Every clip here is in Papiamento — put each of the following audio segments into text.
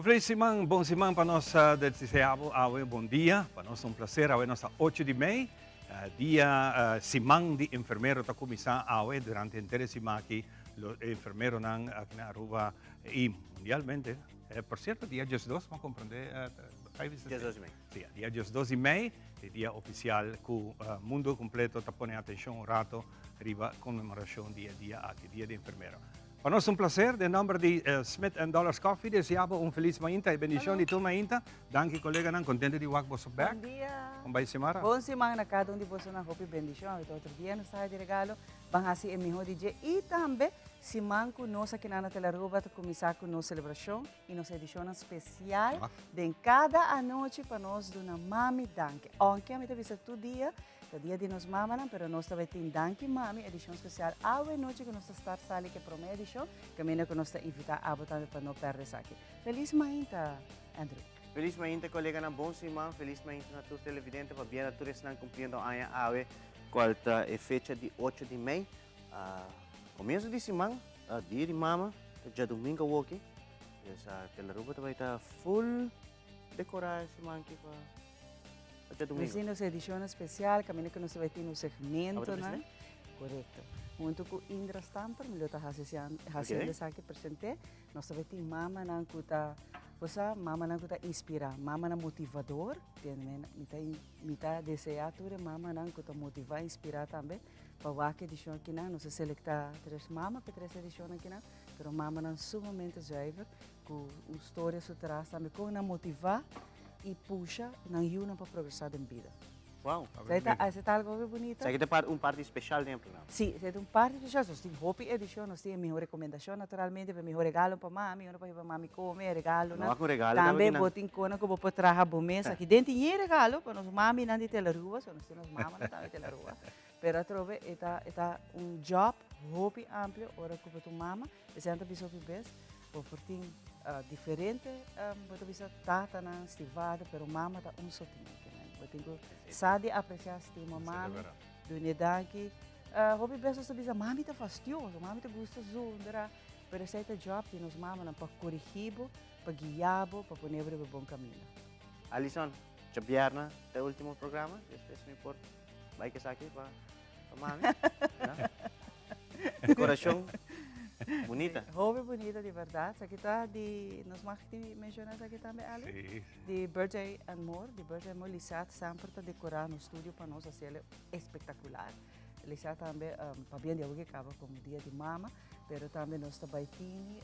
Un felis siman, bon siman pa nos desea bo awe bon dia, pa nos ta un placer, awe nos ta ocho di mei, dia siman di enfermero ta cuminsa awe, durante henter e siman aki lo e enfermeronan aki na Aruba y mundialmente, por cierto dia diesdos mi a comprende Diesdos di mei. Si, dia diesdos di mei e dia oficial cu mundo completo ta pone atencion un rato riba conmemoracion di e dia aki, dia di enfermero. Pa nos ta un placer, den nomber di Smith and Dollars Coffee desea bo un feliz mainta y bendicion di tur mainta. Danki coleganan, contento di wak boso bek. Bon dia. Con bay Xiomara? Bon siman na cada un di bosonan, hopi bendicion. Awor otro dia nos ta haci di regalo, ban haci e miho di dje y tambe siman cu nos aki na Telearuba ta cuminsa cu nos celebracion y nos edicionnan special den cada anochi pa nos duna mami danki. Aunke ami ta bisa tur dia Ta dia di nos mamanan, pero nos ta bay tin Danki Mami edicion special awe nochi cu nos ta start sali cu e prome edicion, caminda cu nos ta invita abo tambe pa no perde esaki. Feliz mainta, Andrew. Feliz mainta coleganan, bon siman, feliz mainta na tur televidente, pabia na tur esnan cumpliendo aña awe, cual ta e fecha di ocho di mei, comienzo di siman, dia di mama, ta djadomingo awoki, pues Telaruba ta bay ta full decora e siman aki pa. Nos tin nos edishonnan spesial kaminda ku nos ta bai tin nos segmentonan. Korekto. Huntu ku Indra Stamper mi lo ta hasi hasiendo esaki present'é. Nos ta bai tin mamanan ku ta, bo sa, mamanan ku ta inspirá, mamanan motivador. Mi ta mi ta deseá tur e mamanan ku ta motivá i inspirá tambe pa wak edishon akinan. Nos a selektá tres mama pa e tres edishonnan akinan, pero mamanan sumamente zuiver ku un storia su tras tambe kon nan motivá. y pusha nan yunan pa progresa den bida. Wow. Esei ta algo hopi bunita. Esaki ta un parti special den e programa. Si, esei ta un parti special. Nos tin hopi edicion, nos tin e miho recomendacion naturalmente, e miho regalo pa mami, ora pa hiba mami come, e regalonan. No, cu regalo tambe bo tin cona cu bo por traha bo mes. Aki den tin yen regalo pa nos maminan di Telaruba, so nos tin nos mamanan tambe di Telaruba. Pero atrobe e ta e ta un job hopi amplio ora cu bo ta un mama. Esei nan ta bisa hopi bes, bo por tin diferente bo ta bisa tatanan, stivado, pero mama ta un so tin. Bo tin cu sa di aprecia stima mami, dun'e danki. Hopi bes nos ta bisa mami ta fastioso, mami ta gusta zundra, pero esei ta job di nos mamanan pa corigi bo, pa guia bo, pa pone bo riba e bon caminda. Alison, djabièrnè ta e ultimo programa, despues mi por Bai esaki pa pa mami. Decoracion bunita. Hopi bunita di berdad. Esaki ta di, nos mag di menciona esaki tambe Ali? Si. Di Birthday and More, di Birthday and More. Lisette semper ta decora nos studio pa nos haciele espectacular. Lisette tambe pabia di awe ke caba como dia di mama, pero tambe nos ta bay tini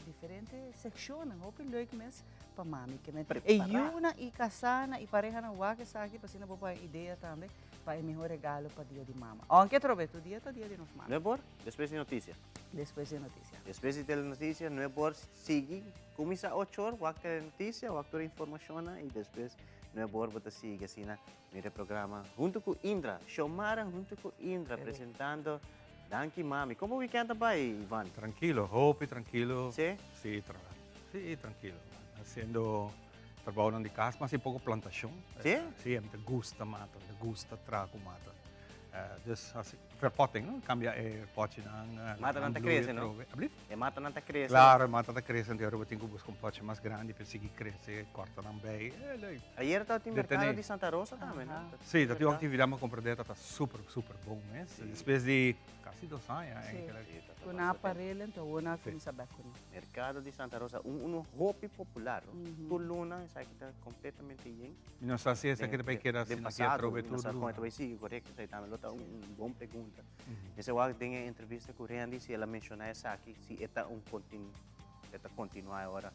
diferente seccionnan hopi leuk mes. pa mami ke men e yunan i kasanan i parehanan wak esaki pa asina bo por haña idea tambe pa e mihó regalo pa dia di mama. Ounke atrobe tur dia ta dia di nos mama. Nueb or despues di notisia. Despues di notisia. Despues di telenotisia nueb or sigui kuminsá ocho or wak telenotisia wak tur e informashonnan i despues nueb or bo ta sigui asina mira e programa huntu ku Indra, Xiomara huntu ku Indra presentando Danki Mami. Komo wikènt a bai Ivan? Trankilo, hopi trankilo. Si? Si, Sí, trankilo. Haciendo trabounan di cas, mas un poco plantacion. Sí? Sí, a mi ta gusta mata, mi ta gusta traha cu mata. Dus haci verpotting, no? Cambia e potjenan. Matanan ta crece, no? Alblief? E matanan ta crece. Claro, e mata ta crece, anto bo tin cu busca un potje mas grandi pa e sigui crece, corta nan bij. E leuk. Ayer tabatin mercado di Santa Rosa tambe, no? Sí, tabatin un actividad, mi a comprende, tabata super, super bon mes. Despues di casi dos aña, eigenlijk. Sí, cu nan a parel, anto awor nan a cuminsa bek cu nan. Mercado di Santa Rosa, un uno hopi popular. Tur luna esaki ta completamente yen. Mi no sa si esaki ta bay keda asina aki atrobe tur luna. Den pasado, mi no sa con e ta bay sigui, corecto, esaki tambe lo ta un bon pregunta. Mester wak den e entrevista cu Randy si el a menciona esaki, si e ta un e ta continua e ora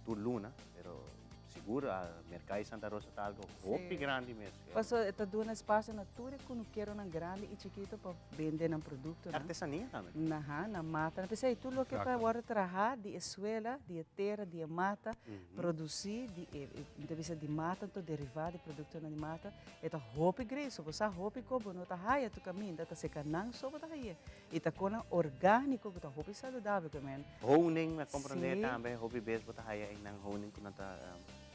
tur luna, pero sigur Mercado di Santa Rosa ta algo hopi grandi mes. Paso e ta duna espacio na tur e cunukeronan grandi y chikito pa bende nan productonan. Artesania tambe. Aha, nan matanan. P'esei tur loke ta wòrdu trahá di e suela, di e tera, di e mata, produsí di e, mi ta bisa di mata, anto derivá di produktonan di mata, e ta hopi greso. Bo sa hopi ku bo no ta haya tur kaminda, ta seka nan so bo ta haye. I ta konan orgániko ku ta hopi saludabel ku men. Honing, mi a komprondé tambe, hopi bes bo ta haya einan honing ku nan ta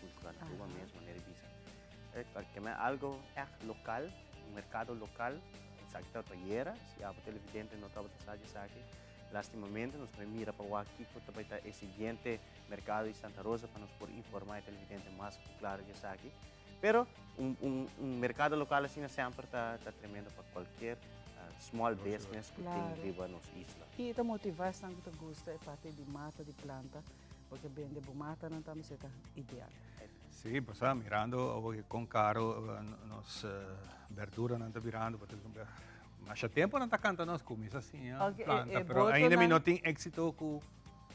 kultivá na Aruba mes, manera di bisa. Ke men algo ègt lokal, un merkado lokal. Esaki tabata ayera, si abo televidente no tabata sa di esaki. Lastimamente nos ta mira pa wak kiko ta bai ta e siguiente mercado di Santa Rosa pa nos por informa e televidente mas claro di esaki. Pero un, un, un mercado local asina semper ta, ta tremendo pa cualkier small business cu tin riba nos isla. Y ta motiva esnan cu ta gusta e parti di mata, di planta, porque bende bo matanan tambe esey ta ideal. Sí, pasobra mirando awor cu con caro nos berduranan ta birando, masha tempo nan ta canta nos cuminsa siña planta, pero ainda mi no tin exito cu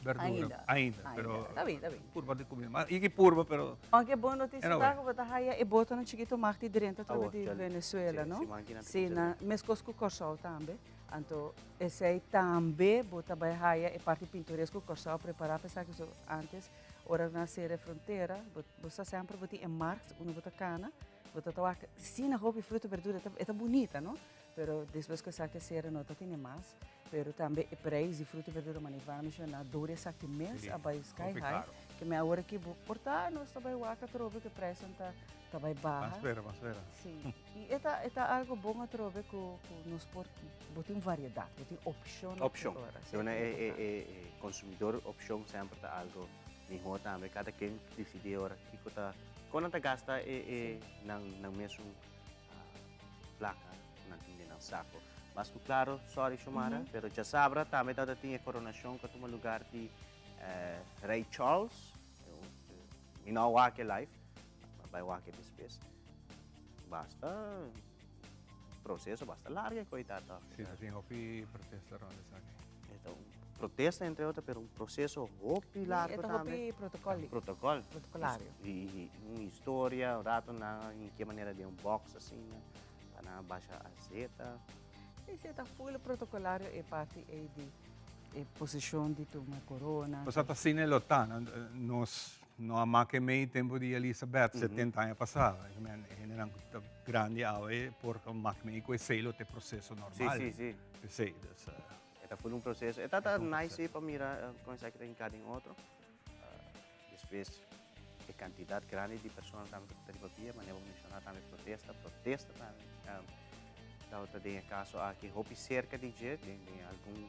Berdura. Ainda. Ainda, pero Ta bien, ta bien. Purba di cuminda. Ma y ki purba, pero Aunque bon noticia Anyway. ta cu bo ta haya e botonan chikito mag di drenta Awo, trobe di djal. Venezuela, Sí, no? si manki nan ta Sí, cuminsa na, drenta. mescos cu Corsou tambe. Anto esey tambe bo ta bay haya e parti pintoresco cu Corsou a prepara pa esaki. So antes, ora nan cera e frontera, bo, bo sa semper bo tin e markt unda bo ta cana, bo ta ta wak asina hopi fruta, berdura, e ta, e ta bunita, no? Pero despues cu esaki a cera no ta tene mas. Pero tambe e prijs di fruta y verdura manera Ivana menciona door esaki mes a bay sky high. Ke men awor aki bo por ta nos ta bay wak atrobe ku e prijsnan ta ta bay baha. Ban spera, ban spera. Si. Y e ta e ta algo bon atrobe ku ku nos por bo tin variedad, bo tin opcion. Opcion. Duna e e e consumidor opcion semper ta algo miho tambe. Kada ken dicidi ora kiko ta kon nan ta gasta e e nan nan mesun placa cu nan tin den nan saco. Mas cu claro, sorry Xiomara, pero djasabra tambe tabata tin e coronacion cu a tuma lugar di Rey Charles. Mi no a wak e live, ma bai wak e despues. Basta proceso, basta largo e coi ta toch. Si, ta tin hopi protesta rond esaki. E ta un protesta entre otro, pero un proceso hopi largo tambe. E ta hopi protocol. Protocol. Protocolario. Y un historia, un rato nan in ke manera den un box asina, pa nan a basha azeta. Si, si, e ta full protocolario e parti ey di e posicion di tuma corona. Pasobra ta asina e lo ta, nos no a make mey tempo di Elisabeth 70 aña pasa. E hendenan cu ta grandi awe por make mey cu esey lo ta e proceso normal. Si, si, si. Esey, dus. E ta full un proceso. E ta ta nice si pa mira con esaki ta hinca den otro. Despues e cantidad grandi di persona tambe cu ta riba via, manera bo menciona tambe protesta, protesta tambe tabata den e caso aki hopi cerca di dje, den den algun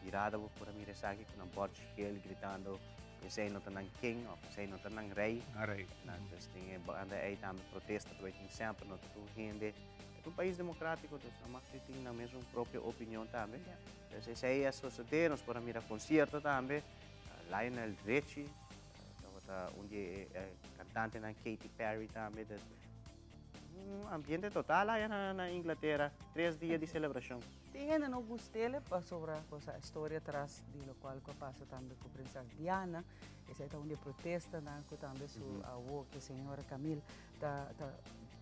mirada bo por a mira esaki cu nan bordje geel gritando cu esey no ta nan king of esey no ta nan rey. Nan rey. Nan dus den e banda ey tambe protesta ta bay tin semper, no ta tur hende. E ta un pais democratico dus nan mag di tin nan mesun propio opinion tambe. Dus esey a sosode, nos por a mira concierto tambe. Lionel Richie tabata un di e cantantenan, Katy Perry tambe. Dus un ambiente total aya na Inglatera, tres dia di celebracion. Tin hende no gust'el pasobra cosa historia tras di locual cu a pasa tambe cu Prinses Diana. Esey ta un di e protestanan cu tambe su awo cu señora Camille ta ta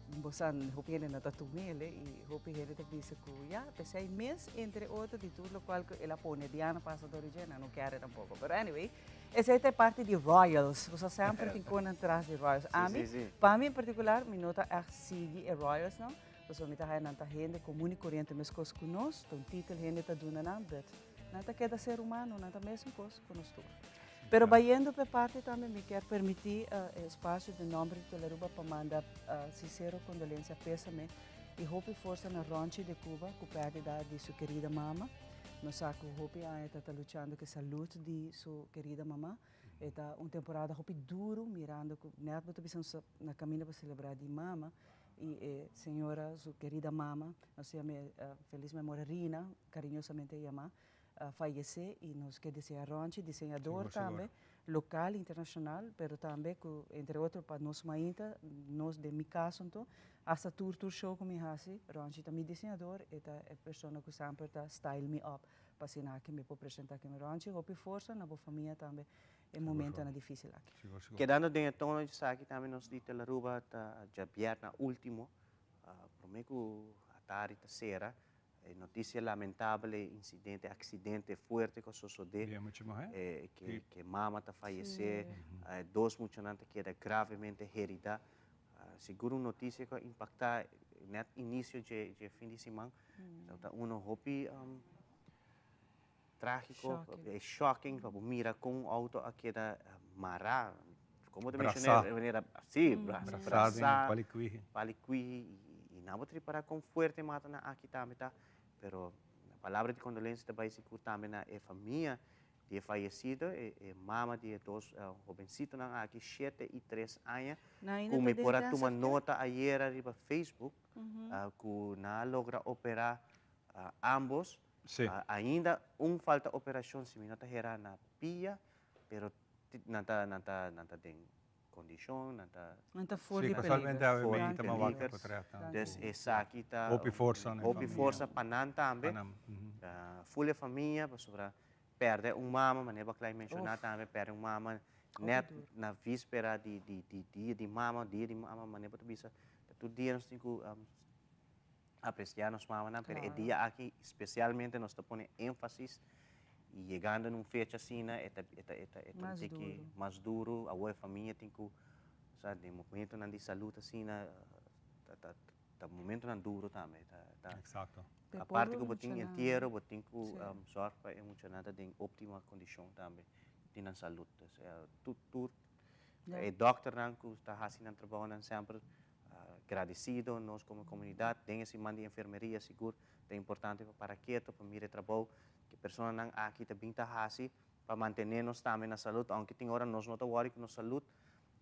bo sa hopi hende no ta tumele y hopi hende ta bisa cu ya pesey mes entre otro di tur locual cu el a pone Diana pasa door di dje nan no kere tampoco pero anyway esey ta e parti di royals bo sa semper tin conan tras di royals ami pa mi en particular mi no ta echt sigui e royals no pasobra mi ta haya nan ta hende comun y coriente mescos cu nos ta un titel hende ta duna nan but Nan ta keda ser humano, nan ta mesun kos ku nos tur. Pero bayendo p'e parti tambe mi kier permití e espasio den nomber di Tele Aruba pa manda sincero kondolensia, pésame i hopi forsa na Ronchi de Cuba ku pèrdida di su kerida mama. Nos sa ku hopi aña e ta ta luchando ku e salud di su kerida mama. E ta un temporada hopi duru mirando ku nèt bo ta bisa nos ta na kaminda pa selebrá di mama i e señora su kerida mama, nos ta yam'é felis memoria Rina, cariñosamente yamá, a fayecé y nos ke desea Ronchi, diseñador tambe, local, internacional, pero tambe cu entre otro pa nos mainta, nos den mi caso anto, hasta tur tur show cu mi haci, Ronchi ta mi diseñador, e ta e persona cu semper ta style me up pa asina aki mi por presenta aki. Ronchi, hopi forsa na bo famia tambe e momentonan dificil aki. Kedando den e tono di esaki tambe nos di Telaruba ta djabièrnè ultimo, prome cu Atari ta cera, E noticia lamentabel, e incidente, accidente fuerte cu a sosode, Di e mucha muher? e ke mama ta fayece, e dos muchanan ta keda gravemente herida. Sigur un noticia cu a impacta net inicio dje dje fin di siman. Ta uno hopi tragico, e shocking pa bo mira con un auto a keda mara, como te menciona, manera, si, brasa, palicuihi, y nan bo ta ripara con fuerte matanan aki tambe ta, pero Palabra di kondolensia ta bai sigur tambe na e famia di e fayesido, e mama di e dos hobensitonan aki, shete i tres aña, ku mi por a tuma nota ayera riba Facebook, ku nan a logra operá ambos. Ainda un falta operashon, si mi no ta hera, na pia, pero nan ta nan ta nan ta den kondishon, nan ta. Nan ta for di Sí, peliger. casualmente awe For mi di ta mawak peliger. potret nan Dus ku esaki ta hopi forsa na e hopi famia. forsa pa nan tambe. Pa nan, mhm. Ful e famia pasobra pèrdè un mama, manera Baklai menshoná Uf. tambe, pèrdè un mama Hopi nèt duru. na víspera di di di dia di mama, dia di mama manera bo ta bisa, ta tur dia nos tin ku apreciá nos mamanan, pero e Claro. dia aki specialmente nos ta pone énfasis y yegando na un fecha asina e ta e ta e ta e ta un Mas tiki duro. mas duro, awor e famia tin ku, sa den momentonan di salud asina ta ta ta momentonan duro tambe, ta ta Exacto. P'e aparte pueblo ku bo tin muchanan. entiero bo tin ku Sí. zorg pa e muchanan ta den optima kondishon tambe, tin nan salud, dus tur tur Ya. e dòkternan ku ta hasi nan trabounan semper Gradecido nos como comunidad den e siman di enfermeria sigur ta importante pa para keto pa mira e trabou ke personanan aki ta bin ta hasi pa mantene nos tambe na salud aunke tin ora nos no ta wori ku nos salud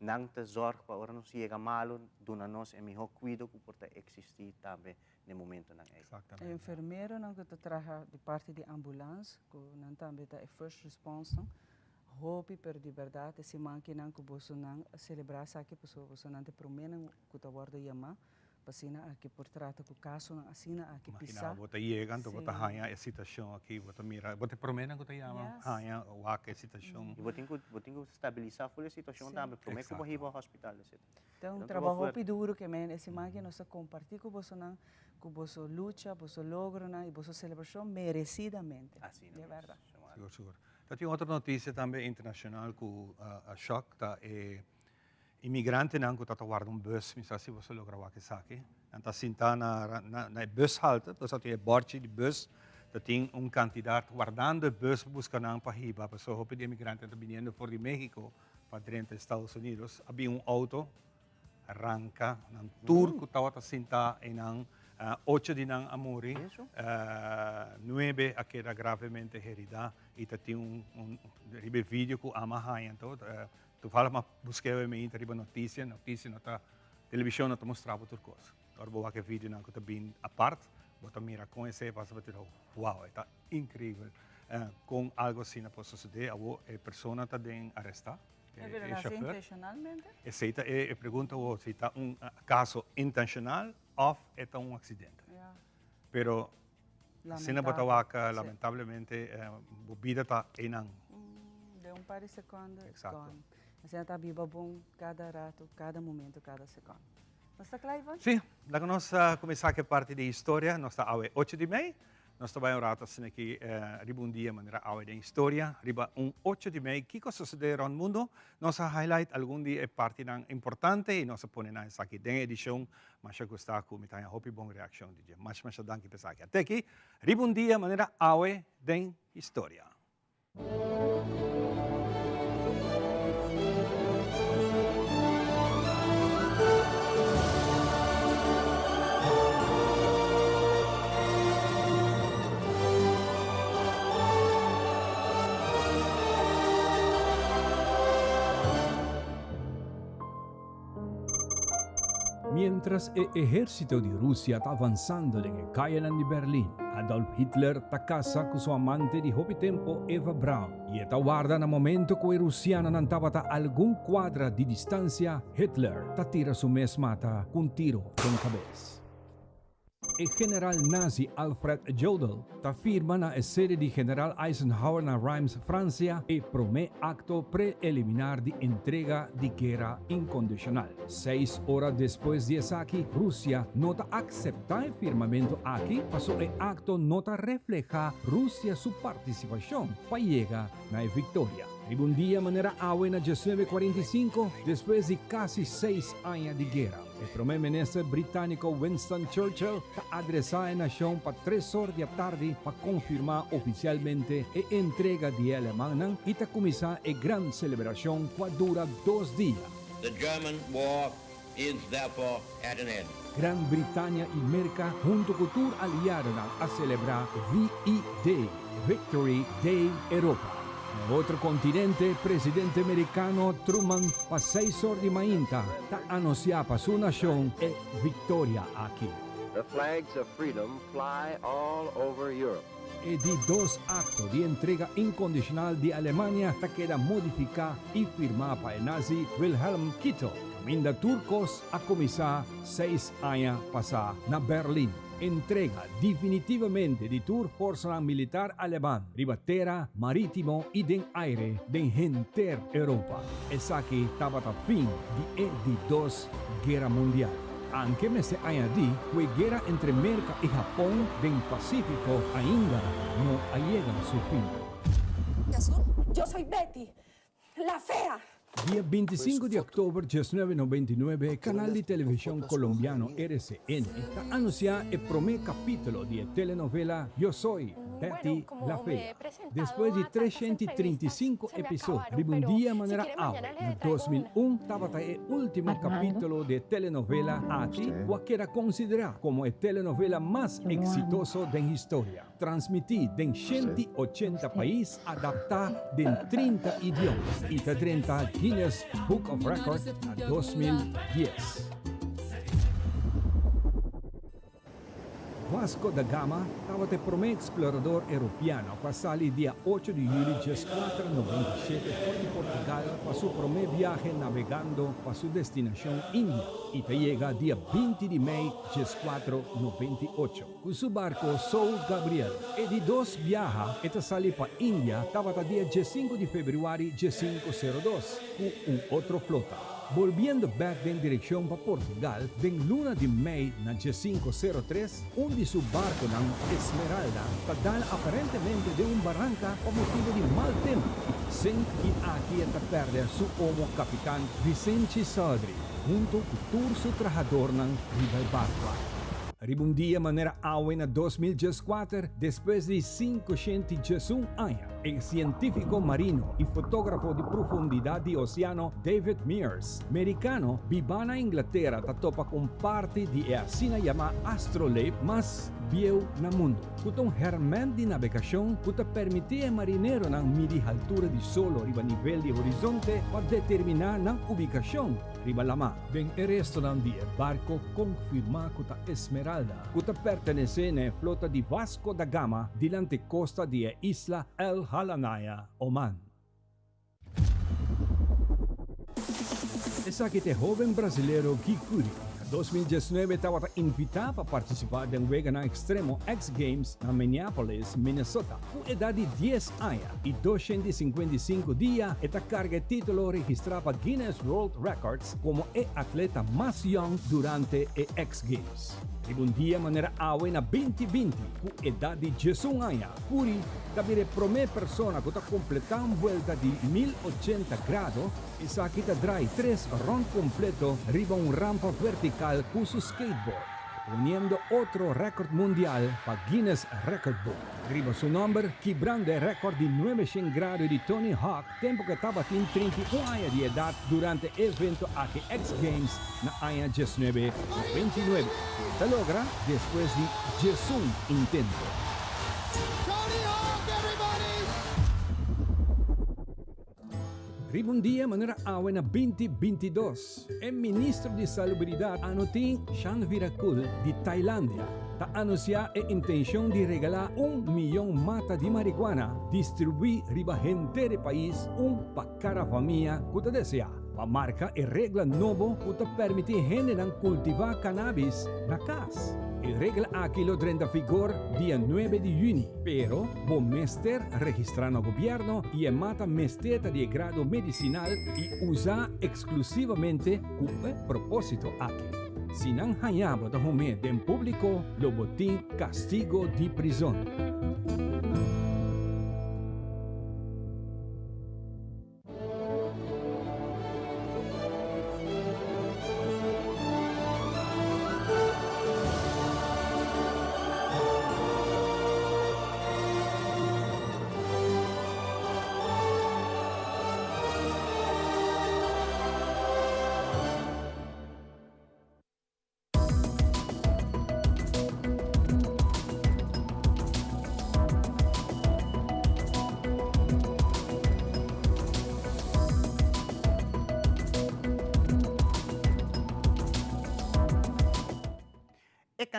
nan ta zorg pa ora nos yega malo duna nos e miho cuido ku por ta existi tambe na e momentonan ey. E Exactamente. enfermeronan ku ta traha di parti di ambulans ku nan tambe ta e first response nan Hopi, pero di berdad e siman kinan cu bosonan a celebra esaki pasobra bosonan ta e promenan cu ta wordo yama pa asina aki por trata cu casonan asina aki Imagina pisa. bo ta yega anto bo ta Sí. haña e situacion aki, bo ta mira, bo ta e promenan cu ta yama Yes. haña wak e situacion. Y bo tin cu bo tin cu stabilisa full e situacion Sí. tambe prome cu bo Exacto. hiba hospital etcetera. Ta un E ta un trabao trabao hopi fuerte. duro ke men e siman aki nos ta comparti cu bosonan cu boso lucha, boso logronan y boso celebracion merecidamente. Asina De mes, berdad. Xiomara. Sigur, sigur. Ta tin otro noticia tambe internacional cu a shock, ta e inmigrantenan cu ta ta warda un bus, mi sa si boso logra wak esaki. Nan ta sinta na na e bushalte, pues ta tin e borchi di bus, ta tin un cantidad wardando e bus pa busca nan pa hiba, pasobra hopi di inmigrantenan ta biniendo for di Mexico pa drenta Estados Unidos. A bin un auto ranka nan tur ku tabata sintá einan, ocho di nan a muri, nuebe a keda gravemente heridá i ta tin un riba e video ku ama haña anto toevallig m'a busk'é awe meinta riba notisia, notisia no ta televishon no ta mustra bo tur kos. Ora bo wak e videonan ku ta bin apart bo ta mira kon esei a pasa bo ta di wow e ta increibel kon algo asina por sosodé. Awor e persona ta den arestá. E pero lo haci intencionalmente? Esey ta e pregunta awor, si ta un caso intencional of e ta un accidente. Pero asina bo ta wak lamentablemente bo bida ta eynan. Den un par di secondo it's gone. Asina ta biba bon cada rato, cada momento, cada secondo. Nos ta cla Ivon? Si, laga nos cuminsa cu e parti di historia. Nos ta awe ocho di mei. Nos ta bai un rato asina aki riba un dia manera awe den historia, riba un ocho di mei. Kiko a sosode rond mundo? Nos a highlight algun di e partinan importante y nos a pone nan esaki den e edicion. Masha gusta cu mi ta haña hopi bon reaccion di dje. Masha masha danki pa esaki. Ate aki riba un dia manera awe den historia. Miéntras e ehérsito di Rusia ta avansando den e kayanan di Berlin, Adolf Hitler ta kasa ku su amante di hopi tempu Eva Braun i e ta warda na momento ku e rusianonan tabata algun kuadra di distansia, Hitler ta tira su mes mata ku un tiro den kabes. E general nazi Alfred Jodl ta firma na e sede di General Eisenhower na Reims, Francia, e promé akto preeliminar di entrega di guera inkondishonal. Seis ora despues di esaki, Rusia no ta akseptá e firmamentu aki paso e akto no ta reflehá Rusia su partisipashon pa yega na e viktoria. Riba un dia manera awe na diesnuebe kuarenta i sinku, despues di kasi seis aña di guera, E prome minister Britániko Winston Churchill ta adresá e nashon pa tres or di atardi pa konfirmá ofisialmente e entrega di e alemannan i ta kuminsá e gran selebrashon ku a dura dos dia. The German war is therefore at an end. Gran Britania i Merka huntu ku tur aliadonan a selebrá VE Day, Victory Day Europa. Na otro kontinente, presidente merikano Truman pa seis or di mainta ta anunsiá pa su nashon e viktoria aki. The flags of freedom fly all over Europe. E di dos akto di entrega inkondishonal di Alemania ta keda modifiká i firmá pa e nazi Wilhelm Keitel, kaminda tur kos a kuminsá seis aña pasá na Berlin. Entrega definitivamente di tur forsanan militar aleman riba tera, marítimo i den aire den henter Europa. Esaki tabata fin di e di dos Guera Mundial. Anke mester añadí ku e guera entre Merka i Hapon den Pasífiko ainda no a yega su fin. Yo soy Betty, la fea. Dia 25 di òktober 1999 kanal di televishon kolombiano RCN ta anunsiá e promé kapítulo di e telenovela Yo Soy Betty la Fea. Despues di 335 episod riba un dia manera awe na 2001 tabata e último kapítulo di e telenovela aki ku a keda konsiderá komo e telenovela mas eksitoso den historia. Transmití den 180 pais, adaptá den 30 idioma i ta drenta Guinness Book of Records na 2010. Vasco da Gama tabata e promé eksplorador europiano ku a sali dia ocho di yüli 1497 for di Portugal pa su promé biahe nabegando pa su destinashon India i ta yega dia 20 di mei 1498. Ku su barko São Gabriel. E di dos biaha e ta sali pa India tabata dia 15 di febrüari 1502 ku un otro flota. Bolbiendo bèk den direkshon pa Portugal, den luna di mei na 1503, un di su barkonan, Esmeralda, ta dal aparentemente den un baranka pa motibu di mal tempu i ta sink i aki e ta pèrdè su omo kapitan Vicente Sodré huntu ku tur su trahadornan riba e barku aki. Riba un dia manera awe na 2014, despues di 511 aña, e sientífiko marino i fotógrafo di profundidat di oseano David Mears, merikano bibá na Inglatera ta topa ku un parti di e asina yamá astrolabe mas bieu na mundu, ku ta un hèrmènt di nabegashon ku ta permití e marineronan midi haltura di solo riba nivel di horizonte pa determiná nan ubikashon riba lamá. Den e restonan di e barko konfirmá ku ta Esmeralda, ku ta pertenesé na e flota di Vasco da Gama dilanti kosta di e isla El Halanaya, Oman. Esaki ta e hóben brasilero Gui Kuri. Na 2019 tabata invitá pa partisipá den Weganan Ekstremo X Games na Minneapolis, Minnesota. Ku edat di dies aña i 255 dia e ta karga e título registrá pa Guinness World Records komo e atleta mas yòn durante e X Games. Riba un dia manera awe na 2020, ku edat di 11 aña, Kuri ta bira e promé persona ku ta kompletá un buelta di 1080 grado, esaki ta drai tres rònt kompleto riba un rampa vertikal ku su skateboard, poniendo otro rèkòrt mundial pa Guinness Record Book. Riba su nòmber, kibrando e rèkòrt di 900 grado di Tony Hawk tempu ku e tabatin 31 aña di edat durante e evento aki X Games na aña 1999, ku e ta logra despues di 11 intento. Tony Hawk, everybody! Riba un dia manera awe na 2022, e ministro di Salubridat Anutin Charnvirakul di Tailandia ta anunsiá e intenshon di regalá un miyon mata di marihuana distribuí riba henter e pais, un pa kada famia ku ta deseá, pa marka e regla nobo ku ta permití hendenan kultivá kanabis na kas. E regla aki lo drenta vigor dia nuebe di yüni, pero bo mester registrá na gobièrnu i e mata mester ta di e grado medisinal i usá eksklusivamente ku e propósito aki. Si nan haña bo ta hum'é den públiko, lo bo tin kastigo di prizon.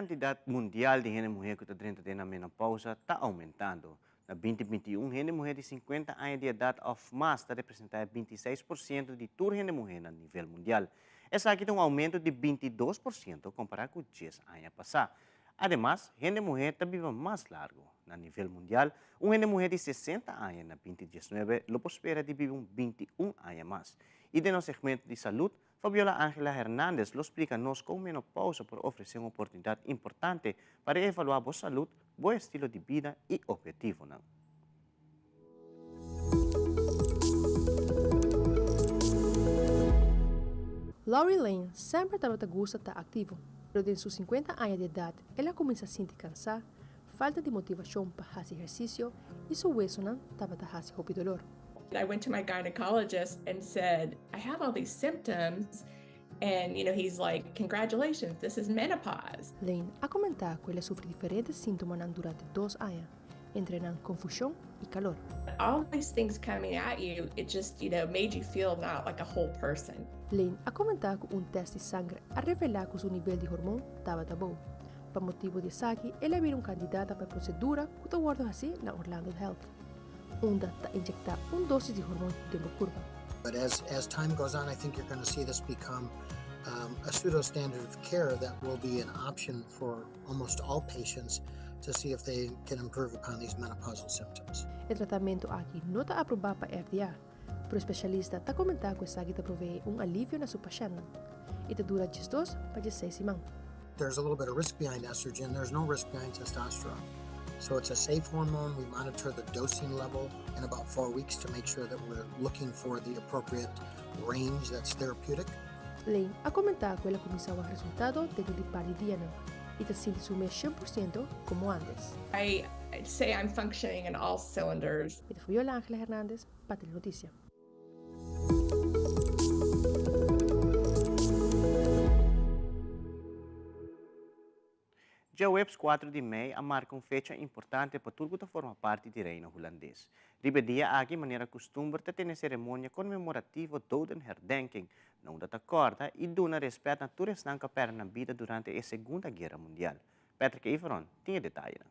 kantidat mundial di hende muhé ku ta drenta den nan menopousa ta oumentando. Na binti binti i un hende muhé di sinkuenta aña di edat òf mas ta representá e bintiseis por siento di tur hende muhé na nivel mundial. Esaki ta un oumento di 22% kompará ku dies aña pasá. Ademas, hende muhé ta biba mas largu. Na nivel mundial, un hende muhé di sesenta aña na binti diesnuebe lo por spera di biba un 21 aña mas. I den nos segmento di salud, Fabiola Angela Hernandez lo splika nos kon menopousa por ofresé un oportunidat importante pa reevaluá bo salud, bo estilo di bida i ophetivonan. Laurie Lane semper tabata gusta ta aktivo, pero den su sinkuenta aña di edat el a kuminsá sinti kansá, falta di motivashon pa hasi ehersisio i su wesonan tabata hasi hopi dolor. I went to my gynecologist and said, I have all these symptoms and you know he's like, congratulations, this is menopause. Lane a komentá ku el a sufri diferente síntomanan durante dos aña. Entre nan confusion y calor. All these things coming at you, it just, you know, made you feel not like a whole person. Lane a comenta cu un test di sangre a revela cu su nivel di hormoon tabata bou. Pa motibo di esaki el a bira un candidata pa e procedura cu ta wordo haci na Orlando Health, unda ta inyecta un dosis di hormoon den bo curpa. But as as time goes on, I think you're going to see this become um, a pseudo standard of care that will be an option for almost all patients to see if they can improve upon these menopausal symptoms. E tratamentu aki no ta aprobá pa FDA, pero spesialista ta komentá ku esaki ta proveé un alivio na su pashèntnan i ta dura 12 pa 16 siman. There's a little bit of risk behind estrogen, there's no risk behind testosterone. So it's a safe hormone. We monitor the dosing level in about four weeks to make sure that we're looking for the appropriate range that's therapeutic. Lane a komentá ku el a kuminsá wak resultado dentro di par di dianan i ta sinti su mes 100% komo ántes. I say I'm functioning in all cylinders. Mi ta Fabiola Angela Hernandez pa Telenoticia. Djaweps 4 di mei a marka un fecha importante pa tur ku ta forma parti di Reino Hulandes. Riba e dia aki, manera kustumber, ta tene seremonia konmemorativo Dodenherdenking, na unda ta kòrda i duna rèspèt na tur esnan ku a pèrdè nan bida durante e Segunda Guera Mundial. Patrick Everon tin e detayenan.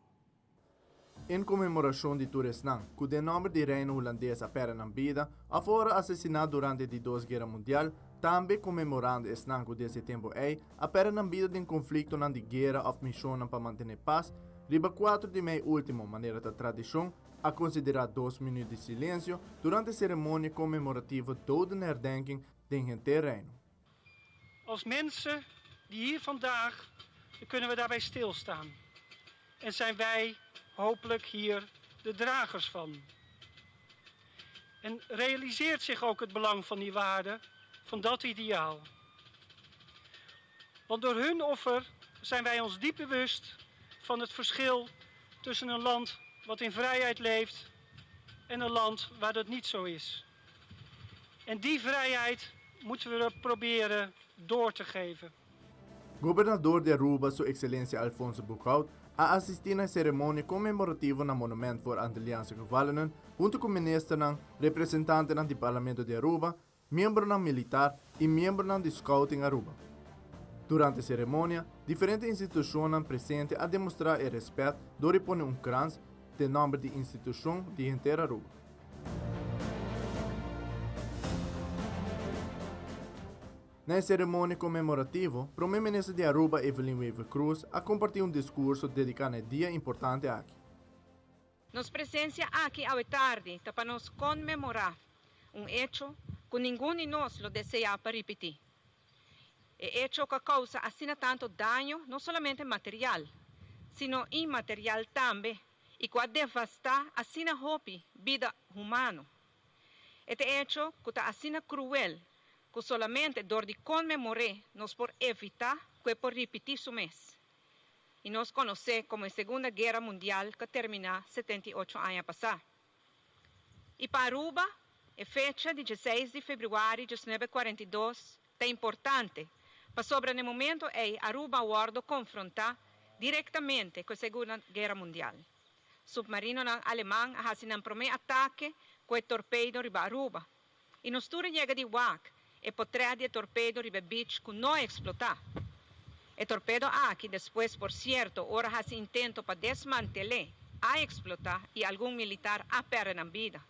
En konmemorashon di tur esnan ku den nòmber di Reino Hulandes a pèrdè nan bida òf ora asesiná durante di Dos Guera Mundial, tambe konmemorando esnan ku desde e tempu ei a pèrdè nan bida den konfliktonan di guera òf mishonnan pa mantené pas, riba 4 di mei último, manera ta tradishon, a konsiderá dos minüt di silensio durante seremonia konmemorativo Dodenherdenking den henter Reino. Als mensen die hier vandaag kunnen we daarbij stilstaan. En zijn wij hopelijk hier de dragers van. En realiseert zich ook het belang van die waarde, van dat ideaal. Want door hun offer zijn wij ons diep bewust van het verschil tussen een land wat in vrijheid leeft en een land waar dat niet zo is. En die vrijheid moeten we proberen door te geven. Gobernador di Aruba, Su Excelencia Alfonso Boekhoudt, a asisti na e ceremonia conmemorativo na Monument voor Antilliaanse Gevallenen hunto cu ministernan, representantenan di Parlamento di Aruba, miembronan militar y miembronan di Scouting Aruba. Durante e ceremonia, diferente institucionnan presente a demostra e respet door di pone un krans den nomber di institucion di henter Aruba. Na e ceremonia conmemorativo, Prome Minister di Aruba Evelyn Wever-Croes a comparti un discurso dedica na e dia importante aki. Nos presencia aki awe tardi ta pa nos conmemora un hecho cu ningun di nos lo desea pa ripiti. E hecho cu a causa asina tanto daño no solamente material, sino inmaterial tambe y cu a devasta asina hopi bida humano. E ta hecho cu ta asina cruel cu solamente dor di conmemor'é nos por evita cu e por ripiti su mes. Y nos conoce como e Segunda Guera Mundial cu a termina 78 aña pasa. Y pa Aruba, e fecha di 16 di februari 1942 ta importante, pasobra na e momento ey Aruba a wordo confronta directamente cu e Segunda Guera Mundial. Submarinonan aleman a haci nan prome atake cu e torpedo riba Aruba. Y nos tur a yega di wak e potret di e torpedo riba e beach cu no a explota. E torpedo aki despues por cierto ora haci intento pa desmantel'e a explota y algun militar a perde nan bida.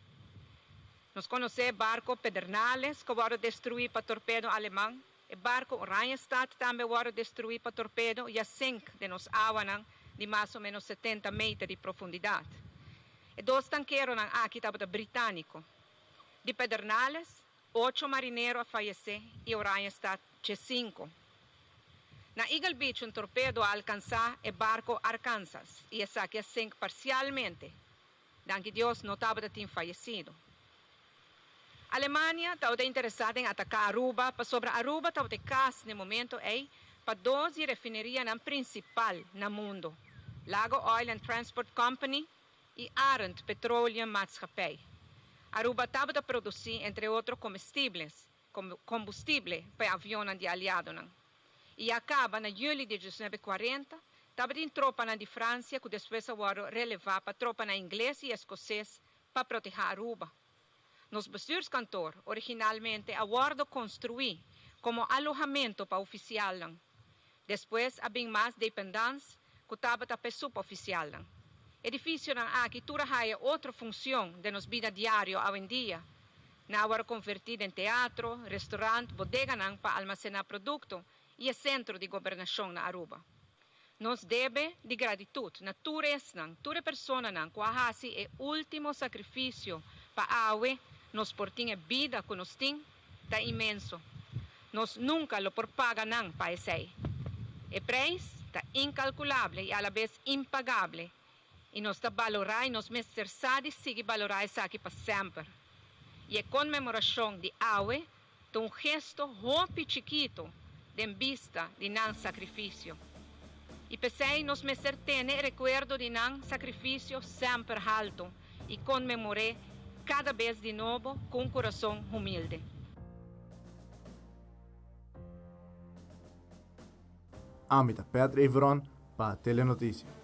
Nos conoce e barco Pedernales cu a wordo destrui pa torpedo aleman, e barco Oranjestad tambe a wordo destrui pa torpedo y a sink den nos awanan di mas o menos 70 meter di profundidad. E dos tankeronan aki tabata Britanico. Di Pedernales, ocho marinero a fayece y Oranjestad 15. Na Eagle Beach un torpedo a alcansa e barco Arkansas y esaki a sink parcialmente. Danki Dios no tabata tin fayecido. Alemania tabata interesa den ataca Aruba pasobra Aruba tabata e cas n'e momento ey pa dos di refinerianan principal na mundo, Lago Oil and Transport Company y Arend Petroleum Maatschappij. Aruba tabata produci entre otro comestibles, combustible pa e avionnan di aliadonan. Y a caba na juli di 1940, tabatin tropanan di Francia cu despues a wordo releva pa tropanan ingles y escoces pa proteha Aruba. Nos bestuurskantoor originalmente a wordo construi como alohamento pa oficialnan. Despues a bin mas dependance cu tabata p'e suboficialnan. Edificionan aki tur a haya otro funcion den nos bida diario awendia. Nan a wordo converti den teatro, restaurant, bodeganan pa almacena producto y e centro di gobernacion na Aruba. Nos debe di gratitud na tur esnan, tur e personanan cu a haci e ultimo sacrificio pa awe nos por tin e bida cu nos tin, ta inmenso. Nos nunca lo por paga nan pa esey. E prijs ta incalculable y alabes impagable y nos ta balora y nos mester sa di sigui balora esaki pa semper. Y e conmemoracion di awe ta un gesto hopi chikito den bista di nan sacrificio. Y p'esey nos mester tene e recuerdo di nan sacrificio semper halto y conmemor'é cada bes di nobo cu un curason humilde. Ami ta Patrick Everon pa Telenoticia.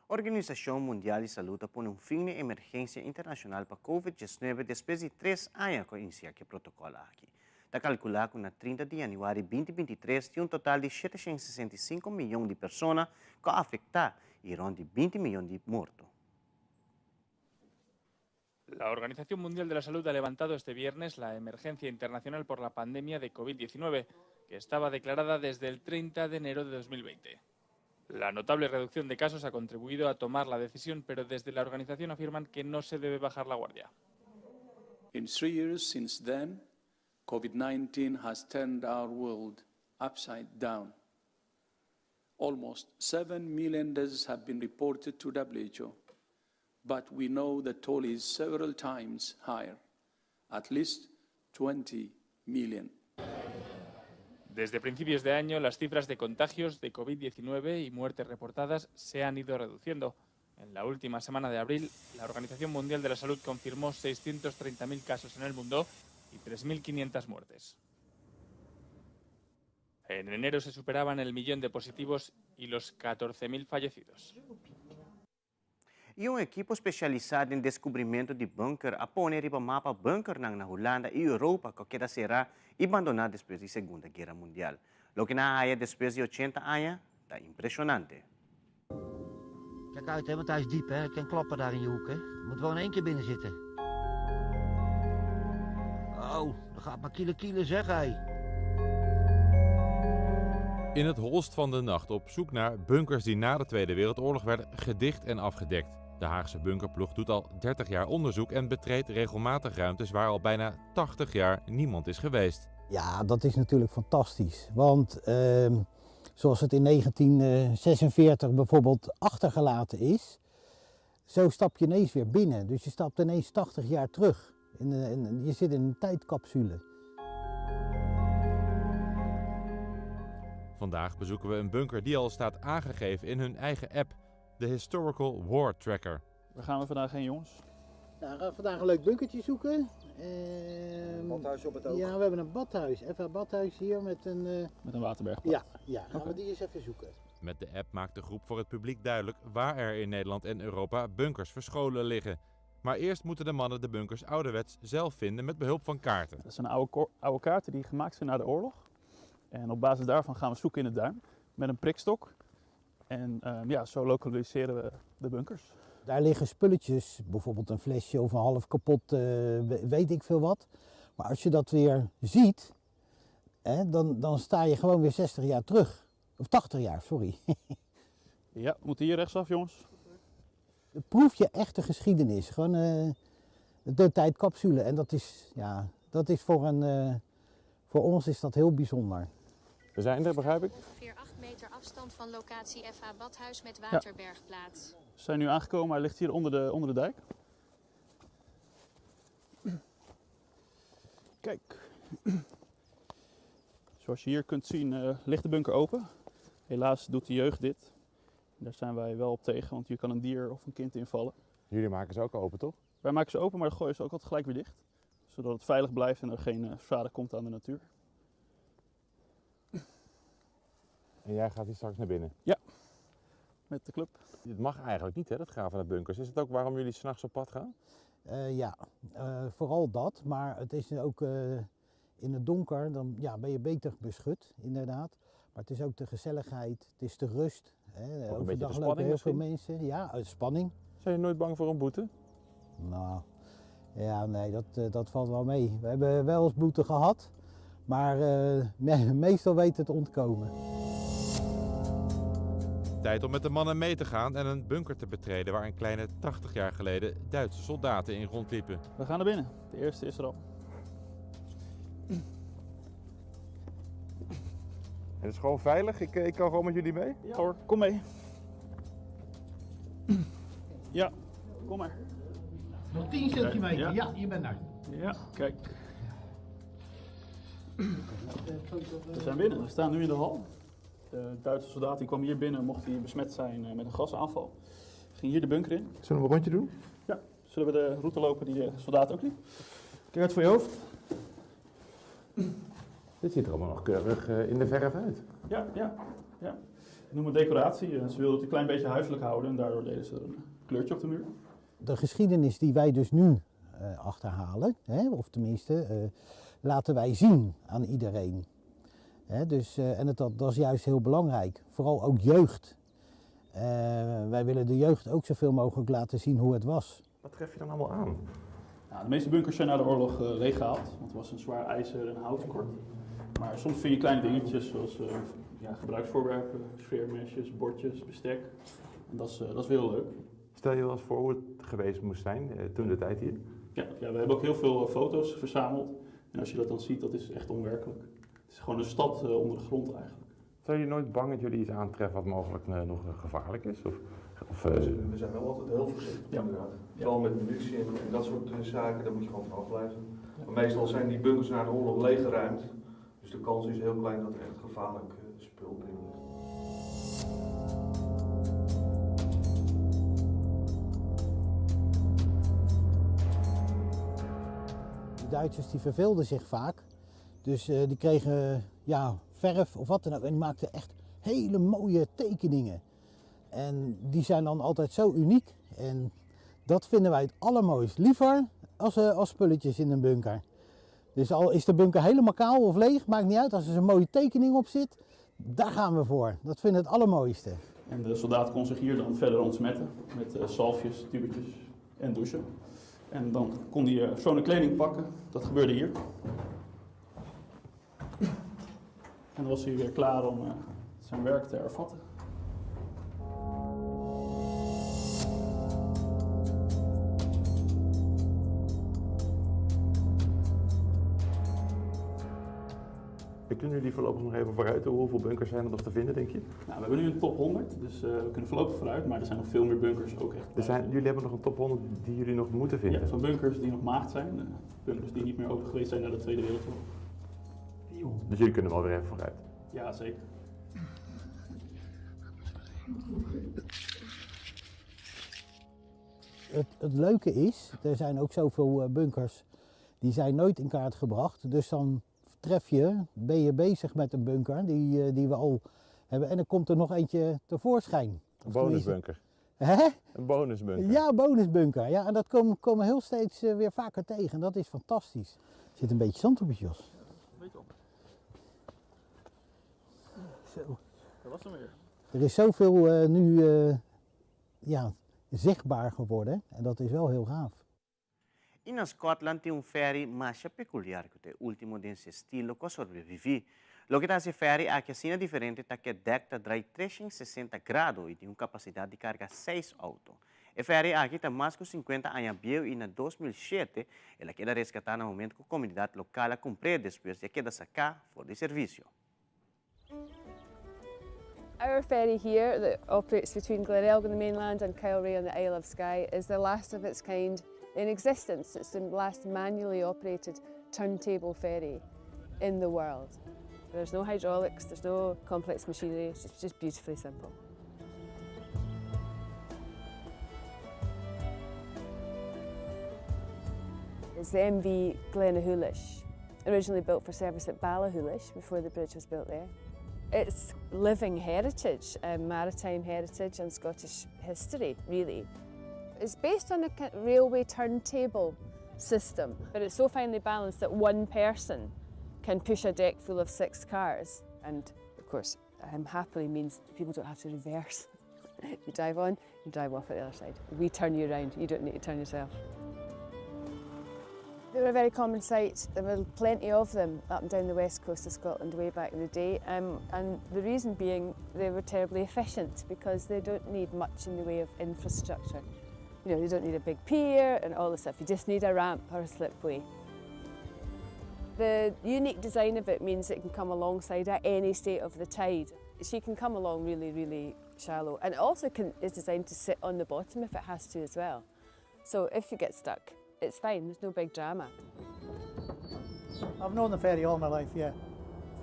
Organisashon Mundial di Salú ta pone un fin n'e emergensia internashonal pa Covid 19 despues di tres aña ku a inisiá ku e protokòl aki. Ta kalkulá ku na 30 di yanüari 2023 tin un total di 765 miyon di persona ku a afektá i rònt di 20 miyon di morto. La Organización Mundial de la Salud ha levantado este viernes la emergencia internacional por la pandemia de COVID-19, que estaba declarada desde el 30 de enero de 2020. La notable reducción de casos ha contribuido a tomar la decisión, pero desde la organización afirman que no se debe bajar la guardia. In 3 years since then, COVID-19 has turned our world upside down. Almost 7 million deaths have been reported to WHO, but we know the toll is several times higher, at least 20 million. Desde principios de año, las cifras de contagios de COVID-19 y muertes reportadas se han ido reduciendo. En la última semana de abril, la Organización Mundial de la Salud confirmó 630.000 casos en el mundo y 3.500 muertes. En enero se superaban el millón de positivos y los 14.000 fallecidos. I un ekipo spesialisá den deskubrimentu di bunker a pone riba mapa bunkernan na Hulanda i Europa ku a keda será i bandoná despues di Segundo Guera Mundial. Loke nan a haya despues di 80 aña ta impreshonante. Kijk uit, hè, want hij is diep, hè. Het kan klappen daar in je hoek, hè. Je moet wel in één keer binnen zitten. Oh, dat gaat maar kiele kiele, zeg hij. In het holst van de nacht op zoek naar bunkers die na de Tweede Wereldoorlog werden gedicht en afgedekt. De Haagse bunkerploeg doet al 30 jaar onderzoek en betreedt regelmatig ruimtes waar al bijna 80 jaar niemand is geweest. Ja, dat is natuurlijk fantastisch. Want zoals het in 1946 bijvoorbeeld achtergelaten is, zo stap je ineens weer binnen. Dus je stapt ineens 80 jaar terug. En je zit in een tijdcapsule. Vandaag bezoeken we een bunker die al staat aangegeven in hun eigen app, de Historical War Tracker. Waar gaan we vandaag heen, jongens? Nou, we gaan vandaag een leuk bunkertje zoeken. Badhuis op het oog. Ja, we hebben een badhuis. Even een badhuis hier met een... Met een waterbergpad. Ja, gaan we die eens even zoeken. Met de app maakt de groep voor het publiek duidelijk waar er in Nederland en Europa bunkers verscholen liggen. Maar eerst moeten de mannen de bunkers ouderwets zelf vinden met behulp van kaarten. Dat zijn oude, oude kaarten die gemaakt zijn na de oorlog. En op basis daarvan gaan we zoeken in het duin met een prikstok. En ja, zo lokaliseren we de bunkers. Daar liggen spulletjes, bijvoorbeeld een flesje of een half kapot, weet ik veel wat. Maar als je dat weer ziet, hè, dan sta je gewoon weer 60 jaar terug. Of 80 jaar, sorry. Ja, we moeten hier rechtsaf, jongens. Dan proef je echt de geschiedenis. Gewoon de tijdcapsule. En dat is, ja, dat is voor ons is dat heel bijzonder. We zijn er, begrijp ik? Ongeveer 8 meter afstand van locatie FA Badhuis met Waterbergplaats. We zijn nu aangekomen, hij ligt hier onder de dijk. Kijk. Zoals je hier kunt zien ligt de bunker open. Helaas doet de jeugd dit. Daar zijn wij wel op tegen, want hier kan een dier of een kind invallen. Jullie maken ze ook open, toch? Wij maken ze open, maar dan gooien ze ook altijd gelijk weer dicht. Zodat het veilig blijft en er geen schade komt aan de natuur. En jij gaat hier straks naar binnen? Ja, met de club. Het mag eigenlijk niet, hè, dat graven naar bunkers. Is het ook waarom jullie 's nachts op pad gaan? Ja, vooral dat. Maar het is ook in het donker, dan ja, ben je beter beschut, inderdaad. Maar het is ook de gezelligheid, het is de rust. Hè. Ook een beetje Overdag de lopen spanning heel veel misschien? mensen. Ja, spanning. Zijn je nooit bang voor een boete? Nou, ja, nee, dat valt wel mee. We hebben wel eens boete gehad, maar meestal weet het ontkomen. Tijd om met de mannen mee te gaan en een bunker te betreden waar een kleine 80 jaar geleden Duitse soldaten in rondliepen. We gaan naar binnen. De eerste is er al. En het is gewoon veilig? Ik kan gewoon met jullie mee? Ja hoor, kom mee. Ja, kom maar. Nog 10 centimeter, Ja. ja, je bent daar. Ja, kijk. We zijn binnen, we staan nu in de hal. De Duitse soldaat die kwam hier binnen, mocht hij besmet zijn met een gasaanval. Ging hier de bunker in. Zullen we een rondje doen? Ja, zullen we de route lopen die de soldaat ook liep? Kijk uit voor je hoofd. Dit ziet er allemaal nog keurig in de verf uit. Ja, ja, ja. Ik noem het decoratie. Ze wilden het een klein beetje huiselijk houden en daardoor deden ze er een kleurtje op de muur. De geschiedenis die wij dus nu achterhalen, hè, of tenminste laten wij zien aan iedereen. Hè, dus, en het, dat, dat is juist heel belangrijk, vooral ook jeugd. Wij willen de jeugd ook zoveel mogelijk laten zien hoe het was. Wat tref je dan allemaal aan? De meeste bunkers zijn na de oorlog leeggehaald, want het was een zwaar ijzer- en houttekort. Maar soms vind je kleine dingetjes zoals gebruiksvoorwerpen, sfeermesjes, bordjes, bestek. En dat is heel leuk. Stel je wel eens voor hoe het geweest moest zijn toen de tijd hier? Ja, we hebben ook heel veel foto's verzameld. En als je dat dan ziet, dat is echt onwerkelijk. Het is gewoon een stad onder de grond eigenlijk. Zijn jullie nooit bang dat jullie iets aantreffen wat mogelijk nog gevaarlijk is? We zijn wel altijd heel voorzichtig, inderdaad. Vooral met munitie en dat soort zaken, daar moet je gewoon van afblijven. Maar meestal zijn die bunkers na de oorlog leeggeruimd. Dus de kans is heel klein dat er echt gevaarlijk spul binnen ligt. De Duitsers die verveelden zich vaak. Dus die kregen, ja, verf of wat dan ook. En die maakten echt hele mooie tekeningen. En die zijn dan altijd zo uniek. En dat vinden wij het allermooist. Liever als spulletjes in een bunker. Dus al is de bunker helemaal kaal of leeg, maakt niet uit. Als er zo'n mooie tekening op zit, daar gaan we voor. Dat vinden we het allermooiste. En de soldaat kon zich hier dan verder ontsmetten met zalfjes, tubetjes en douchen. En dan kon hij schone kleding pakken. Dat gebeurde hier. En dan was hij weer klaar om zijn werk te hervatten. Kunnen jullie voorlopig nog even vooruit? Hoeveel bunkers zijn er nog te vinden, denk je? We hebben nu een top 100, dus we kunnen voorlopig vooruit, maar er zijn nog veel meer bunkers ook echt. Jullie hebben nog een top 100 die jullie nog moeten vinden? Ja, van bunkers die nog maagd zijn, bunkers die niet meer open geweest zijn na de Tweede Wereldoorlog. Dus jullie kunnen wel weer even vooruit? Ja, zeker. Het leuke is, er zijn ook zoveel bunkers die zijn nooit in kaart gebracht. Dus dan ben je bezig met een bunker die we al hebben. En dan komt er nog eentje tevoorschijn. Een bonusbunker. Hè? Een bonusbunker. Ja, bonusbunker. Ja, en dat komen we heel steeds weer vaker tegen. En dat is fantastisch. Er zit een beetje zand op je jas. Een beetje op. Zo. Dat was hem weer. Er is zoveel nu ja, zichtbaar geworden en dat is wel heel gaaf. I na Scotland tin un ferry masha peculiar cu ta e ultimo den su estilo cu a sobrevivi. Loke ta haci e ferry aki asina diferente ta cu e dek ta draai 360 grado y tin un capacidad di carga seis auto. E ferry aki ta mas cu 50 aña bieu y na 2007 el a keda rescata na momento cu comunidad local a cumpr'e despues di a keda saca for di servicio. Our ferry here that operates between Glenelg on the mainland and Kyle on the Isle of Skye is the last of its kind in existence. It's the last manually operated turntable ferry in the world. There's no hydraulics, there's no complex machinery, it's just beautifully simple. It's the MV Glenachulish, originally built for service at Ballachulish before the bridge was built there. It's living heritage, um, maritime heritage and Scottish history, really. It's based on a railway turntable system, but it's so finely balanced that one person can push a deck full of six cars. And of course, um, happily means people don't have to reverse. you drive on, you drive off at the other side. We turn you around, you don't need to turn yourself. They were a very common sight. There were plenty of them up and down the west coast of Scotland way back in the day. Um, and the reason being they were terribly efficient because they don't need much in the way of infrastructure. You know, you don't need a big pier and all this stuff. You just need a ramp or a slipway. The unique design of it means it can come alongside at any state of the tide. She can come along really, really shallow and it also can, is designed to sit on the bottom if it has to as well. So if you get stuck, it's fine, there's no big drama. I've known the ferry all my life, yeah.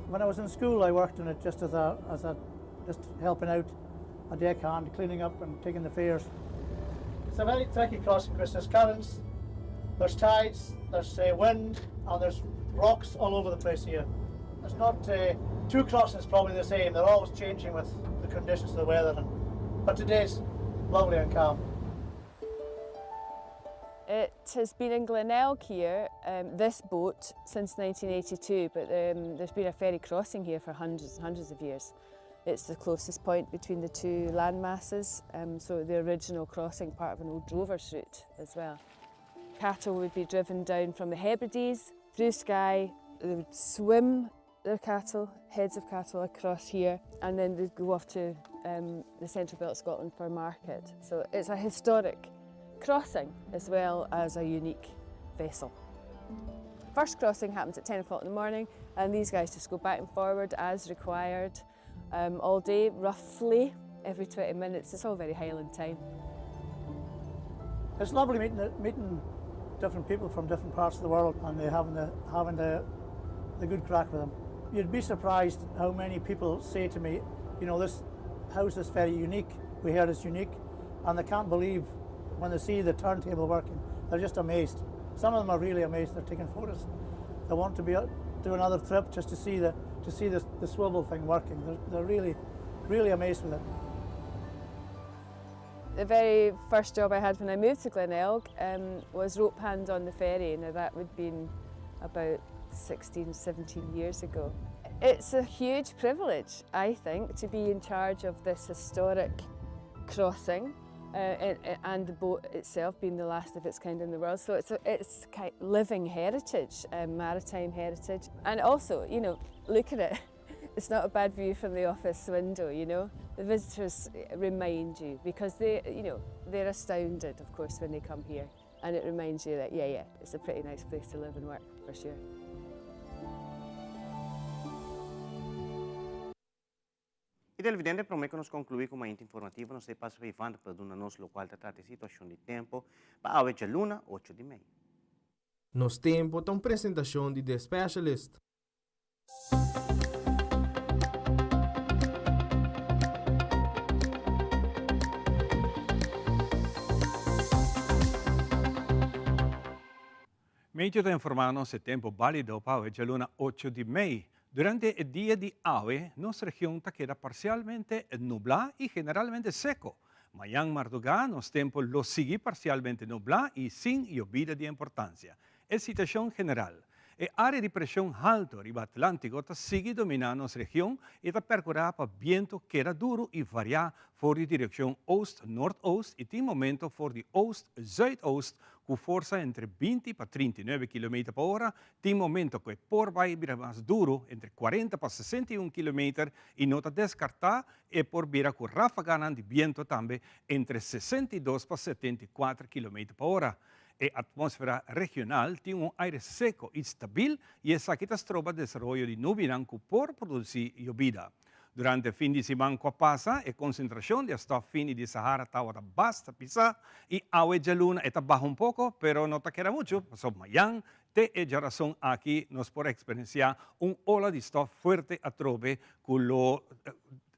When I was in school, I worked on it just as a, as a just helping out a deckhand, cleaning up and taking the fares. It's a very tricky crossing because there's currents, there's tides, there's uh, wind, and there's rocks all over the place here. There's not uh, two crossings probably the same. They're always changing with the conditions of the weather. And, but today's lovely and calm. It has been in Glenelg here, um, this boat, since 1982, but um, there's been a ferry crossing here for hundreds and hundreds of years. It's the closest point between the two land masses, um, so the original crossing, part of an old drover's route as well. Cattle would be driven down from the Hebrides through Skye, they would swim their cattle, heads of cattle across here, and then they'd go off to um, the Central Belt of Scotland for market. So it's a historic crossing as well as a unique vessel. First crossing happens at 10 o'clock in the morning and these guys just go back and forward as required um, all day, roughly every 20 minutes. It's all very Highland time. It's lovely meeting, meeting different people from different parts of the world and they having the, having the, the good crack with them. You'd be surprised how many people say to me, you know, this house is very unique. We heard it's unique. And they can't believe when they see the turntable working. They're just amazed. Some of them are really amazed. They're taking photos. They want to be do another trip just to see the to see the, the swivel thing working. They're, they're really, really amazed with it. The very first job I had when I moved to Glenelg um, was rope hand on the ferry. Now that would have been about 16, 17 years ago. It's a huge privilege, I think, to be in charge of this historic crossing uh, and, and the boat itself being the last of its kind in the world. So it's, a, it's kind of living heritage, um, maritime heritage. And also, you know, look at it. It's not a bad view from the office window, you know. The visitors remind you because they, you know, they're astounded, of course, when they come here. And it reminds you that, yeah, yeah, it's a pretty nice place to live and work, for sure. I televidente, promé ku nos konkluí ku Mainta Informativo, nos ta e pasa pa Ivan pa duna nos lokual ta trata e situashon di tempu pa awe djaluna, ocho di mei. Nos Tempo ta un presentashon di The Specialist. Meteo ta informá nos e tempu bálido pa awe djaluna ocho di mei. Durante e dia di awe, nos region ta keda parsialmente nublá i generalmente seko. Mañan mardugá nos tempu lo sigui parsialmente nublá i sin yobida di importansia. E situashon general, E área di preshon haltu riba Atlántiko ta sigui dominá nos region i ta perkurá pa bientu keda duru i variá for di direkshon oost-noordoost i tin momento for di oost-zuidoost ku forsa entre 20 pa 39 kilometer pa ora, tin momento ku e por bai bira mas duru entre 40 pa 61 kilometer i no ta deskartá e por bira ku ráfaganan di bientu tambe entre 62 pa 74 kilometer pa ora. E atmósfera regional tin un aire seko i stabil i esaki ta stroba desaroyo di nubinan ku por produsí yobida. Durante fin di siman ku a pasa, e konsentrashon di e stòf fini di Sahara tabata basta pisá i awe djaluna e ta baha un poko, pero no ta keda muchu, pasobra mayan te e djarason aki nos por eksperensiá un ola di stòf fuerte atrobe ku lo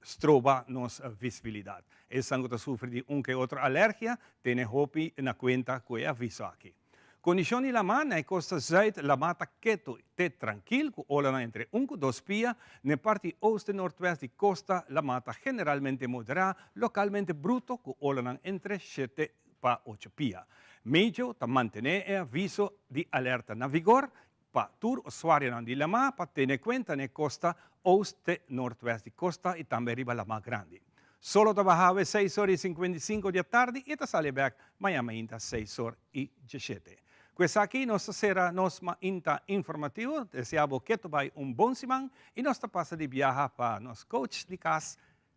stroba nos visibilidat. Esnan ku ta sufri di un ke otro alergia, tene hopi na kuenta ku e aviso aki. Kondishon di lamá na e kosta zùit, lamá ta ketu te trankil ku olanan entre un ku dos pia. Na e parti oost i noordwest di kosta, lamá ta generalmente moderá, lokalmente bruto ku olanan entre shete pa ocho pia. Medio ta mantené e aviso di alerta na vigor pa tur usuarionan di lamá pa tene kuenta na e kosta oost te noordwest di kosta i tambe riba lamá grandi. Solo ta baha awe seis or i 55 di atardi i ta sali bek maña mainta seis or i diesshete. Ku esaki nos ta sera nos mainta informativo. Desea bo ketu bai un bon siman i nos ta pasa di biaha pa nos coach di kas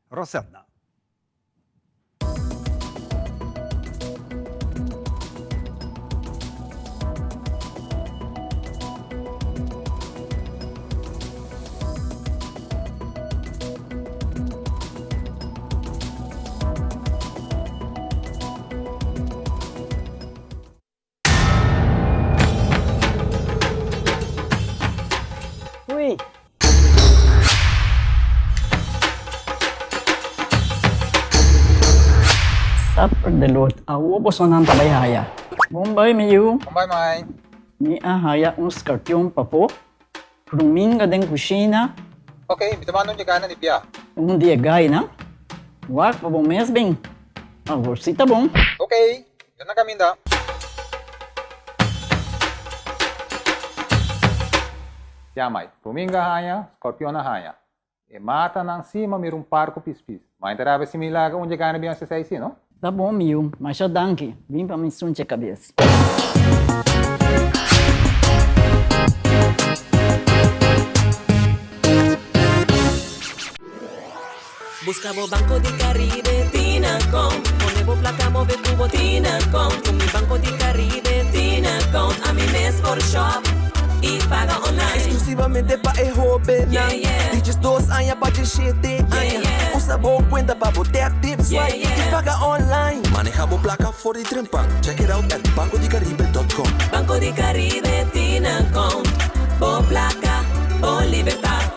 Rosedna. Ui. Supper de Lord, awo bosonan ta bai haya. Bon bai mi yu. Bon bai mai. Mi a haya un skarpion pafó, ruminga den kushina. Ok, mi ta manda un di gaina di bia. Un di e gaina? Wak pa bo mes bin. Awor si ta bon. Ok, mi ta na kaminda. Ya mai, ruminga haña, scorpion a haña. E matanan si ma mira un par ku pispis. Mai ta rabia si mi laga un dje gana bin hasi esei si, no? Ta bon mi yu, masha danki. Bin pa mi sunche kabes. Busca bo Banco di Caribe Tinacom Pone bo placa move cu bo Tinacom Cu mi Banco di Caribe Tinacom Ami mes por shop y paga online Exclusivamente pa e hobennan Di 12 aña pa 17 aña Usa bo cuenta pa bo tap tip swipe y paga online Maneha bo placa for di trempan Check it out at bancodicaribe.com Banco di Caribe Tinacom Bo placa, bo libertad.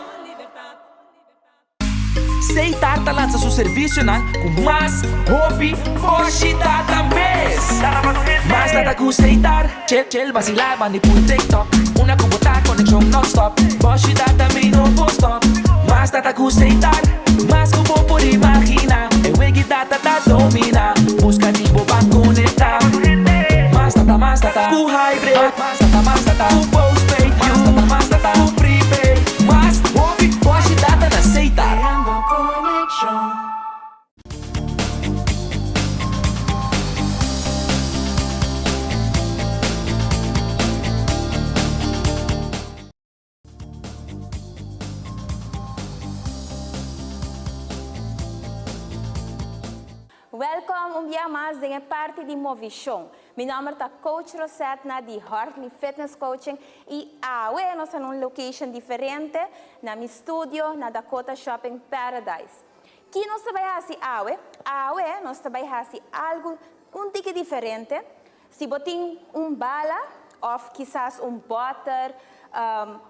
Seitar ta lansa su servisionan ku mas hopi boshi data mes. Mas data ku Seitar, chel chel basilá bandi pui TikTok. Una ku bo ta konekshon nonstop, boshi data mi no por stop. Mas data ku Seitar, mas ku bo por imaginá. E wegi data ta dominá, buska di bo ban konektá. Mas data, mas data ku hybrid. Mas data, mas data ku postpaid. Mas data, mas data ku prepaid. Mas hopi boshi data na Seitar. Creando conexion. Welkom un bia mas den e parti di Movishon. Mi nomber ta Coach Rosetna di Hartley Fitness Coaching y awe nos ta na un location diferente na mi studio na Dakota Shopping Paradise. Ki nos ta bai haci awe? Awe nos ta bai haci algo un tiki diferente. Si bo tin un bala of kisas un boter,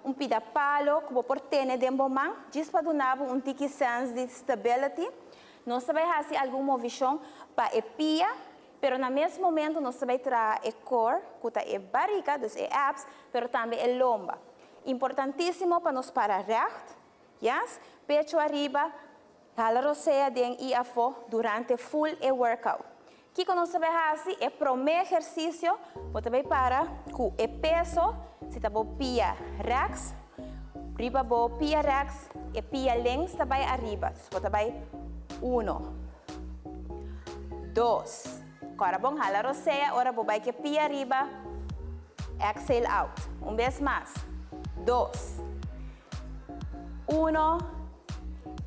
un pida palo ku bo por tene den bo man djis pa duna bo un tiki sense di stability. Nos ta bai hasi algun movishon pa e pia, pero na mes momento nos ta bai traha e core ku ta e barika, dus e abs, pero tambe e lomba. Importantisimo pa nos para recht, yes, pecho ariba. Hala rosea den i afó durante full e workout. Kiko nos ta bai hasi? E promé ehersisio bo ta bai para ku e peso, si ta bo pia rèks, riba bo pia rèks e pia links ta bai ariba. Dus bo ta bai uno, dos. Kòrda bon hala rosea ora bo bai ku e pia ariba, exhale out. Un bes mas, dos. Uno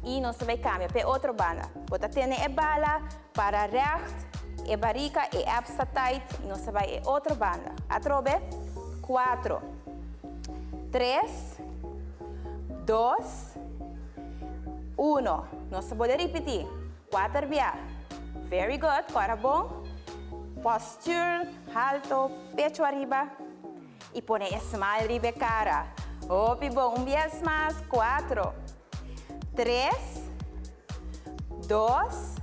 y nos ta bay cambia p'e otro banda. Bo ta tene e bala para recht, e barica, e abs ta tight y nos ta bay e otro banda. Atrobe, cuatro, tres, dos, uno. Nos ta bolbe ripiti, cuater bia. Very good, cora bon. Posture halto, pecho ariba. Y pone e smile riba e cara. Hopi bon. Un bies mas. Cuatro, tres, dos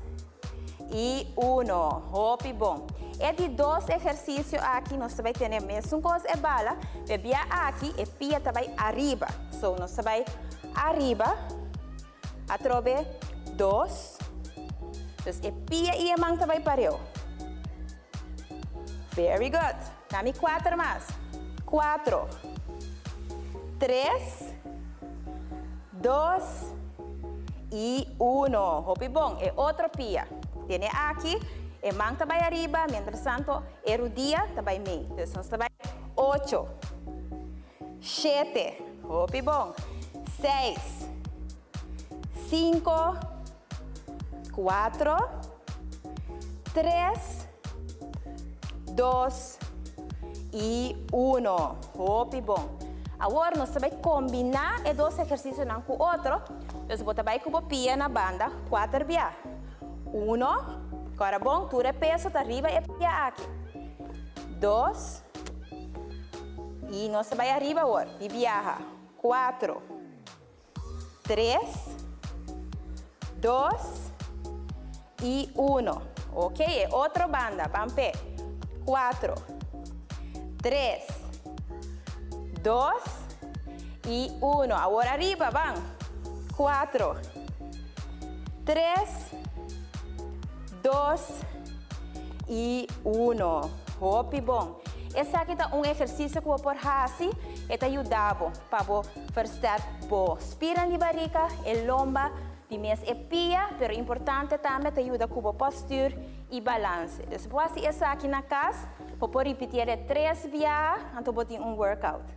y uno. Hopi bon. E di dos ehercicio aki nos ta bay tene mesun cos e bala, pe bia aki e pia ta bay ariba. So nos ta bay ariba, atrobe dos. Dus e pia y e man ta bay pareu. Very good. Dami cuater mas. Cuatro, tres, dos y uno. Hopi bon. E otro pia. Tene aki, e man ta bay ariba, mientras tanto e rudia ta bay mei. Dus nos ta bay ocho, shete, hopi bon, seis, cinco, Cuatro, tres, dos y uno. Hopi bon. Awor nos ta bay combina e dos ehercicionan cu otro. Dus bo ta bay cu bo pia na banda cuater bia. Uno, cora bon, tur e peso ta riba e pia aki. Dos, y nos ta bay ariba awor, di biaha. Cuatro. Tres, dos y uno. Ok, e otro banda, ban p'e. Cuatro, tres, dos y uno. Awor ariba, ban. Cuatro, tres, dos y uno. Hopi bon. Esaki ta un ehercicio cu bo por haci, e ta yuda bo. Pa bo versterk bo spiran di barika, e lomba, di mes e pia, pero importante tambe ta yuda ku bo postur i balanse. Dus bo hasi esaki na kas, bo por ripitié de tres biaha, anto bo tin un workout.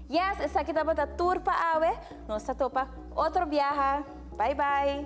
Yes, esaki tabata tur pa awe, nos ta topa otro biaha. Bye bye!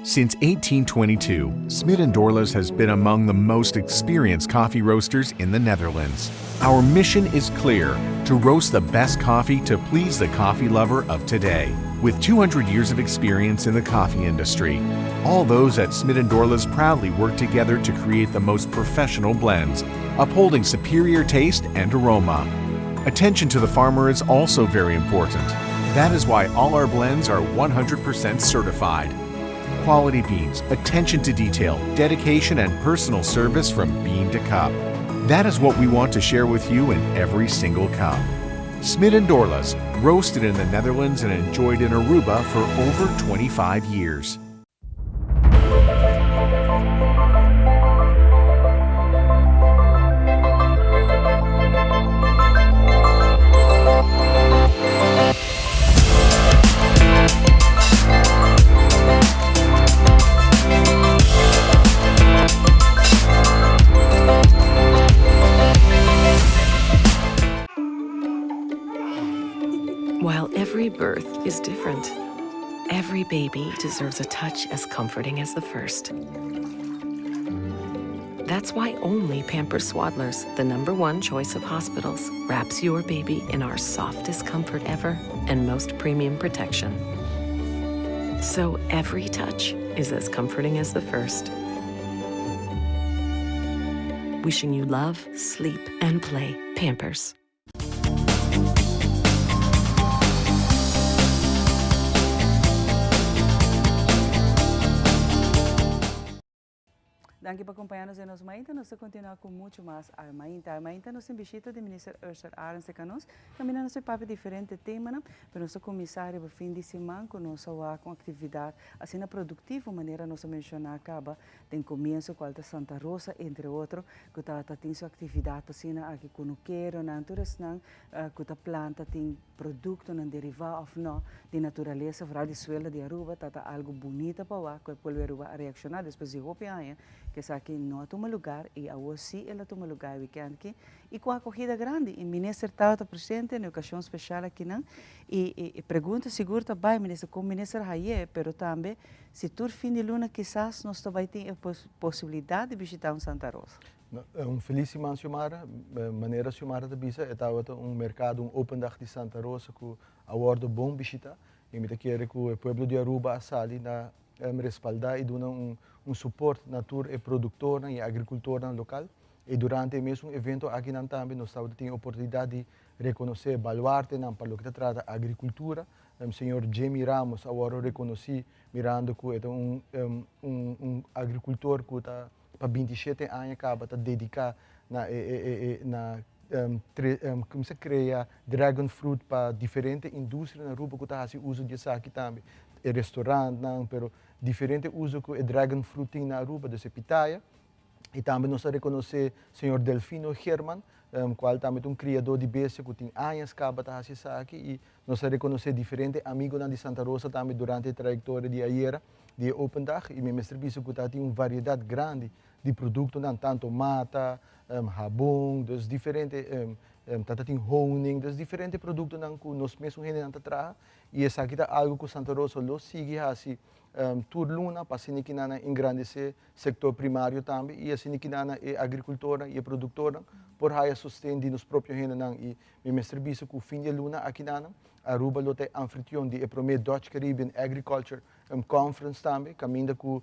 Since 1822, Smit & Dorlas has been among the most experienced coffee roasters in the Netherlands. Our mission is clear, to roast the best coffee to please the coffee lover of today. With 200 years of experience in the coffee industry, all those at Smit & Dorlas proudly work together to create the most professional blends, upholding superior taste and aroma. Attention to the farmer is also very important. That is why all our blends are 100% certified. Quality beans, attention to detail, dedication, and personal service from bean to cup. That is what we want to share with you in every single cup. Smit and Dorlas, roasted in the Netherlands and enjoyed in Aruba for over 25 years. While every birth is different, every baby deserves a touch as comforting as the first. That's why only Pampers Swaddlers, the number one choice of hospitals, wraps your baby in our softest comfort ever. and most premium protection. So every touch is as comforting as the first. Wishing you love, sleep, and play. Pampers. Danki pa acompaña nos den nos mainta. Nos ta continua cu mucho mas Awe Mainta. Awe Mainta nos tin bishita di Minister Ursell Arends cerca nos. Caminda nos ta papia diferente temanan, pero nos ta cuminsa riba fin di siman cu nos a wak un actividad asina productivo manera nos a menciona caba den comienso cual ta Santa Rosa entre otro cu tabata tin su actividad asina aki cunukeronan tur esnan cu ta planta tin productonan deriva of no di naturalesa, vooral di suelo di Aruba, ta ta algo bunita pa wak cu e pueblo di Aruba a reacciona despues di hopi aña cu esaki no a tuma lugar y awor si el a tuma lugar e weekend aki y cu acogida grandi y minister tabata presente na e ocasion special akinan y e pregunta sigur ta bay minister con minister haye pero tambe si tur fin di luna kisas nos ta bay tin e posibilidad di bishita un Santa Rosa. Un felis siman Xiomara, manera Xiomara ta bisa e tabata un mercado, un open dag di Santa Rosa cu a wordo bon bishita y mi ta kere cu e pueblo di Aruba a sali na respalda y duna un support na tur e productornan y agricultornan local y durante e mesun evento akinan tambe nos tabata tin e oportunidad di reconoce baluartenan pa loke ta trata agricultura, señor Jimmy Ramos a wordo reconoci mirando cu e ta un un agricultor cu ta pa 27 aña caba ta dedica na e e e na cuminsa crea dragon fruit pa diferente industria na Aruba cu ta haci uso di esaki tambe, e restaurantnan, pero diferente uso cu e dragon fruit tin na Aruba, dus e pitaya. Y tambe nos a reconoce señor Delfino Geerman, cual tambe ta un criador di bestia cu tin añas caba ta haci esaki y nos a reconoce diferente amigonan di Santa Rosa tambe durante e trayectoria di ayera di e open dag y mi mester bisa cu ta tin un variedad grandi di productonan tanto mata, habon, dus diferente ta ta tin honing, dus diferente productonan cu nos mesun hendenan ta traha y esaki ta algo cu Santa Rosa lo sigui haci tur luna pa asina kinan a engrandece sector primario tambe y asina kinan e agricultornan y e productornan por haya sosten di nos propio hendenan y mi mester bisa cu fin di e luna akinanan Aruba lo ta e anfitrion di e prome Dutch Caribbean Agriculture Conference tambe caminda cu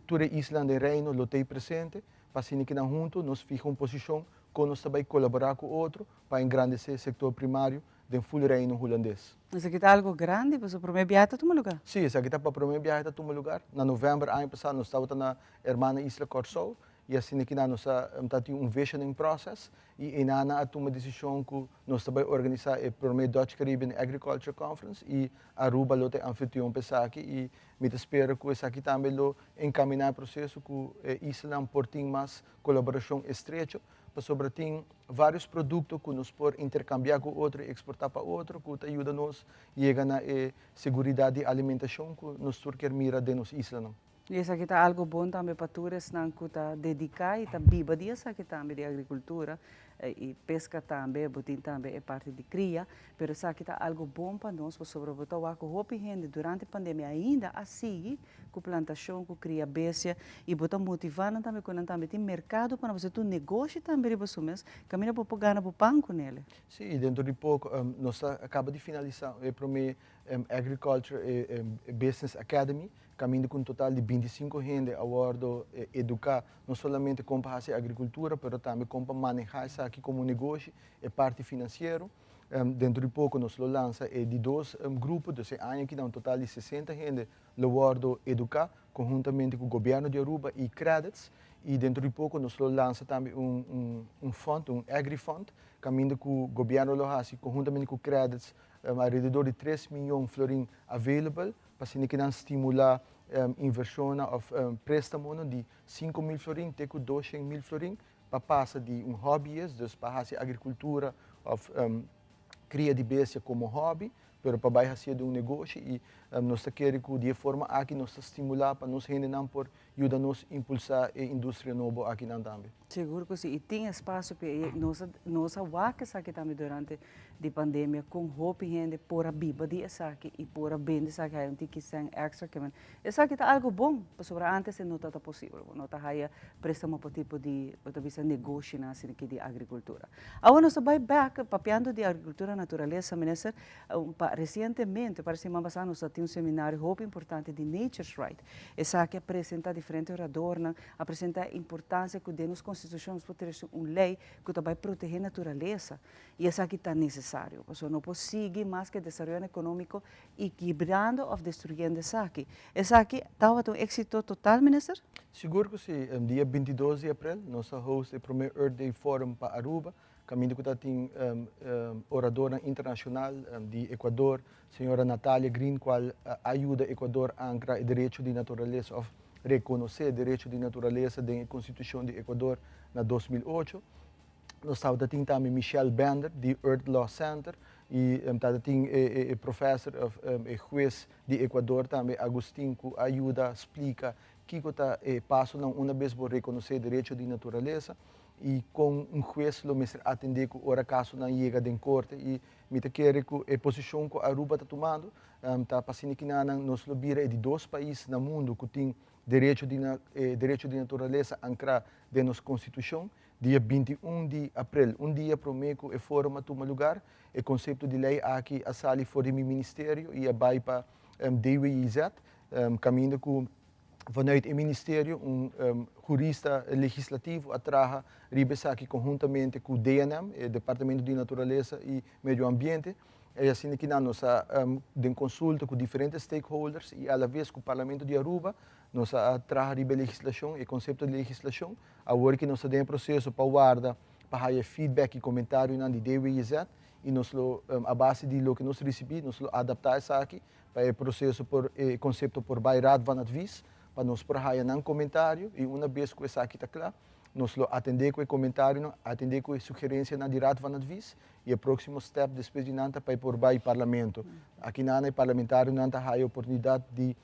tur e islanan den Reino lo ta presente pa asina kinan hunto nos fija un posicion con nos ta bay colabora cu otro pa engrandece sector primario den full Reino Hulandes. Esaki ta algo grandi pasobra prome biaha ta tuma lugar. Sí, esaki ta pa prome biaha ta tuma lugar. Na november aña pasá nos tabata na hermana isla Kòrsou i asina ki nan nos a ta tin un visioning process i einan a tuma desishon ku nos ta bai organisá e prome Dutch Caribbean Agriculture Conference i Aruba lo ta e anfitrion pa esaki i mi ta spera ku esaki tambe lo enkaminá e proseso ku e islanan por tin mas kolaborashon estrecho pasobra tin varios producto cu nos por intercambia cu otro y exporta pa otro cu ta yuda nos yega na e seguridad di alimentacion cu nos tur kier mira den nos islanan. Y esaki ta algo bon tambe pa tur esnan cu ta dedica y ta biba di esaki tambe, di agricultura y pesca tambe, bo tin tambe e parti di cria, pero esaki ta algo bon pa nos pasobra bo ta wak cu hopi hende durante pandemia ainda a sigui ku plantashon, ku kria bestia i bo ta motivá nan tambe ku nan tambe tin merkado pa nan por hasi un negoshi tambe riba su mes, kaminda bo por gana bo pan ku nele. Sí, i dentro di poko nos a kaba di finalisá e promé Agriculture Business Academy, kaminda ku un total di 25 hende a wòrdu eduká no solamente kon pa hasi agrikultura, pero tambe kon pa manehá esaki komo negoshi, e parti finansiero. Dentro di poko nos lo lansa e di dos grupo, dus e aña aki ta un total di 60 hende lo wordo educa conhuntamente cu Gobierno di Aruba y Credits y dentro di poco nos lo lansa tambe un un fund, un agri fund, caminda cu Gobierno lo haci conhuntamente cu Credits alrededor di tres miyon florin available pa asina ki nan stimula inversionnan of prestamonan di 5000 florin te cu 200.000 florin pa pasa di un hobbyist, dus pa haci agricultura of cria di bestia como hobby, pero pa bay hacié di un negoshi y nos ta kere cu di e forma aki nos ta stimula pa nos hendenan por yuda nos impulsa e industria nobo akinan tambe. Sigur cu si, y tin espacio p'e, y nos a nos a wak esaki tambe durante. Di pandemia con hopi hende por a biba di esaki y por a bende esaki haya un tiki cen extra ke men esaki ta algo bon pasobra antes e no tata posibel bo no ta haya prestamo pa tipo di bo ta bisa negoshinan asina ki di agricultura. Awor nos ta bay bek papiando di agricultura naturalesa minister pa recientemente para siman pasa nos ta tin un seminario hopi importante di Nature's Right esaki a presenta diferente oradornan a presenta e importancia cu den nos constitucion nos por trece un ley cu ta bay protehe naturalesa. I esaki ta nesesario, pasobra no por sigui mas ku e desaroyonan ekonómiko i kibrando òf destruyendo esaki. Esaki tabata un éksito total, Minister? Sigur ku si. Dia 22 di aprel nos a host e promé Earth Day Forum pa Aruba, kaminda ku ta tin oradornan internashonal di Ecuador, señora Natalia Green kual a yuda Ecuador ankra e derecho di naturalesa òf rekonosé derecho di naturalesa den e konstitushon di Ecuador na 2008. Nos tabata tin tambe Michelle Bender di Earth Law Center y tabata tin e professor of e hues di Ecuador tambe Agustin cu a yuda splica kico ta e pasonan una bes bo reconoce derecho di naturalesa y con un hues lo mester atende cu ora casonan yega den corte y mi ta kere cu e posicion cu Aruba ta tumando ta pa asina kinanan nos lo bira e di dos pais na mundo cu tin derecho di derecho di naturalesa ancra den nos constitucion. Dia 21 di april, un dia promé ku e forum a tuma lugar, e konsepto di lei aki a sali for di mi ministerio i a bai pa DWIZ, kaminda ku vanuit e ministerio un hurista legislativo a traha riba esaki konhuntamente ku DNM, e Departamento di Naturalesa i Medio Ambiente. I asina ki nan nos a den konsulta ku diferente stakeholders i alaves ku Parlamento di Aruba nos a traha riba e legislashon, e konsepto di legislashon. Awor ki nos ta den e proseso pa warda pa haya feedback i komentarionan di DWIZ i nos lo a base di loke nos risibí nos lo adaptá esaki pa e proseso por e konsepto por bai Raad van Advies pa nos por haya nan komentario i una bes ku esaki ta kla nos lo atendé ku e komentarionan, atendé ku e sugerensianan di Raad van Advies i e próksimo stèp despues di nan ta pa e por bai Parlamento. Akinan e parlamentarionan ta haya oportunidat di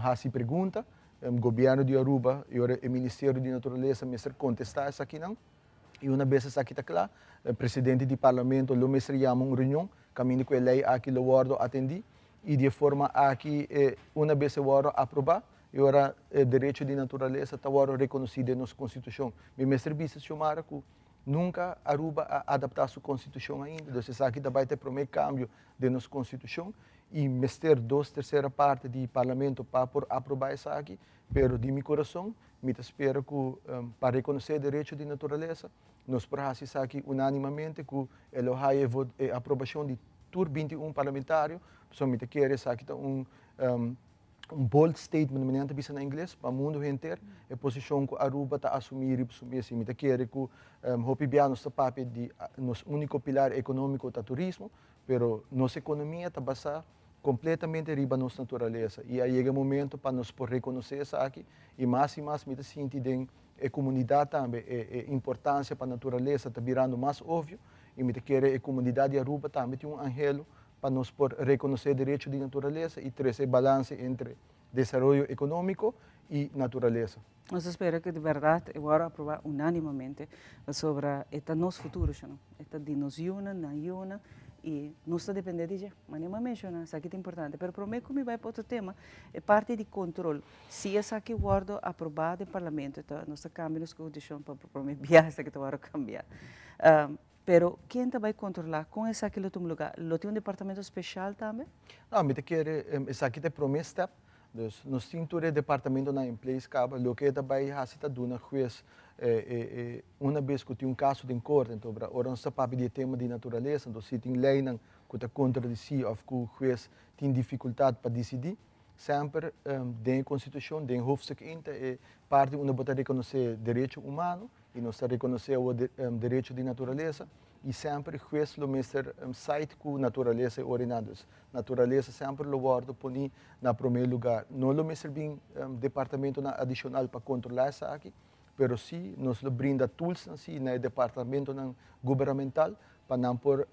hasi pregunta. Gobierno di Aruba y ora e Ministerio di Naturalesa mester contesta esakinan y una bes esaki ta cla, Presidente di Parlamento lo mester yama un reunion caminda cu e ley aki lo wordo atendi y di e forma aki una bes e wordo aproba y ora e derecho di naturalesa ta wordo reconoci den nos Constitucion. Mi mester bisa Xiomara cu nunca Aruba a adapta su Constitucion ainda, dus esaki ta bay ta e prome cambio den nos Constitucion y mester dos tercera parte di Parlamento pa por aproba esaki, pero di mi corazon mi ta spera cu pa reconoce derecho di naturalesa nos por haci esaki unanimamente cu e lo haya e aprobacion di tur 21 parlamentario, pasobra mi ta kere esaki ta un un bold statement manera nan ta bisa na ingles pa mundo henter e posicion cu Aruba ta asumi riba su mes y mi ta kere cu hopi bia nos ta papia di nos unico pilar economico ta turismo Pero nos economia ta basa completamente riba nos naturalesa y a yega e momento pa nos por reconoce esaki y mas y mas mi ta sinti den e comunidad tambe e importancia pa naturalesa ta birando mas obvio y mi ta kere e comunidad di Aruba tambe tin un anhelo pa nos por reconoce derecho di naturalesa y trece e balance entre desaroyo economico y naturalesa. Nos ta spera cu di berdad e worde aproba unanimamente pasobra e ta nos futuro sho no, e ta di nos yunan, nan yunan y nos ta depende di dje. Manera mi a menciona esaki ta importante, pero prome cu mi bay pa otro tema, e parti di control, si esaki worde aproba den parlamento ta nos ta cambia nos constitucion pa prome biaha esaki ta worde cambia. Pero ken ta bay controla con esaki lo tuma lugar? Lo tin un departamento special tambe? No, mi ta kere esaki ta e prome step. Dus nos tin tur e departamentonan in place caba. Loke e ta bay haci ta duna hues una bes cu tin un caso den corte. Enton ora nos ta papia di e tema di naturalesa, enton si tin leynan cu ta contradeci of cu hues tin dificultad pa dicidi, semper den e constitucion, den hoofdstuk 1 ta e parti unda bo ta reconoce derecho humano y nos ta reconoce awor derecho di naturalesa y semper e hues lo mester side cu naturalesa e ora Dus naturalesa semper lo wordo poni na prome lugar. No lo mester bin departamentonan adicional pa controla esaki, pero si nos lo brinda toolsnan si na e departamentonan gubernamental pa nan por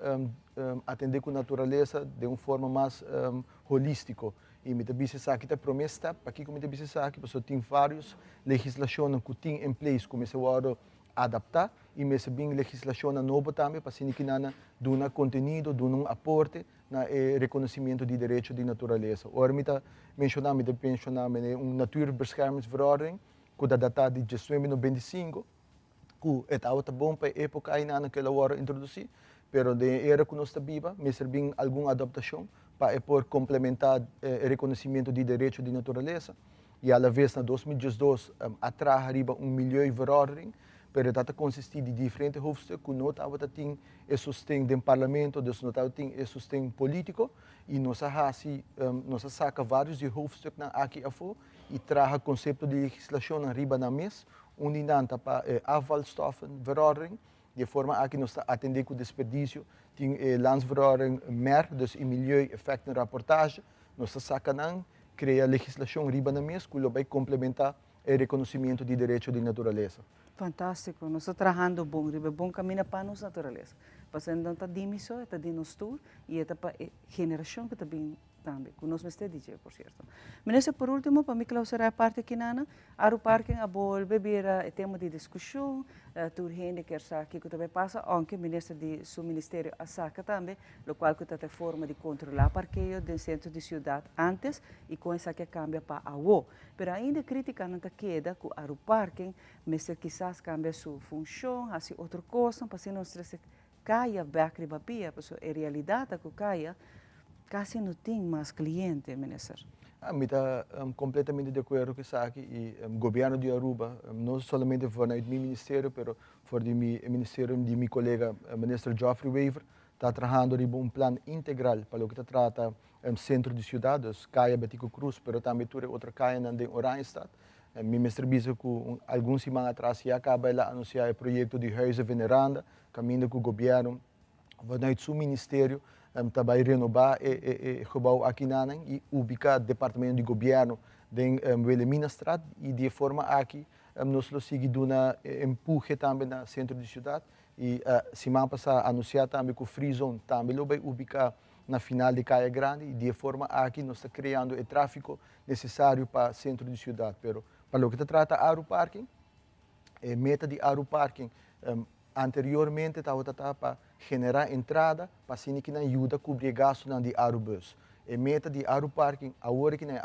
atende cu naturalesa den un forma mas holistico. Y mi ta bisa esaki ta e prome step. Pakico mi ta bisa esaki? Pasobra tin varios legislacionnan cu tin in place cu mester wordo adapta. y mester bin legislacionnan nobo tambe pa asina kinan duna contenido, duna un aporte na e reconocimiento di derecho di naturalesa. Ora mi ta menciona, mi ta menciona mene un Natuurbeschermingsverordening cu ta data di 1995, cu e tabata bon pa e epoca aynan cu el a wordo introduci, pero den e era cu nos ta biba mester bin algun adaptacion pa e por complementa e reconocimiento di derecho di naturalesa. Y a la vez na 2012 a traha riba un milieuverordening, pero e ta consisti di diferente hoofdstuk cu no tabata tin e sosten den parlamento, dus no tabata tin e sosten politico y nos a haci, nos a saca varios di e hoofdstuknan aki afo y traha concepto di legislacionnan riba nan mes, un di nan ta pa e afvalstoffenverordening. Di e forma aki nos ta atende cu desperdicio, tin e landsverordening mer, dus e milieu-effectenrapportage, nos ta saca nan, crea legislacion riba nan mes cu lo bay complementa e reconocimiento di derecho di naturalesa. Fantastico, nos ta trahando bon riba e bon camina pa nos naturalesa. Pasobra no ta di mi so, e ta di nos tur y e ta pa e generacion cu ta bin tambe, cu nos mester di dje, por cierto. Minister, por ultimo, pa mi clausura e parti aki nana, Aruparking a bolbe bira e tema di discusion, tur hende kier sa kico ta bay pasa, aunke minister di su ministerio a saca tambe, locual cu ta ta e forma di controla parkeo den centro di ciudad antes y con esaki a cambia pa awo. Pero ainda e criticanan ta keda cu Aruparking mester kisas cambia su funcion, haci otro cosnan pa asina nos trece Caya bek riba pia, pasobra e realidad ta cu Caya casi no tin mas cliente, Minister. Mi ta completamente di acuerdo cu esaki y Gobierno di Aruba, no solamente vanuit mi ministerio, pero for di mi ministerio di mi colega Minister Geoffrey Wever, ta trahando riba un plan integral pa loke ta trata centro di ciudad, dus Caya Betico Croes, pero tambe tur e otro cayanan den Oranjestad. Mi mester bisa cu algun siman atras ya caba el a anuncia e proyecto di Huize Veneranda, Caminda cu gobierno vanuit su ministerio ta bay renoba e gebouw akinanan y ubica departamento di gobierno den Wilhelminastraat y di e forma aki nos lo sigui duna empuje tambe na centro di ciudad y siman pasa a anuncia tambe cu free zone tambe lo bay ubica na final di Caya Grandi y di e forma aki nos ta creando e trafico necesario pa centro di ciudad pero pa loke ta trata Aruparking E meta di Aruparking anteriormente tabata ta pa generá entrada pa asina ki nan yuda kubri e gastunan di Arubus. E meta di Aruparking awor ki na e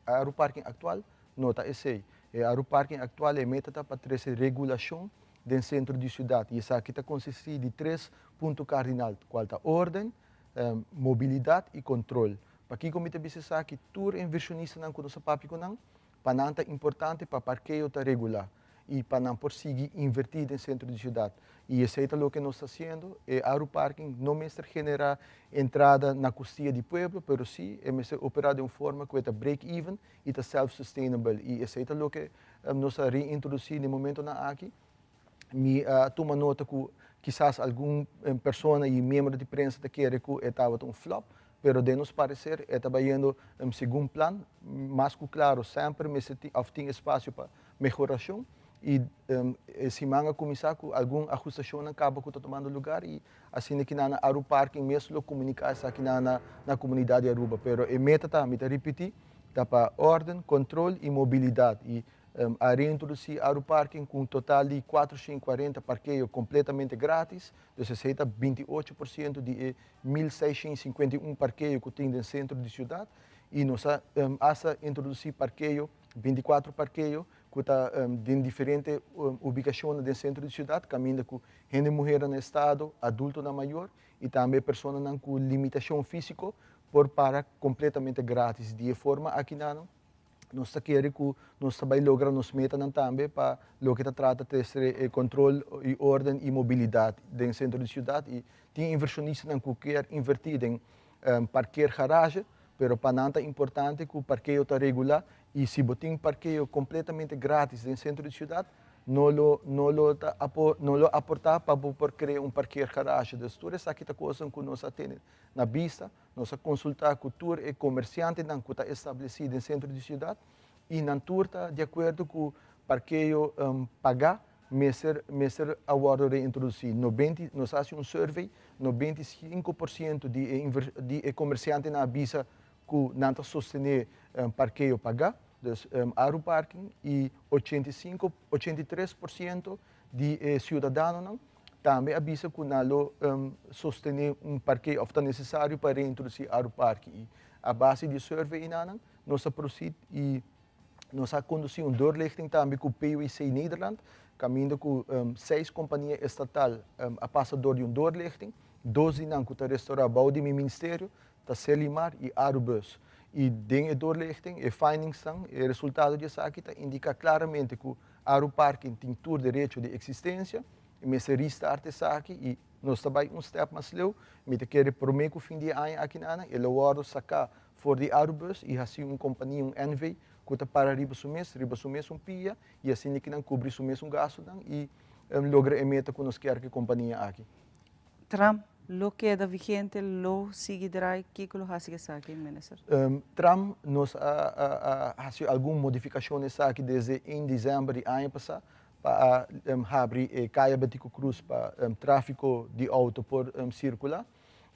Aruparking aktual no ta esei. E Aruparking aktual e meta ta pa trese regulashon den sentro di siudat i esaki ta konsistí di tres punto kardinal kual ta órden, mobilidat i kontrol. Pakiko mi ta bisa esaki? Tur invershonistanan ku nos a papia ku nan Pa nan ta importante pa parkeo ta regulá i pa nan por sigui invertí den sentro di siudat. I esei ta loke nos ta hasiendo. E Aruparking no mester generá entrada na kustia di pueblo, pero sí e mester operá den un forma ku e ta break even i ta self-sustainable. I esei ta loke nos a reintrodusí den momentonan aki. Mi a tuma nota ku kisas algun persona i miembro di prensa ta kere ku e tabata un flop, pero den nos pareser e ta bayendo segun plan. Mas ku klaro semper mester tin òf tin espasio pa mehorashon i e siman a kuminsá ku algun ahustashonnan kaba ku ta tumando lugar i asina ki nan na Aruparking mes lo komuniká esaki nan na komunidat di Aruba. Pero e meta ta, mi ta ripití, ta pa órden, kontrol i mobilidat i A reintroduci Aruparking cu un total di 440 parkeo completamente gratis, dus esey ta 28% di e 1651 parkeo cu tin den centro di ciudad. Y nos a hasta introduci parkeo, 24 parkeo, cu ta den diferente ubicacionnan den centro di ciudad, caminda cu hende muhernan na estado, adultonan mayor y tambe personanan cu limitacion fisico por para completamente gratis. Di e forma aki nan, Nos ta kere ku nos ta bai logra nos metanan tambe pa loke ta trata trese e kontrol i orden i mobilidat den sentro di siudat i tin invershonistanan ku kier invertí den parkeergarage pero pa nan ta importante ku parkeo ta regulá i si bo tin parkeo kompletamente gratis den sentro di siudat no lo no lo ta no lo aportá pa bo por krea un parkeergarage. Dus tur esaki ta kosnan ku nos a tene na bista. Nos a konsultá ku tur e komersiantenan ku ta establesí den sentro di siudat i nan tur ta di akuerdo ku parkeo pagá mester mester a wòrdu reintrodusí. Nobenti, nos a hasi un survey, 95% di e di e komersiantenan a bisa ku nan ta sostené parkeo pagá, dus Aruparking, i 85, 83% di e ciudadanonan. Tambe a bisa cu nan lo sostene un parkeo of ta necesario pa reintroduci Arupark y a base di e survey enanan nos a proceed y nos a conduci un doorlichting tambe cu PwC Nederland caminda cu seis compania estatal a pasa door di un doorlichting, dos di nan cu ta restaura bao di mi ministerio ta Selimar y Arubus. Y den e doorlichting e findingsnan, e resultado di esaki ta indica claramente cu Aruparking tin tur derecho di existencia y mester restart esaki y nos ta bay un step mas leu, mi ta kere prome cu fin di e aña aki na e lo wordo saca for di Arubus y haci un compania, un NV, cu ta para riba su mes, riba su mesun pia y asina ki nan cubri su mesun gastonan y logra e meta cu nos kier cu e compania aki. Tram lo keda vigente, lo sigui draai, kiko lo hasi ku esaki, Minister? Tram, nos a hasi algun modifikashon esaki desde ein december di aña pasá pa a habri e Kaya Betico Cruz pa tráfiko di outo por sirkulá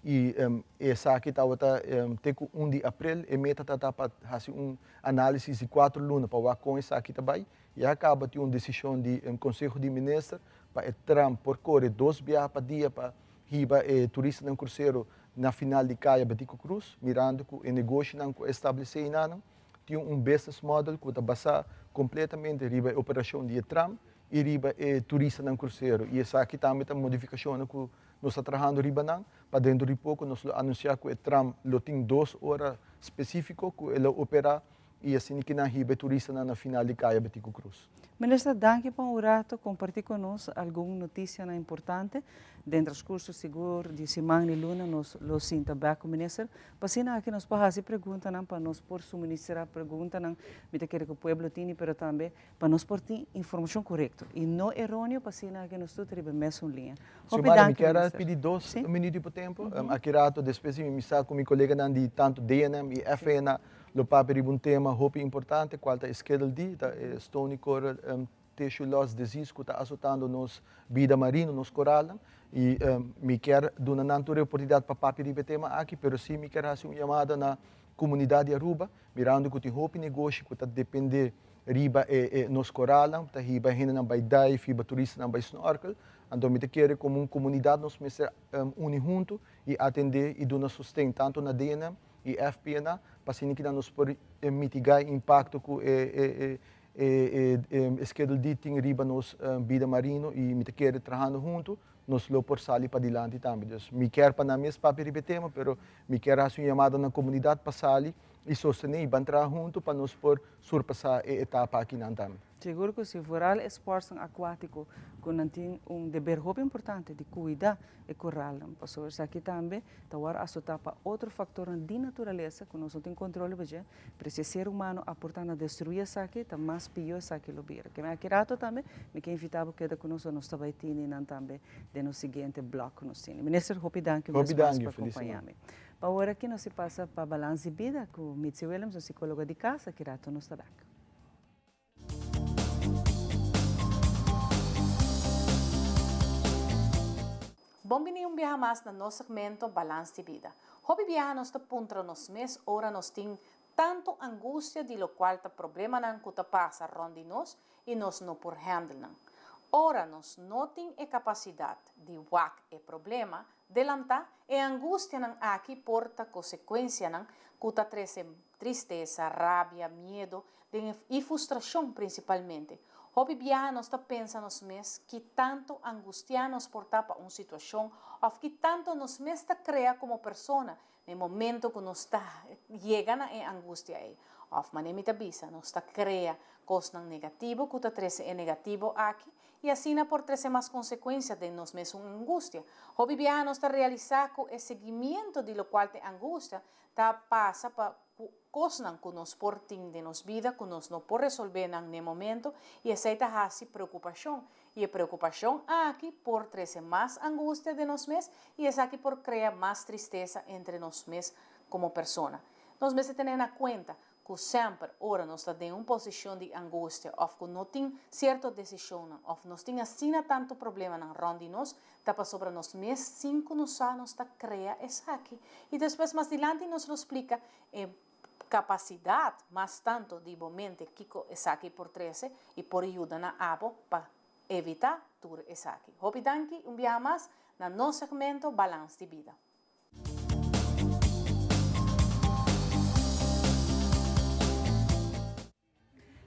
i esaki tabata te ku un di aprel. E meta ta ta pa hasi un análisis di kuater luna pa wak kon esaki ta bai. Ya kaba tin un desishon di Konseho di Minister pa e tram por kore dos biaha pa dia pa hiba e turistanan krusero na final di Kaya Betico Cruz, mirando ku e negoshinan ku a establesé einanan tin un business model ku ta basá kompletamente riba e operashon di e tram i riba e turistanan krusero. I esaki tambe ta modifikashonnan ku nos ta trahando riba nan pa dentro di poko nos lo anunsiá ku e tram lo tin dos ora spesífiko ku e lo operá I asina ki nan hiba e turistanan na final di Kaya Betico Cruz. Minister, danki pa un rato comparti cu nos algun noticianan importante. Den transcurso sigur di siman y luna nos lo sinta bek cu Minister pa asina aki nos por haci preguntanan pa nos por suministra preguntanan mi ta kere cu pueblo tini pero tambe pa nos por tin informacion corecto y no eroneo pa asina aki nos tur ta riba e mesun liña. Hopi Xiomara, mi danki kier a Minister. pidi dos minuut di bo tempo. Aki rato despues di mi misa cu mi coleganan di tanto DNM y FNA Lo papia riba un tema hopi importante cual ta e Schedule D, ta e Stony Coral Tissue Loss Disease cu ta azotando nos bida marino, nos coralnan. Y mi kier duna nan tur e oportunidad pa papia riba e tema aki, pero si mi kier haci un yamada na comunidad di Aruba, mirando cu tin hopi negoshi cu ta depende riba e nos coralnan, ta hiba hendenan bay dive, hiba turistanan bay snorkel. Anto mi ta kere como un comunidad nos mester uni hunto y atende y duna sosten tanto na DNM, i FPNA pa asina kinan nos por mitigá e impakto ku e e Schedule D tin riba nos bida marino i mi ta kere trahando huntu nos lo por sali padilanti tambe. Dus mi kier pa nan mes papia riba e tema pero mi kier hasi un yamada na komunidat pa sali i sostené i ban traha huntu pa nos por surpasá e etapa akinan tambe. Sigur ku si, vooral e sportnan akuátiko ku nan tin un deber hopi importante di kuida e koralnan, pasobra esaki tambe ta wòrdu asotá pa otro faktornan di naturalesa ku nos no tin kontrol riba dje, pero si e ser humano aportá na destruí esaki, ta mas pió esaki lo bira. Keme aki rato tambe mi ke invitá bo keda ku nos, nos ta bai tini nan tambe den nos siguiente blòk ku nos tini. Minister, hopi danki un bes mas pa kompañá mi. Pa ora aki nos si pasa pa Balans di Bida ku Mitzi Willems, nos sikóloga di kas, aki rato nos ta bèk. Bon bini un biaha mas na nos segmento Balans di Bida. Hopi biaha nos ta puntra nos mes ora nos tin tantu angustia di locual ta problemanan cu ta pasa rond di nos y nos no por handle nan. Ora nos no tin e capacidad di wak e problema, delanta, e angustianan aki por ta cosecuencianan cu ta trece tristesa, rabia, miedo, den e i frustrashon prinsipalmente. Hopi biaha nos ta pensa nos mes ki tantu angustiá nos por ta pa un situashon òf ki tantu nos mes ta krea komo persona na e momento ku nos ta yega na e angustia ei. Òf manera mi ta bisa, nos ta krea kosnan negativo ku ta trese e negativo aki i asina por trese mas konsekuensia den nos mesun angustia. Hopi biaha nos ta realisá ku e seguimiento di lokual ta e angustia ta pasa pa ku kosnan ku nos por tin den nos bida ku nos no por resolvé nan n'e momento i esei ta hasi preokupashon. I e preokupashon aki por trese mas angustia den nos mes i esaki por krea mas tristesa entre nos mes komo persona. Nos mester tene na kuenta ku semper ora nos ta den un posishon di angustia òf ku no tin sierto desishonnan òf nos tin asina tantu problemanan rònt di nos, Ta pasobra nos mes sin ku nos sa nos ta krea esaki. I despues mas dilanti nos lo splika e kapasidat mas tantu di bo mente kiko esaki por trese i por yuda na abo pa. Evitá tur esaki. Hopi danki un biaha mas na nos segmento Balans di Bida.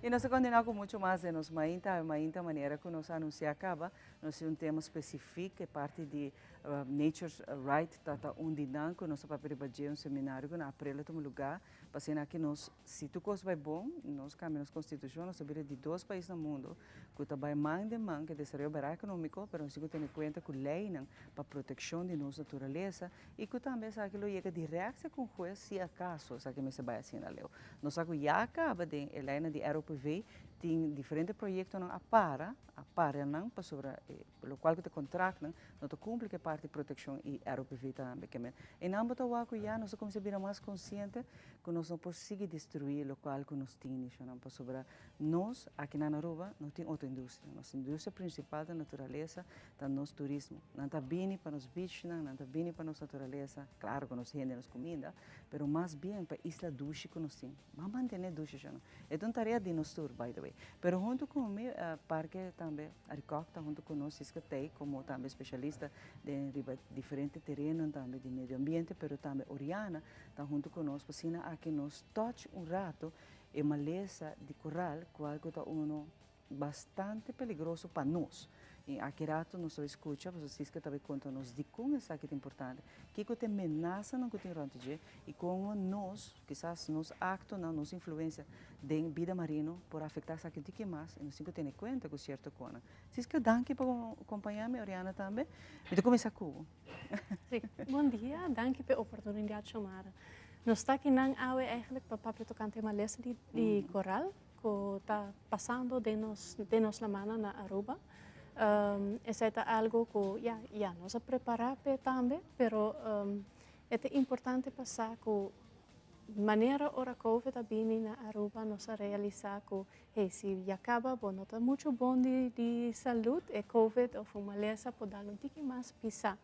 Y nos ta continua cu mucho mas den nos mainta, awe mainta manera cu nos a anuncia caba, nos tin un tema specific, e parti di Nature's Right ta ta un di nan cu nos ta papia riba dje, un seminario cu na april a tuma lugar, pa asina aki nos, si tur cos bay bon, nos cambia nos constitucion, nos ta bira di dos pais na mundo cu ta bay man den man cu e desaroyo bera economico, pero nos tin cu tene cuenta cu leynan pa proteccion di nos naturaleza y cu tambe esaki lo yega direct cu un huez si acaso esaki mester bay asina leu. Nos sa cu ya caba den e leynan di ROPV tin diferente proyectonan a para, a para nan pasobra e locual cu ta contractnan no ta cumpli cu e parti proteccion y ROPV tambe. Ke men e nan bo ta wak cu ya nos a cuminsa bira mas consciente cu nos no por sigui destrui locual cu nos tin nishonan pasobra Nos, aki na Aruba, no tin otro industria. Nos industria principal ta naturalesa, ta nos turismo. Nan ta bini pa nos beachnan, nan ta bini pa nos naturalesa, claro cu nos hende, nos cuminda, pero mas bien pa isla dushi cu nos tin. Ban mantene dushi sho no. E ta un tarea di nos tur, by the way. Pero hunto cu mi, Parke tambe, Arikok ta hunto cu nos, Siska Tey como tambe specialista den riba diferente terenonan tambe di medio ambiente, pero tambe Oriana ta hunto cu nos pa asina aki nos touch un rato E malesa di koral kual ku ta uno bastante peligroso pa nos. I aki rato nos ta skucha pasobra Siska ta bai konta nos dikon esaki ta importante, kiko ta e menasanan ku tin rònt di dje i komo nos, kisas nos aktonan, nos influensia den bida marino por afektá esaki un tiki mas i nos tin ku tene kuenta ku sierto konan. Siska, danki pa kompañá mi, Oriana tambe. Mi ta kuminsá ku bo. Sí, bon dia, danki pa e oportunidat, Xiomara. Nos ta akinan awe eigenlijk pa papia tocante e malesa di di coral cu ta pasando den nos den nos lamana na Aruba. Esey ta algo cu ya ya nos a prepara p'e tambe, pero e ta importante pa sa cu manera ora covid a bini na Aruba nos a realisa cu hey si ya caba bo no ta mucho bon di di salud e covid of un malesa por dal un tiki mas pisa.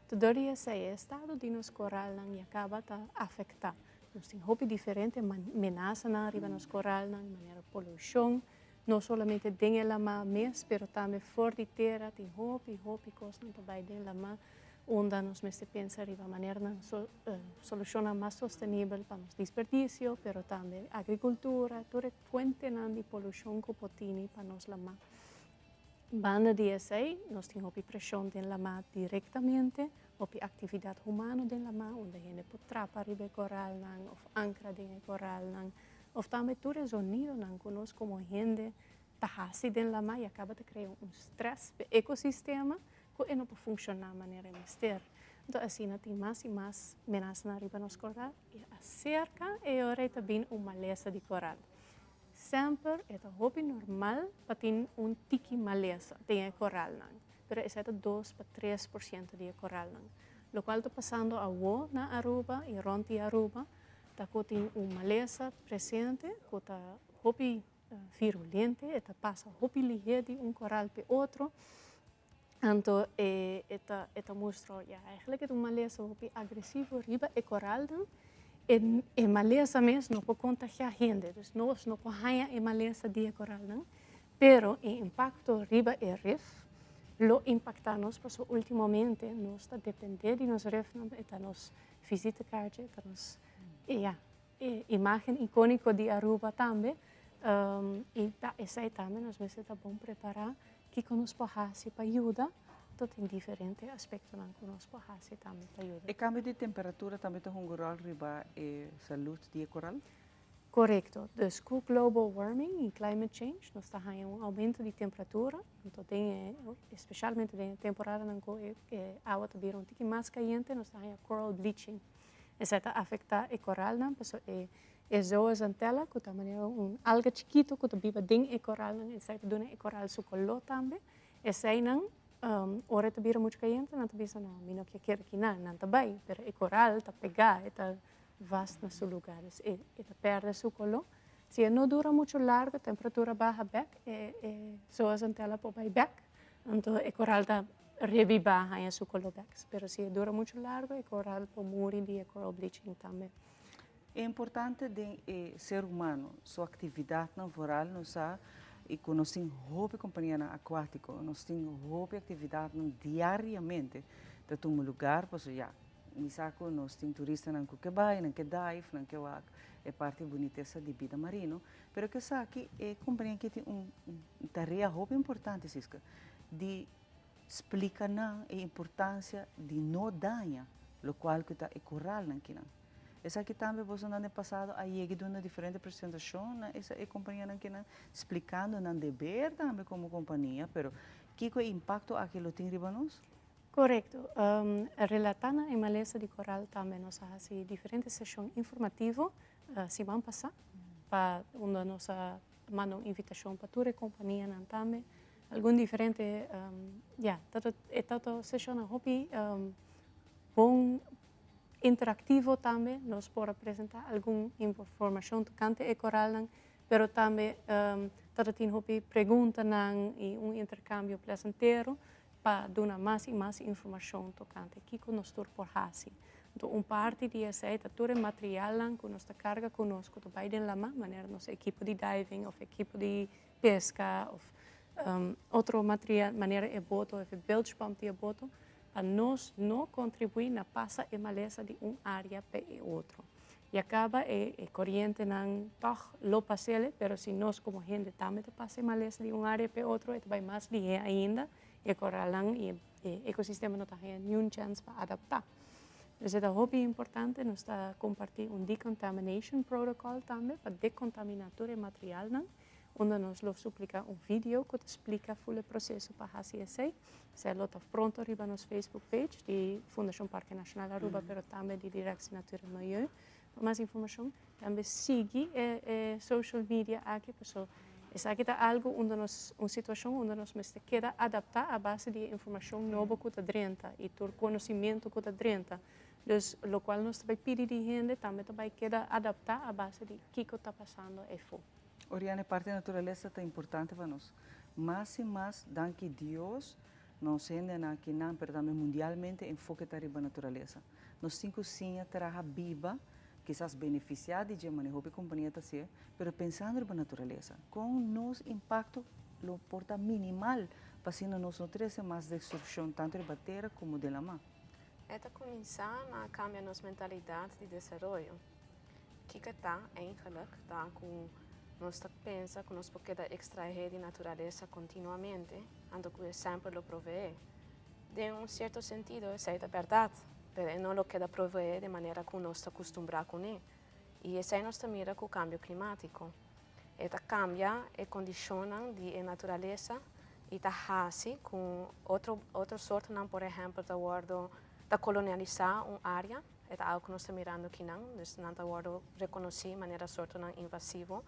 Tur di esei e estado di nos koralnan ya kaba ta afektá. Nos tin hopi diferente menasanan riba nos koralnan, manera polushon, no solamente den e lamá mes, pero tambe for di tera tin hopi, hopi kosnan ta bai den lamá unda nos mester pensa riba maneranan, solushonnan mas sostenibel pa nos disperdisio, pero tambe agrikultura, tur e fuentenan di polushon ku por tini pa nos lamá. Banda di esei, nos tin hopi preshon den lamá direktamente, hopi aktividat humano den lamá unda hende por trapa riba e koralnan òf ankra den e koralnan, òf tambe tur e zonidonan ku nos komo hende ta hasi den lamá i a kaba ta krea un strès p'e ekosistema ku e no por funshoná manera e mester. Anto asina tin mas i mas menasanan riba nos koral i aserka e ora ei ta bin un malesa di koral. Semper e ta hopi normal pa tin un tiki malesa den e koralnan, pero esei ta dos pa 3% di e koralnan. Lokual ta pasando awo na Aruba i rònt di Aruba ta ku tin un malesa presente ku ta hopi virulente, e ta pasa hopi lihé di un koral p'e otro. Anto e e ta e ta mustra ya eigenlijk e ta un malesa hopi agresivo riba e koralnan. E e malesa mes no por kontagiá hende, dus nos no por haña e malesa di e koralnan, pero e impakto riba e rif lo impaktá nos pasobra ultimamente nos ta dependé di nos rifnan, e ta nos visitekaartje, e ta nos ya e imágen ikóniko di Aruba tambe i pa esei tambe nos mester ta bon prepará Kiko nos por hasi pa yuda? To tin diferente aspektonan ku nos por hasi tambe pa yuda. E kambio di temperatura tambe ta hunga ròl riba e salud di e koral? Korekto. Dus ku global warming i climate change nos ta haña un oumento di temperatura. Anto den e, espesialmente den e temporadanan ku e awa ta bira un tiki mas kayente nos ta haña coral bleaching. Esei ta afektá e koralnan pasobra e E zooxanthella, ku ta manera un alga chikitu ku ta biba den e koralnan, esei ta duna e koral su koló tambe. Eseinan, ora e ta bira muchu kayente, nan ta bisa, no, mi no ke keda akinan, nan ta bai. Pero e koral ta pegá, e ta vast na su lugá, dus e ta pèrdè su koló. Si e no dura muchu largu, temperatura baha bèk, e e zooxanthella por bai bèk, anto e koral ta rebibá, haña su koló bèk. Pero si e dura muchu largu, e koral por muri di e coral bleaching tambe. E importante den e ser humano su actividadnan vooral nos sa Y cu nos tin hopi companianan acuatico, nos tin hopi actividadnan diariamente ta tuma lugar, pasobra ya, mi sa cu nos tin turistanan cu ke bay, nan ke dive, nan ke wak e parti bunitesa di bida marino, pero cu esaki e compania aki tin un tarea hopi importante, Siska, di splica nan e importancia di no daña locual cu ta e coralnan kinan. Esaki tambe bosonan den pasado a yega duna diferente presentacion na esa e companianan kinan, splicando nan deber tambe como compania, pero kico e impacto aki lo tin riba nos? Corecto. Relata na e malesa di coral tambe nos a haci diferente sesion informativo siman pasa, pa unda nos a manda un invitacion pa tur e companianan tambe. Algun diferente, ya, e tabata sesionnan hopi bon interactivo tambe. Nos por a presenta algun informacion tocante e coralnan, pero tambe tabatin hopi preguntanan y un intercambio placentero pa duna mas y mas informacion tocante kico nos tur por haci. Anto un parti di esey ta tur e materialnan cu nos ta carga cu nos cu ta bay den lama, manera nos ekipo di diving of ekipo di pesca of otro material manera e boto of e bilge pump di e boto, pa nos no contribui na pasa e malesa di un area pa e otro. Ya caba e e corientenan tog lo pasele, pero si nos como hende tambe ta pasa e malesa di un area pa e otro, e ta bay mas lihe ainda, e coralnan y e ecosistema no ta haya niun chance pa adapta. Dus e ta hopi importante, nos ta comparti un decontamination protocol tambe pa decontamina tur e materialnan, unda nos lo suplica un video cu ta splica full e proceso pa haci esey. Esey lo ta pronto riba nos Facebook page di Fundacion Parke Nacional Aruba, pero tambe di Directie Natuur en Milieu. Pa mas informacion, tambe sigui e e social media aki, paso esaki ta algo unda nos, un situacion unda nos mester keda adapta a base di e informacion nobo cu ta drenta y tur conocimento cu ta drenta. Dus locual nos ta bay pidi di hende tambe ta bay keda adapta a base di kico ta pasando eyfo. Oriana, e parti naturalesa ta importante pa nos. Mas y mas, danki Dios, nos hendenan akinan, pero tambe mundialmente, enfoke ta riba naturalesa. Nos tin cu siña traha biba, kisas beneficia di dje manera hopi compania ta hacié, pero pensando riba naturalesa. Con nos impacto lo por ta minimal pa asina nos no trece mas destruccion tanto riba tera como den lama. E ta cuminsa na cambia nos mentalidad di desaroyo. Kiko ta eigenlijk ta ku nos ta pensa ku nos por keda ekstraé di naturalesa kontinuamente, anto ku e semper lo proveé. Den un sierto sentido esei ta bèrdat, pero e no lo keda proveé den manera ku nos ta kustumbrá kuné. I esei nos ta mira ku kambio klimátiko. E ta kambia e kondishonnan di e naturalesa i ta hasi ku otro otro sortonan por ehèmpel ta wòrdu ta kolonialisá un área. E ta algo ku nos ta mirando kinan, dus nan ta wòrdu rekonosí manera sortonan invasivo.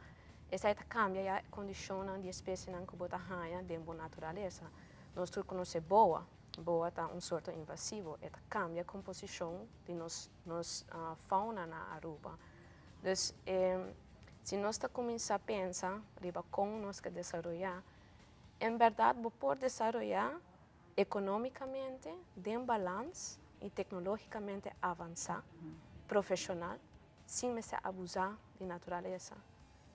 Esei ta kambia ya e kondishonnan di espesienan ku bo ta haña den bo naturalesa. Nos tur konosé boa. Boa ta un sorto invasivo. E ta kambia komposishon di nos nos fauna na Aruba. Dus e si nos ta kuminsá pensa riba kon nos ke desaroyá, en bèrdat bo por desaroyá economicamente den balans y tecnologicamente avansa, profesional, sin mester abusa di naturalesa.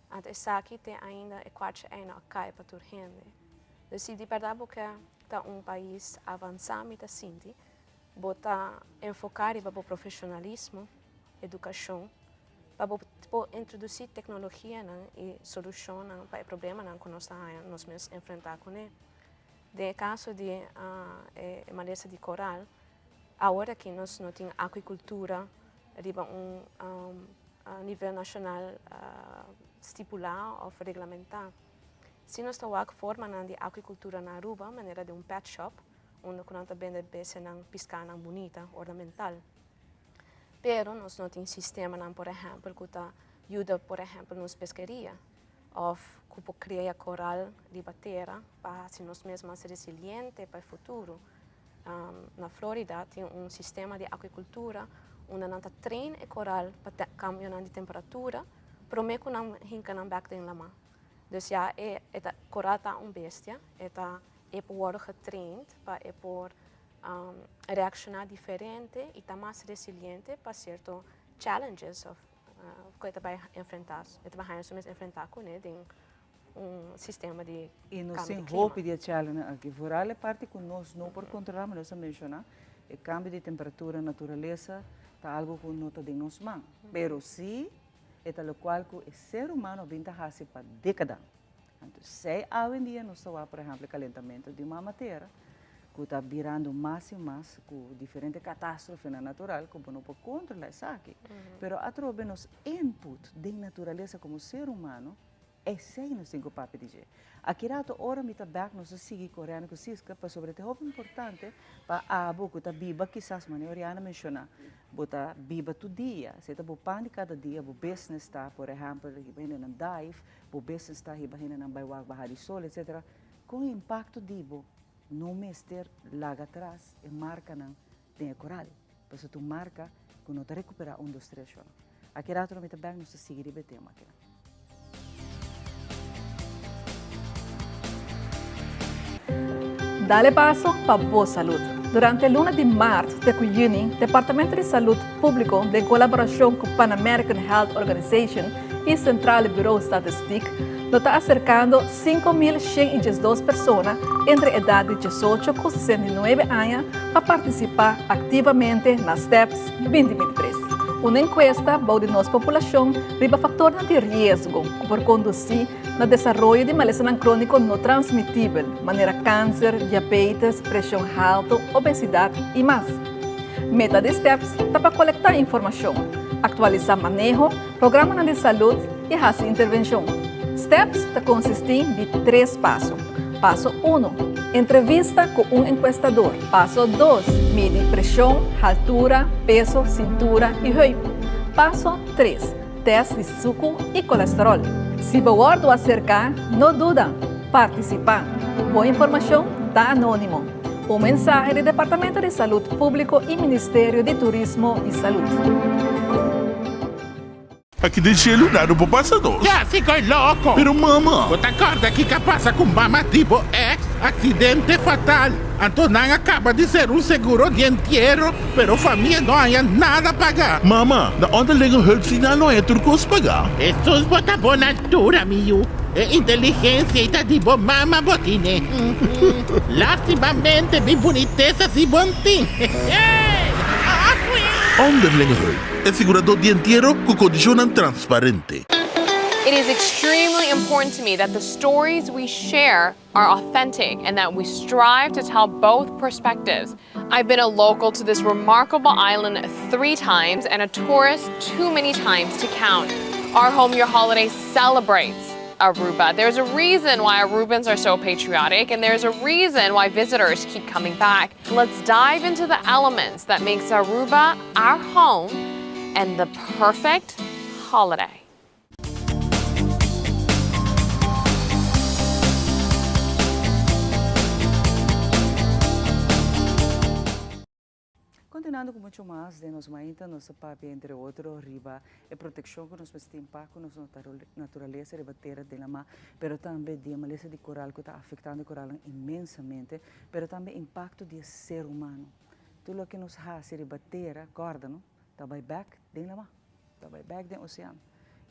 Anto esaki te ainda e cuartje ei no a cay pa tur hende. Dus si di berdad bo ke ta un pais avansa mi ta sinti bo ta enfoca riba bo profesionalismo, educacion, pa bo por introduci tecnologianan y solucionnan pa e problemanan cu nos ta haya nos mes enfrenta cune. Den e kaso di e malesa di koral, awor aki nos no tin akuikultura riba un nivel nashonal stipulá òf reglamentá. Si nos ta wak formanan di akuikultura na Aruba, manera di un pet shop, unda ku nan ta bende besenan, piskanan bunita, ornamental. Pero nos no tin sistemanan, por ehèmpel, ku ta yuda, por ehèmpel, nos peskeria. Of ku por krea koral riba tera pa hasi nos mes mas resiliente pa e futuro. Na Florida tin un sistema di akuikultura unda nan ta train e koral pa kambionan di temperatura promé ku nan hinka nan bèk den lamá. Dus ya e e ta koral ta un bestia, e ta e por wòrdu getraind pa e por reakshoná diferente i ta mas resiliente pa sierto challenges of Ku e ta bai enfrentá, e ta bai haña su mes enfrentá kuné den un sistema di I nos kambio tin di klima. hopi di e challenge aki, vooral e parti ku nos no por kontrolá, mi nos a menshoná, e kambio di temperatura, naturalesa ta algu ku no ta den nos man, pero si e ta lokual ku e ser humano a bin ta hasi pa dékada. Anto esei awendia nos ta wak por ehèmpel e kalentamentu di mama tera ku ta birando mas i mas ku diferente katastrofenan natural ku bo no por kontrolá esaki. Pero atrobe nos input den naturalesa komo ser humano esei nos tin ku papia di dje. Aki rato ora mi ta bèk nos ta sigui ku Oriana ku Siska pasobra ta hopi importante pa abo ku ta biba kisas manera Oriana menshoná bo ta biba tur dia, esei ta bo pan di kada dia, bo business ta por ehèmpel riba hendenan dive, Bo business ta hiba hendenan bai wak baha di sol etc. Kon e impacto di bo no mester laga atras e marcanan den e coral? Pasobra ta un marca cu no ta recupera un dos tres shona. Aki rato lo mi ta bek nos ta sigui riba e tema aki. Dale paso pa bo salud. Durante luna di maart te cu juni, Departamento di Salud Publico den colaboracion cu Pan American Health Organization y Centrale Bureau Statistiek lo ta acercando 5112 persona entre edad di 18 cu 69 aña pa participa activamente na STEPS 2023. Un encuesta bou di nos populacion riba factornan di riesgo cu por conduci na desaroyo di malesanan króniko no transmitibel, manera kanser, diabetes, preshon haltu, obesidat i mas. Meta di STEPS ta pa kolektá informashon, aktualisá maneho, programanan di salud i hasi intervenshon. STEPS ta konsistí di tres paso. Paso uno, entrevista ku un enkuestador. Paso dos, midi preshon, haltura, peso, sintura i heup. Paso tres, Test di suku i kolesterol. Si bo wòrdu aserká, no duda, partisipá. Bo informashon ta anónimo. Un mensahe di Departamento di Salud Públiko i Ministerio di Turismo i Salud. Aki den shelu nada por pasa nos. Ya si koe loko. Pero mama. Bo ta kòrda kiko a pasa ku mama di bo ex? Aksidente fatal. Anto nan a kaba di ser un seguro di entiero, pero famia no haña nada paga. Mama, na onderlinge hulp si nan no haña tur kos paga. Hesus bo ta bon altura mi yu, e inteligencia ei ta di bo mama bo tine. Lastimamente mi bunitesa si bon tin. Onderlinge hulp, e sigurador di entiero ku kondishonnan transparente. It is extremely important to me that the stories we share are authentic and that we strive to tell both perspectives. I've been a local to this remarkable island three times and a tourist too many times to count. Our Home Your Holiday celebrates Aruba. There's a reason why Arubans are so patriotic and there's a reason why visitors keep coming back. Let's dive into the elements that makes Aruba our home and the perfect holiday. Continuando cu mucho mas den nos mainta, nos ta papia entre otro riba e proteccion cu nos mester tin pa cu nos naturalesa riba tera den lama, pero tambe di e malesa di coral cu ta afectando e coralnan inmensamente, pero tambe impacto di e ser humano. Tur loke nos haci riba tera, corda no, ta bay bek den lama. Ta bai bek den osean.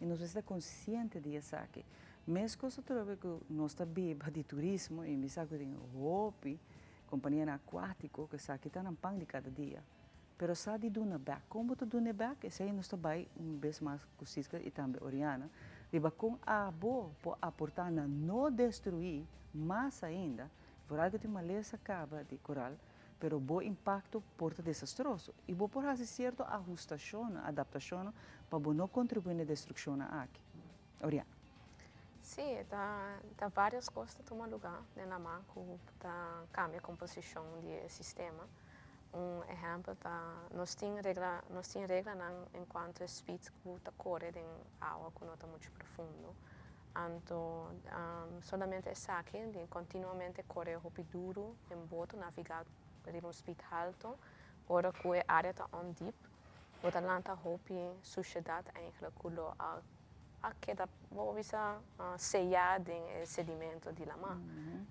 I nos mester ta konsiente di esaki. Meskos atrobe ku nos ta biba di turismo i mi sa ku tin hopi kompanianan akuátiko ku esaki ta nan pan di kada dia. Pero sa di duna bek. Kon bo ta duna e bek? Esei nos ta bai un bes mas ku Siska i tambe Oriana riba kon abo por aportá na no destruí mas ainda, vooral ku tin malesa kaba di koral, Pero bo impacto por ta desastroso y bo por haci cierto ahustacionnan, adaptacionnan, pa bo no contribui na e destruccionnan aki. Oriana. Sí, ta ta varios cos ta tuma luga den lama cu ta cambia composicion di e sistema. Un ehempel ta nos tin regla nos tin reglanan en cuanto e speed cu ta core den awa cu no ta mucho profundo. Anto solamente esaki di continuamente core hopi duru den boto, naviga riba un speed halto, ora cu e area ta ondiep, bo ta lanta hopi sushedad eigenlijk cu lo a a keda, bo por bisa, seya den e sedimento di lama.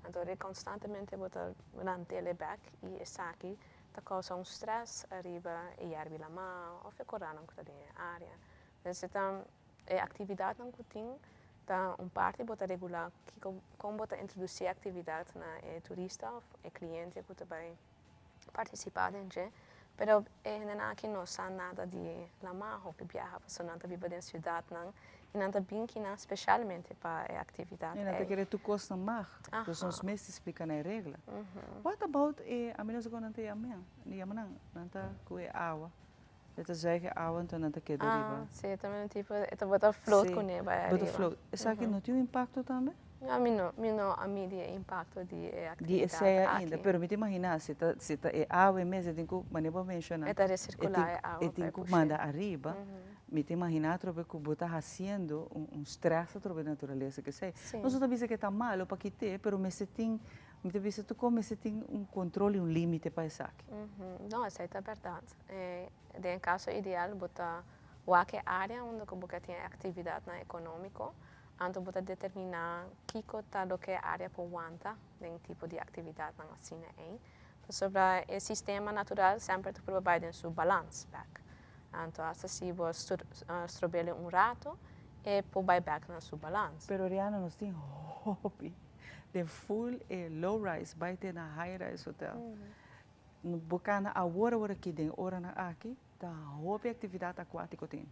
Anto ora constantemente bo ta lant'el bek y esaki ta causa un stress ariba e yerbi lama of e coralnan cu ta den e area. Entonces e ta. E aktividatnan ku tin. Ta un parti bo ta regulá kiko kon bo ta introdusí aktividat na e turista òf e kliente ku ta bai partisipá den dje. Pero e hendenan aki no sa nada di lamá hopi biaha pasobra nan ta biba den siudatnan i nan ta bin kinan spesialmente pa e aktividat I nan ta ei. kere tur kosnan mag, dus nos mester splika nan e regla. What about e, ami no sa kon nan ta yama, yama nan, nan ta ku e awa. E ta zuig e awa anto nan ta keda riba. Ah, si, e ta un tipo, e ta bota float Si, kuné bai bota ariba. float. Esaki no tin un impacto tambe? No, mi no, mi no a midi e impacto di e Di actividad esei ainda, aki. pero mi ta imagina si ta, si ta e awa e mes e tin ku, manera bo a menciona, E ta e recircula tin, e awa e pa tin e ku push'é. manda ariba, mi ta imagina atrobe ku bo ta haciendo un, un stress atrobe di naturalesa ku esei. Si. Nos no ta bisa ku e ta malo pa kit'é, pero mester tin Mi ta bisa tur kon mester tin un control y un limite pa esaki. No, esei ta berdad. Den e caso ideal bo ta wak e area unda cu bo ke tin e actividadnan economico, anto bo ta determina kico ta loke e area por wanta den tipo di actividadnan asina ei. Pasobra e sistema natural semper ta prueba bai den su balans bek. Anto hasta si bo strobele un rato, e por bai bek na su balans. Pero Rihanna nos tin hopi Den full e low rise bai te na high rise hotel. Bo cana awor awor aki den oranan aki ta hopi actividad acuatico tin.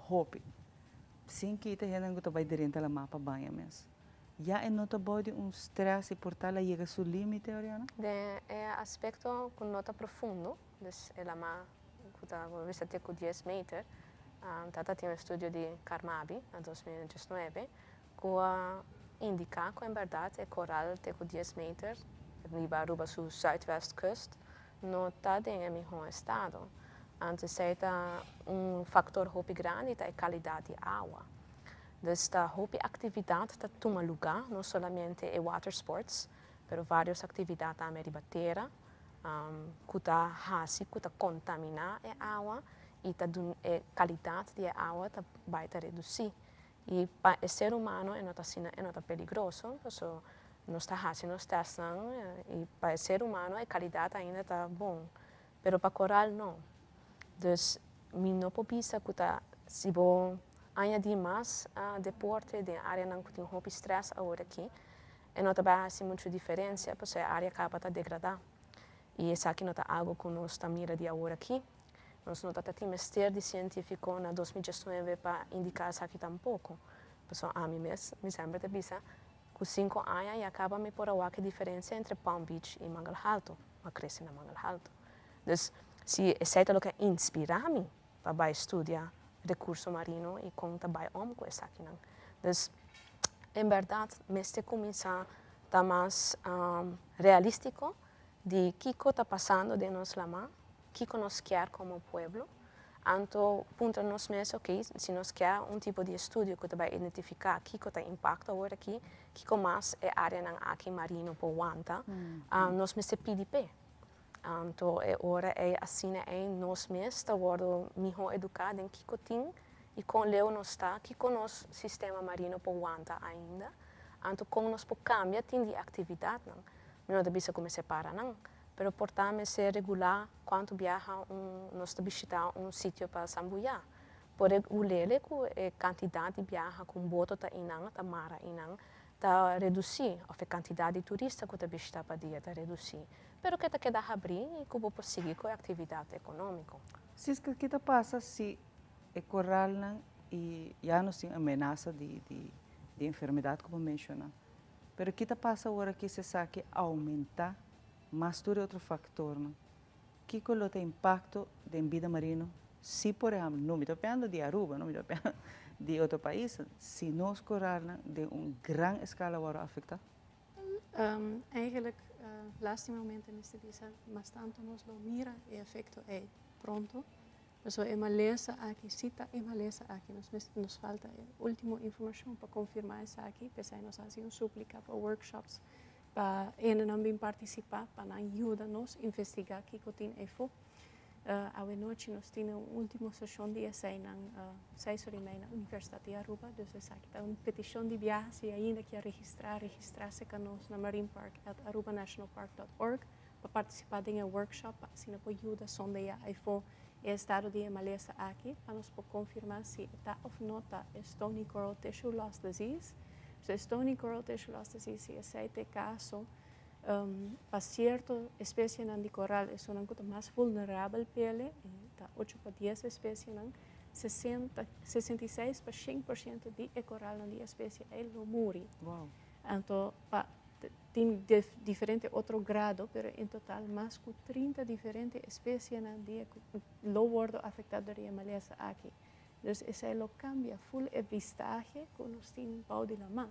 Hopi. Sin kita hendenan cu ta bai drenta la mar pa baña mes. Ya e no ta bao di un stress y por tal a yega su limite Oriana? Den e aspecto cu no ta profundo, dus e lama cu ta bo bisa te cu dies meter, tata tin un estudio di Carmabi na 2019 Ku a indiká ku en bèrdat e koral te ku dies meter riba Aruba su zuidwestkust no ta den e mihó estado. Anto esei ta un faktor hopi grandi ta e kalidat di awa. Dus ta hopi aktividat ta tuma lugá, no solamente e watersports, pero vários aktividat tambe riba tera ku ta hasi ku ta kontaminá e awa i ta duna e kalidat di e awa ta bai ta redusí. I pa e ser humano e no ta asina, e no ta peligroso, paso nos ta haci nos testnan i pa e ser humano e calidad ainda ta bon, pero pa coral no. Dus mi no por bisa cu ta si bo añadi mas deporte den areanan cu tin hopi stress awor aki, e no ta bay haci mucho diferencia paso e area caba ta degrada. I esaki no ta algo cu nos ta mira di awor aki. Nos no ta tin mester di sientífiko na 2019 pa indiká esaki tampoko. Pasobra ami mes, mi semper ta bisa ku sinku aña ya kaba mi por a wak e diferensia entre Palm Beach i Mangel Halto. Mi a krese na Mangel Halto. Dus, si esei ta loke a inspirá mi pa bai studia rekurso marino i kon ta bai om ku esakinan. Dus, en bèrdat mester kuminsá ta mas realístiko di kiko ta pasando den nos lamá, kiko nos kier komo pueblo, anto puntra nos mes, ok, si nos kier un tipo di estudio ku ta bai identifiká kiko ta impakto awor aki, kiko mas e áreanan aki marino por wanta, nos mester pidi p'e. Anto e ora ei asina ei nos mes ta wòrdu mihó eduká den kiko tin i kon leu nos ta, kiko nos sistema marino por wanta ainda, anto kon nos por kambia tin di aktividatnan. Mi no ta bisa ku mester para nan, pero por ta mester regulá kuantu biaha un nos ta bishitá un sitio pa sambuyá. Por regul'é ku e kantidat di biaha ku un boto ta einan, ta mara einan, ta redusí òf e kantidat di turista ku ta bishitá pa dia ta redusí. Pero ke ta keda habrí i ku bo por sigui ku e aktividat ekonómiko. Siska, ki ta pasa si e koralnan i ya nos tin amenasa di di enfermedat ku bo menshoná? Pero ki ta pasa ora ki esaki aumenta mas tur e otro factornan? Kico lo ta impacto den bida marino si por ehemplo, no mi ta papiando di Aruba, no mi ta papiando di otro pais, si nos coralnan den un gran escala worde afecta? Eigenlijk, lastimamente mester bisa, mas tanto nos lo mira e efecto ey pronto. Pasobra e malesa aki, si ta e malesa aki, nos mester, nos falta e ultimo informacion pa confirma esaki, p'esei nos haci un suplica pa workshops pa hendenan bin participa, pa nan yuda nos investiga kico tin eyfo. Awenochi nos tin un ultimo sesion di eseinan seis ora y mei na Universidad di Aruba, dus esaki ta un peticion di biaha, si ainda kier registra, registra cerca nos na marinepark@arubanationalpark.org pa participa den e workshop pa asina por yuda sondea eyfo. E estado di e malesa aki pa nos por konfirmá si e ta òf no ta e Stony Coral Tissue Loss Disease. So e Stony Coral Tissue Loss Disease si esei ta e kaso pa sierto espesienan di koral esunnan ku ta mas vulnerabel p'ele, ta ocho pa dies espesienan, sesenta, 66 pa 100% di e koralnan di e espesie ei lo muri. Anto pa Tin diferente otro grado, pero en total mas cu 30 diferente especienan di e lo wordo afecta door di e malesa aki. Dus esey lo cambia full e vistahe cu nos tin bou di laman.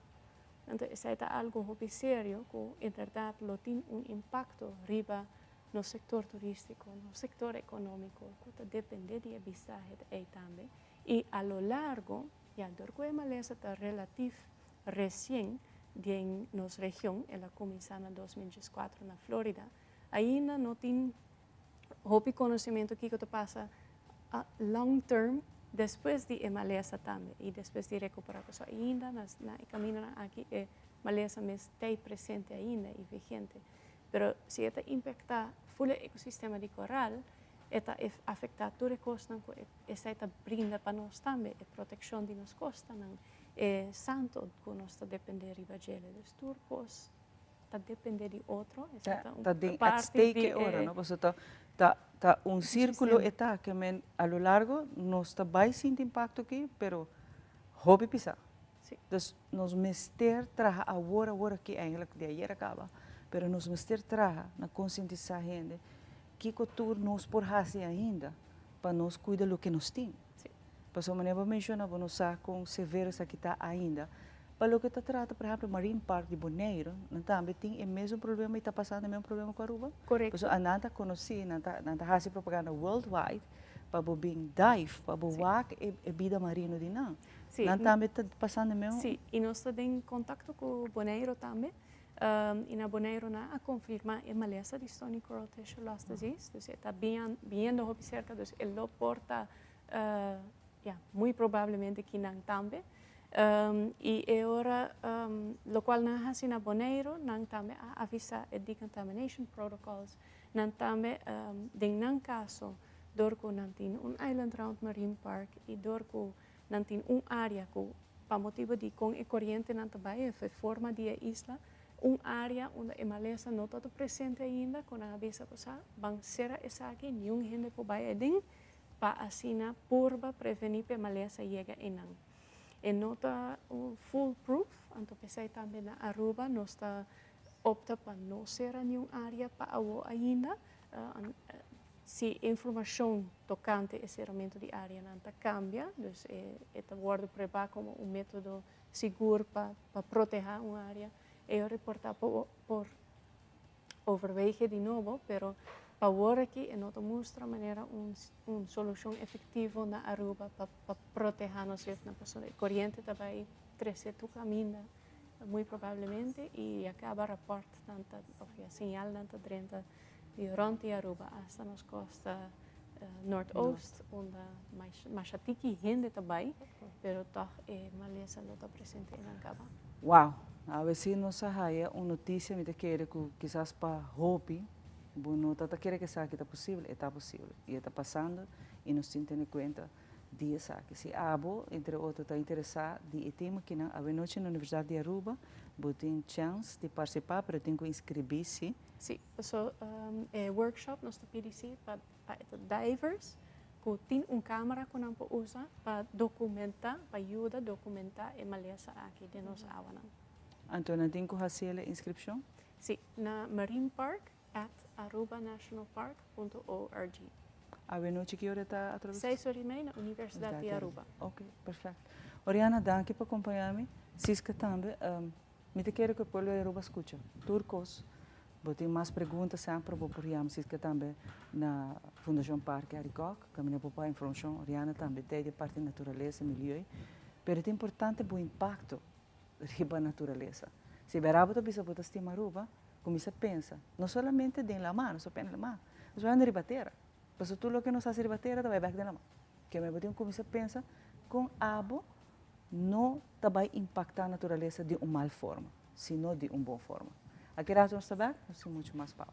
Anto esey ta algo hopi serio cu inderdaad lo tin un impacto riba nos sector turistico, nos sector economico cu ta depende di e bistahe ey tambe. Y a lo largo, ya door cu e malesa ta relatief Recien den nos region, el a cuminsa na 2014 na Florida. Ainda no tin hopi conocimento kico ta pasa a long term despues di e malesa tambe y despues di recupera pasobra ainda na e caminonan aki e malesa mes t'ey presente ainda y vigente. Pero si e ta impacta full e ecosistema di coral, e ta afecta tur e cosnan cu esey ta brinda pa nos tambe, e proteccion di nos costanan. E santo cu nos ta depende riba djele. Dus tur cos ta depende di otro. Esaki ta un Ta den parti at stake di e ora, e no? Pasobra ta, ta, ta un circulo e ta, ke men a lo largo nos ta bai sinti impacto aki, pero hopi pisa. Sí. Dus nos mester traha awor, awor aki, eigenlijk di ayer a caba, pero nos mester traha na concientisa hende kico tur nos por haci ainda pa nos cuida loke nos tin. Sí. Pasobra manera bo menciona bo no sa con severo esaki ta ainda. Pa loke ta trata por ehemplo Marine Park di Bonaire, nan tambe tin e mesun problema y ta pasando e mesun problema cu Aruba. Correcto. Pasobra nan ta conoci, nan ta nan ta haci propaganda worldwide pa bo bin dive, pa bo wak e e bida marino di nan. Sí. Nan tambe ta pasando e mesun. Sí, y nos ta den contacto cu Bonaire tambe. Y na Bonaire nan a confirma e malesa di Stony Coral Tissue Loss Disease, dus e ta biniendo hopi cerca, dus e lo por ta ya, muy probablemente kinan tambe. Y e ora locual nan a haci na Bonaire, nan tambe a avisa e decontamination protocols, nan tambe den nan caso door cu nan tin un Island Round Marine Park y door cu Nan tin un área ku, pa motibu di kon e korientenan ta bai, e forma di e isla, un área unda e malesa no ta presente ainda, ku nan a bisa ku sa ban sera esaki, niun hende por bai aden, pa asina purba prevení pa e malesa yega einan. E no ta full proof, anto p'esei tambe na Aruba nos ta opta pa no sera niun área pa awo ainda. Si informacion tocante e ceramento di areanan ta cambia, dus e ta wordo prueba como un metodo sigur pa pa proteha un area, e yo reporta por por overwege di nobo, pero pa awor aki e no ta mustra manera un un solucion efectivo na Aruba pa pa proteha nos rifnan pasobra e coriente ta bay trece tur caminda muy probablemente y ya caba raportnan ta of ya señalnan ta drenta Di rond di Aruba hasta nos costa noordoost unda masha tiki hende ta bay, pero toch e malesa lo ta presente enan caba. Wow! Awe si nos a haya un noticia mi ta kere cu kisas pa hopi bo no ta ta kere cu esaki ta posible, e ta posible y e ta pasando y nos tin tene cuenta di esaki. Si abo entre otro ta interesa di e tema kinan awe nochi na Universidad di Aruba bo tin chance di participa pero tin cu inscribi si. Sí, paso e workshop nos ta pidi sí pa pa e ta divers ku tin un kamera ku nan por usa pa dokumenta, pa yuda dokumenta e malesa aki den nos awanan. Anto nan tin ku hasi el e inskripshon? Sí, na marinepark at arubanationalpark punto org. Awenochi ki ora ta atrobe? Seis ora i mei na Universidat di Aruba. Ok, perfèkt. Oriana, danki pa kompañá mi. Siska tambe. Mi ta kere ku e pueblo di Aruba skucha tur kos. Bo tin mas pregunta semper bo por yama Siska tambe na Fundashon Parke Arikok kaminda bo por haña informashon. Oriana tambe ta di e parti naturalesa, milieu. Pero ta importante bo impakto riba naturalesa. Si bera bo ta bisa bo ta stima Aruba, kuminsa pensa no solamente den lama, no solamente den lama, no solamente riba tera. Pasobra tur loke nos hasi riba tera ta bai bek den lama. Keme bo tin ku kuminsa pensa kon abo no ta bai impacta naturalesa di un mal forma, sino di un bon forma. Aki rato nos ta bek, nos tin mucho mas pa bo.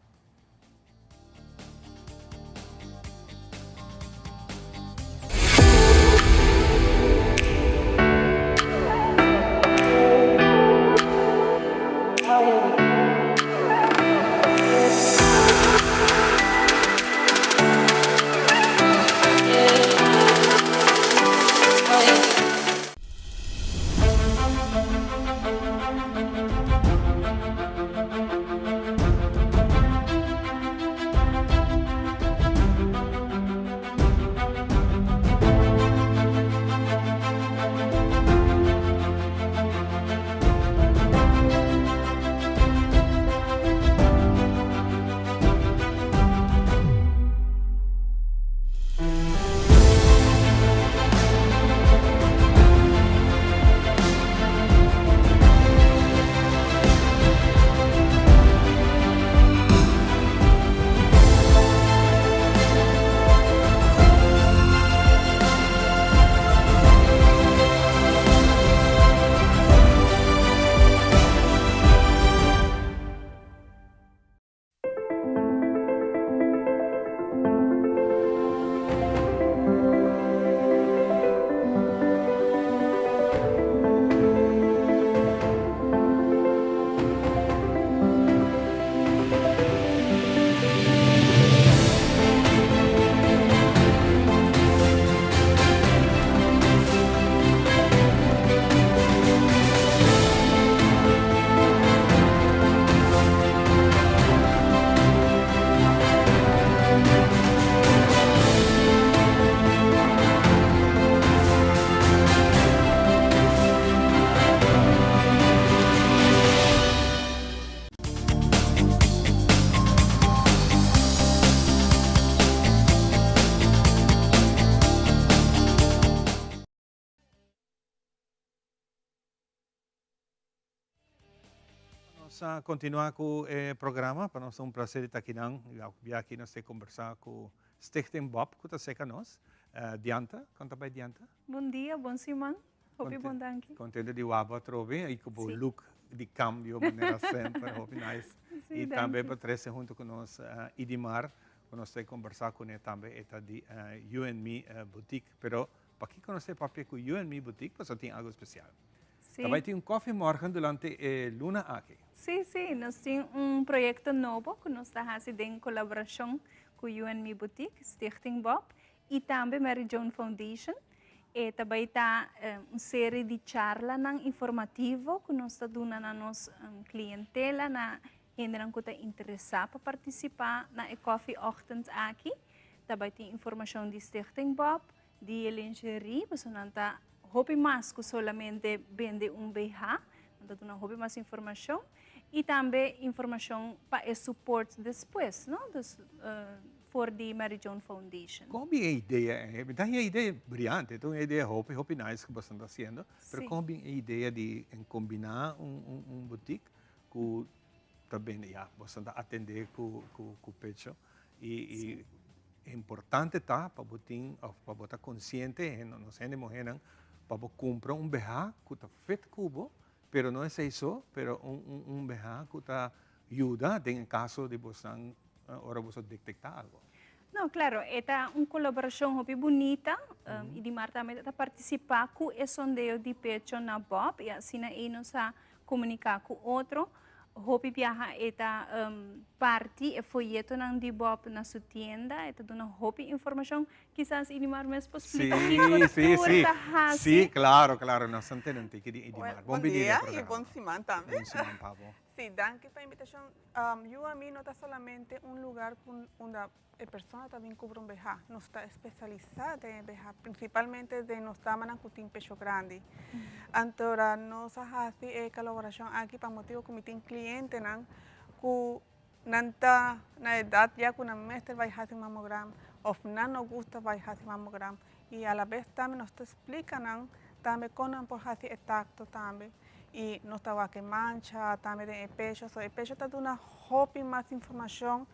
Nos a continua cu e programa, pa nos ta un placer di ta akinan. Y aki nos ta conversa cu Stichting Bob cu ta cerca nos. Dianta, con ta bay Dianta? Bon dia, bon siman. Hopi bon danki. Contento di wak bo atrobe y cu bo look di cambio manera semper, hopi nice. Sí, y tambe danki. pa trece hunto cu nos Idimar, cu nos ta conversa cune tambe, e ta di You and Me Boutique. Pero pakico nos ta papia cu You and Me Boutique? Pasobra tin algo especial. Sí. Ta bay tin un koffie morgen durante e luna aki. Sí, sí, nos tin un proyecto nobo cu nos ta haci den colaboracion cu You and Me Boutique, Stichting Bob y tambe Mary Joan Foundation. E ta bay ta un serie di charlanan informativo cu nos ta duna na nos clientela, na hendenan cu ta interesa pa participa na e koffieochtend aki. Ta bay tin informacion di Stichting Bob, di e lingerie, pasobra nan ta hopi mas cu solamente bende un BH, nan ta duna hopi mas informacion y tambe informacion pa e support despues, no? Dus for di Mary Joan Foundation. Con bin e idea e? Mi ta haña e idea brillante, ta un idea hopi hopi nice cu boso ta haciendo, pero con bin e idea di combina un boutique cu ta bende, ya, boso ta atende cu pecho y importante ta pa bo tin of pa bo ta consciente, nos hende muhernan, pa bo cumpra un BH cu ta fit cu bo, pero no esey so, pero un BH cu ta yuda den e caso di bosan ora boso detecta algo. No, claro, e ta un colaboracion hopi bunita y Dimar tambe ta participa cu e sondeo di pecho na Bob y asina ey nos a comunica cu otro. Hopi biaha e ta parti e foyetonan di Bob na su tienda, e ta duna hopi informacion. Kisas Idimar mes por splica kico tur ta haci. Sí, claro, claro, nos ta tene un tiki di Idimar. Bon dia y bon siman tambe. Bon siman pa bo. Sí, danki pa invitacion. UMI no ta solamente un lugar unda e persona ta bin cubra un BH. Nos ta especialisa den e BH, principalmente den nos damanan cu tin pecho grandi. Anto nos a haci e colaboracion aki pa motibo cu mi tin clientenan cu nan ta na edad ya cu nan mester bay haci mamogram of nan no gusta bay haci mamogram y alabes tambe nos ta splica nan tambe con nan por haci e tacto tambe y nos ta wak e mancha tambe den e pecho, so e pecho ta duna hopi mas informacion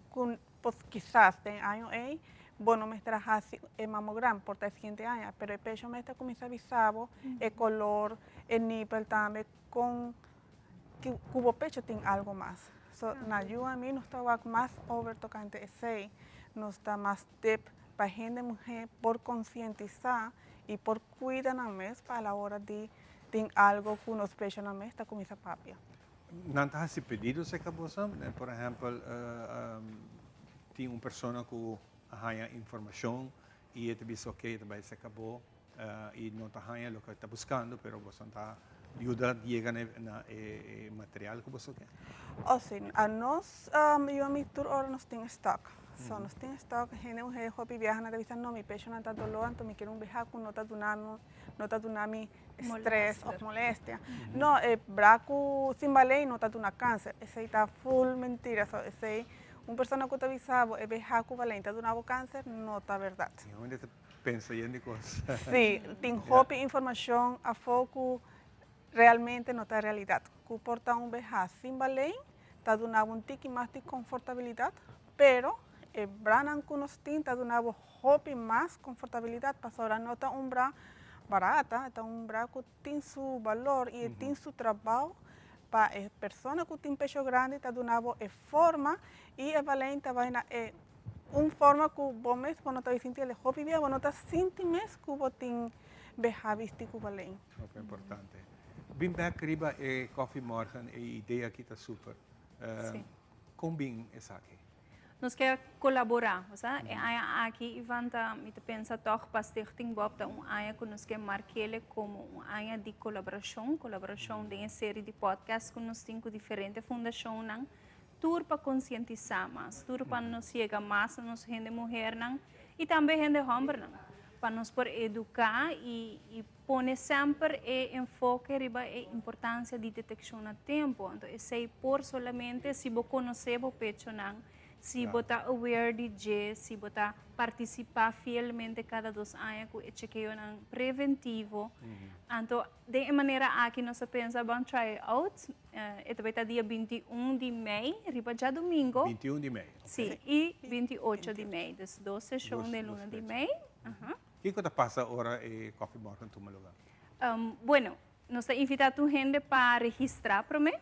cu pos kisas den año ey bo no mester a haci e mamogram por ta e siguiente aña, pero e pecho mester cuminsa bisa bo e color, e nipel tambe con cu bo pecho tin algo mas. So na UMI nos ta wak mas over tocante esey, nos ta mas tip pa hende muhe por concientisa y por cuida nan mes pa a la hora di tin algo cu nos pecho nan mes ta cuminsa papia. Nan ta haci pedido cerca boso? Por ehempel, tin un persona cu a haya informacion y e ta bisa ok, e ta bay cerca bo y no ta haya loke e ta buscando, pero boso ta yuda yega na e material cu boso ke? Oh si, anos, yo a mi tur ora nos tin stock. So nos tin stock, hende muher hopi biaha nan ta bisa no mi pecho nan ta dolor anto mi kier un biaha cu no ta duna mi no ta duna mi stress of molestia. No, e bra cu sin balei no ta duna cancer, esey ta full mentira, so esey un persona cu ta bisa bo e biaha cu balei ta duna bo cancer no ta berdad. Y hende ta pensa yen di cos. Si, tin hopi informacion afo cu realmente no ta realidad. Cu por ta un biaha sin balei ta duna bo un tiki mas di confortabilidad, pero e branan cu nos tin ta duna bo hopi mas confortabilidad pasobra no ta un bra barata, e ta un bra cu tin su balor y e tin su trabao pa e persona cu tin pecho grandi ta duna bo e forma y e balen ta bay na e un forma cu bo mes bo no ta sinti el hopi bien, bo no ta sinti mes cu bo tin beha bisti cu balen. Hopi importante. Bin bek riba e Koffie Morgen, e idea aki ta super. Kon bin esaki? Nos ke kolaborá, osea, e aña aki, Ivan, ta, mi ta pensa tòg pa Stichting Bob ta un aña ku nos ke mark'ele komo un aña di kolaborashon, kolaborashon den e seri di podcast ku nos tin ku diferente fundashonnan, tur pa konsientisá mas, tur pa nos yega mas na nos hende muhernan i tambe hende hòmbernan, pa nos por eduká i i Pone semper e enfoke riba e importancia di deteccion na tempo. Anto esey por solamente si bo conoce bo pechonan. Si bo ta aware di dje, si bo ta partisipá fielmente kada dos aña ku e chekeonan preventivo. Anto den e manera aki nos a pensa ban try it out. E ta bai ta dia 21 di mei, riba djadumingo. 21 di mei, ok. Sí, i 28 di mei. Dus dos seshon den luna di mei. Kiko ta pasa ora e kòfimòrgen tuma lugá? Bueno, Nos ta invitá tur hende pa registrá promé.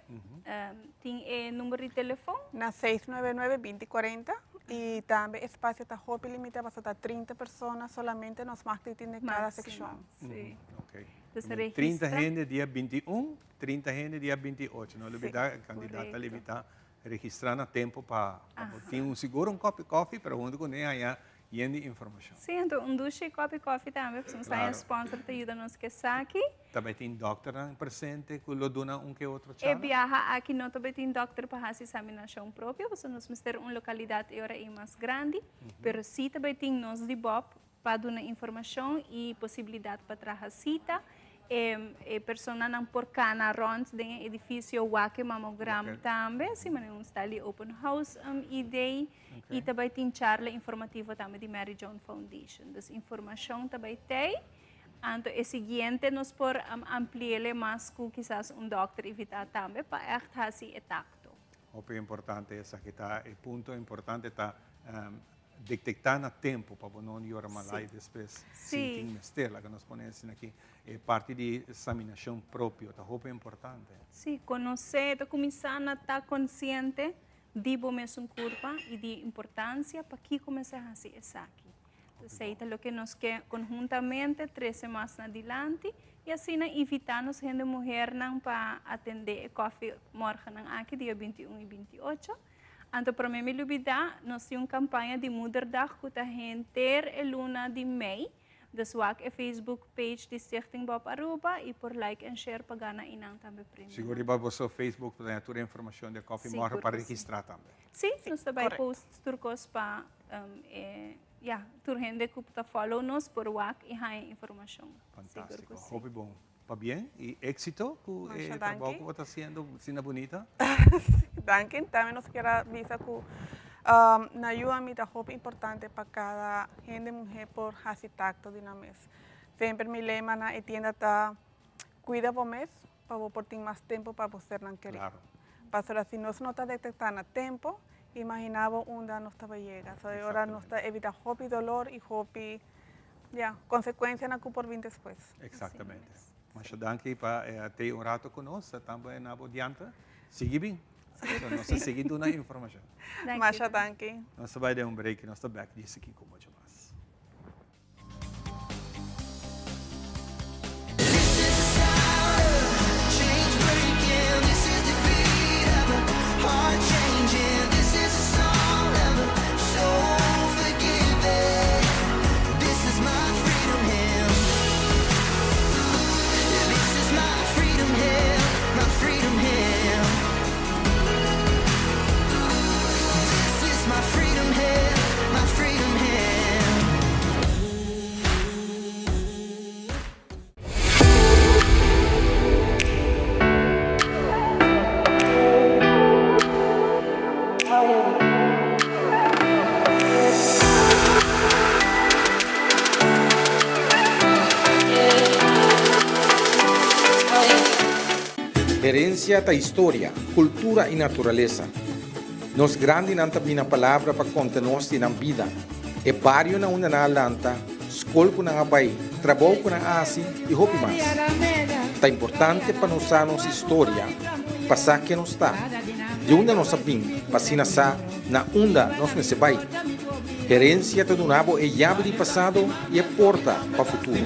Tin e number di telefon. Na 699 20 40 i tambe espasio ta hopi limitá pasobra ta 30 persona solamente nos mag di tin den kada sekshon. Sí. Ok. 30 hende dia 21, 30 hende dia 28. No lubidá e kandidat ta limitá registrá na tempo pa bo tin un sigur un kòpi kòfi pero huntu kuné haña Yen di informacion. Sí, anto un dushi kopi kofi tambe, pasobra nos ta haña sponsor ta yuda nos ku esaki. Ta bai tin dokternan presente ku lo duna un ke otro charla? E biaha aki no ta bai tin dokter pa hasi examinashon propio, pasobra nos mester un lokalidat e ora ei mas grandi, pero sí ta bai tin nos di Bob pa duna informashon i posibilidat pa traha sita. E personanan por cana rond den e edificio wak e mamogram tambe, así manera un style di open house idee. Y ta bay tin charla informativo tambe di Mary Joan Foundation. Dus informacion ta bay tey. Anto e siguiente nos por ampliele mas cu kisas un dokter invita tambe pa echt haci e tacto. Hopi importante esaki ta. E punto importante ta detecta na tempo pa bo no yora malai despues sin tin mester. Laga nos pone asina aki e parti di examinacion propio ta hopi importante. Si, conoce, ta cuminsa na ta conciente di bo mesun curpa y di importancia pakico mester haci esaki. Esey ta loke nos ke conhuntamente trece mas na dilanti y asina invita nos hende muhernan pa atende e koffie morgennan aki dia 21 y 28. Anto prome mi lubida nos tin un campaña di moederdag cu ta henter e luna di mei. Dus wak e Facebook page di Stichting Bob Aruba y por like en share pa gana einan tambe premionan. Sigur riba boso Facebook por haña tur e informacion di e Coffee Morgen pa registra tambe. Si, nos ta bay post tur cos pa e ya, tur hende cu ta follow nos por wak y haña informacion. Fantastico, hopi bon. Pabien y exito cu e trabou cu bo ta haciendo asina bunita. Danki. Tambe nos kier a bisa cu na UAMI ta hopi importante pa cada hende muher por haci tacto di nan mes. Semper mi lema na e tienda ta cuida bo mes pa bo por tin mas tempo pa bo sernan keri. Pasobra si nos no ta detecta na tempo, imagina bo unda nos ta bay yega. So e ora nos ta evita hopi dolor y hopi Ya, consecuencianan cu por bin despues. Exactamente. Masha danki pa tei un rato cu nos, tambe na bo diante. Sigui bin. So nos ta sigui duna informacion. Masha danki. Nos ta bay den un break y nos ta bek djis aki cu mucho mas. Herencia ta historia, cultura y naturalesa. Nos grandinan ta bina palabra pa conta nos di nan bida, e bario na unda nan a lanta, skol ku nan a bai, trabou ku nan a hasi i hopi mas. Ta importante pa nos sa nos historia, pa sa ken nos ta, di unda nos a bin pa asina sa na unda nos mester bai. Herensia ta duna bo e yabi di pasado i e porta pa futuro.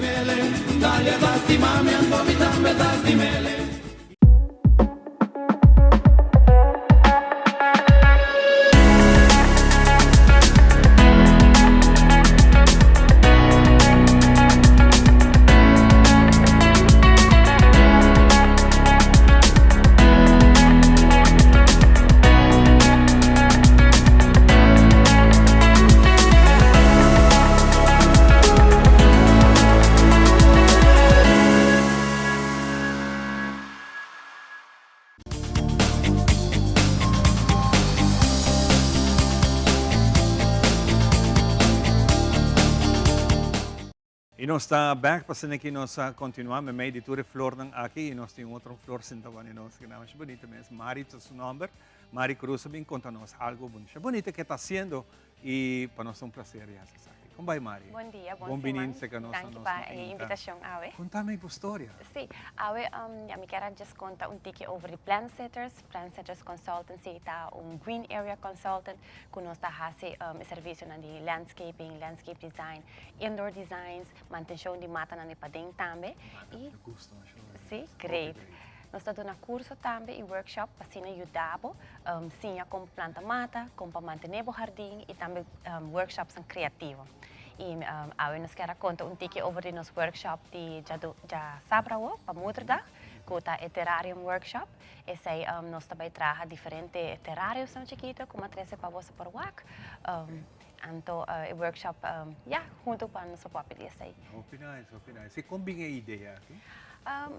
Y nos ta back pa asina ki nos a continua memey di tur e flornan aki y nos tin otro flor sinta bani nos que masha bonito mes. Mari ta su nomber. Mari Cruz a bin conta nos algo masha bonito que ta haciendo y pa nos ta un placer di haci esaki. Con bay Mari? Bon dia, bon Bon bini siman. cerca nos na Danki nos pa e mainta. invitacion awe. Conta mi bo storia. Si, awe ya mi kier a just conta un tiki over di Plant Sitters. Plant Sitters Consultancy ta un green area consultant cu nos ta haci e servicionan di landscaping, landscape design, indoor designs, mantencion di matanan di paden tambe. Mata Y mi gusta masha hopi. Si, great. Nos ta duna curso tambe y workshop pa asina yuda bo siña con planta mata, con pa mantene bo hardin y tambe workshopsnan creativo. Y awe nos kier a conta un tiki over di nos workshop di djasabra awo pa Moederdag, cu ta e terrarium workshop. Esei nos ta bai traha diferente terrariumsnan chikito cu matrese pa boso por wak. Anto e workshop ya hunto pa nos por papia di esei. Hopi nice, hopi nice. Y con bin e idea aki?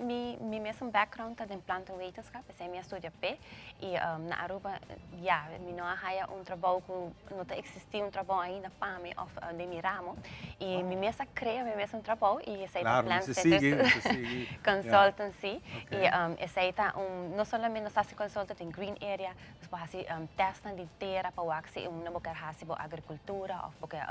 Mi mi mesun background ta den plantenwetenschap, esei mi a studia p'e. Y na Aruba ya mi no a haya un trabou cu no ta existi un trabou ainda pa mi of den mi ramo. Y mi mes a crea mi mes un trabou y esei ta Claro, Plant mester sigui, Sitters mester sigui. Consultancy. Okay. Y esei ta un, no solamente nos ta haci consulta den green area, Nos por hasi testnan di tera pa wak si un bo kier hasi bo agricultura of bo kier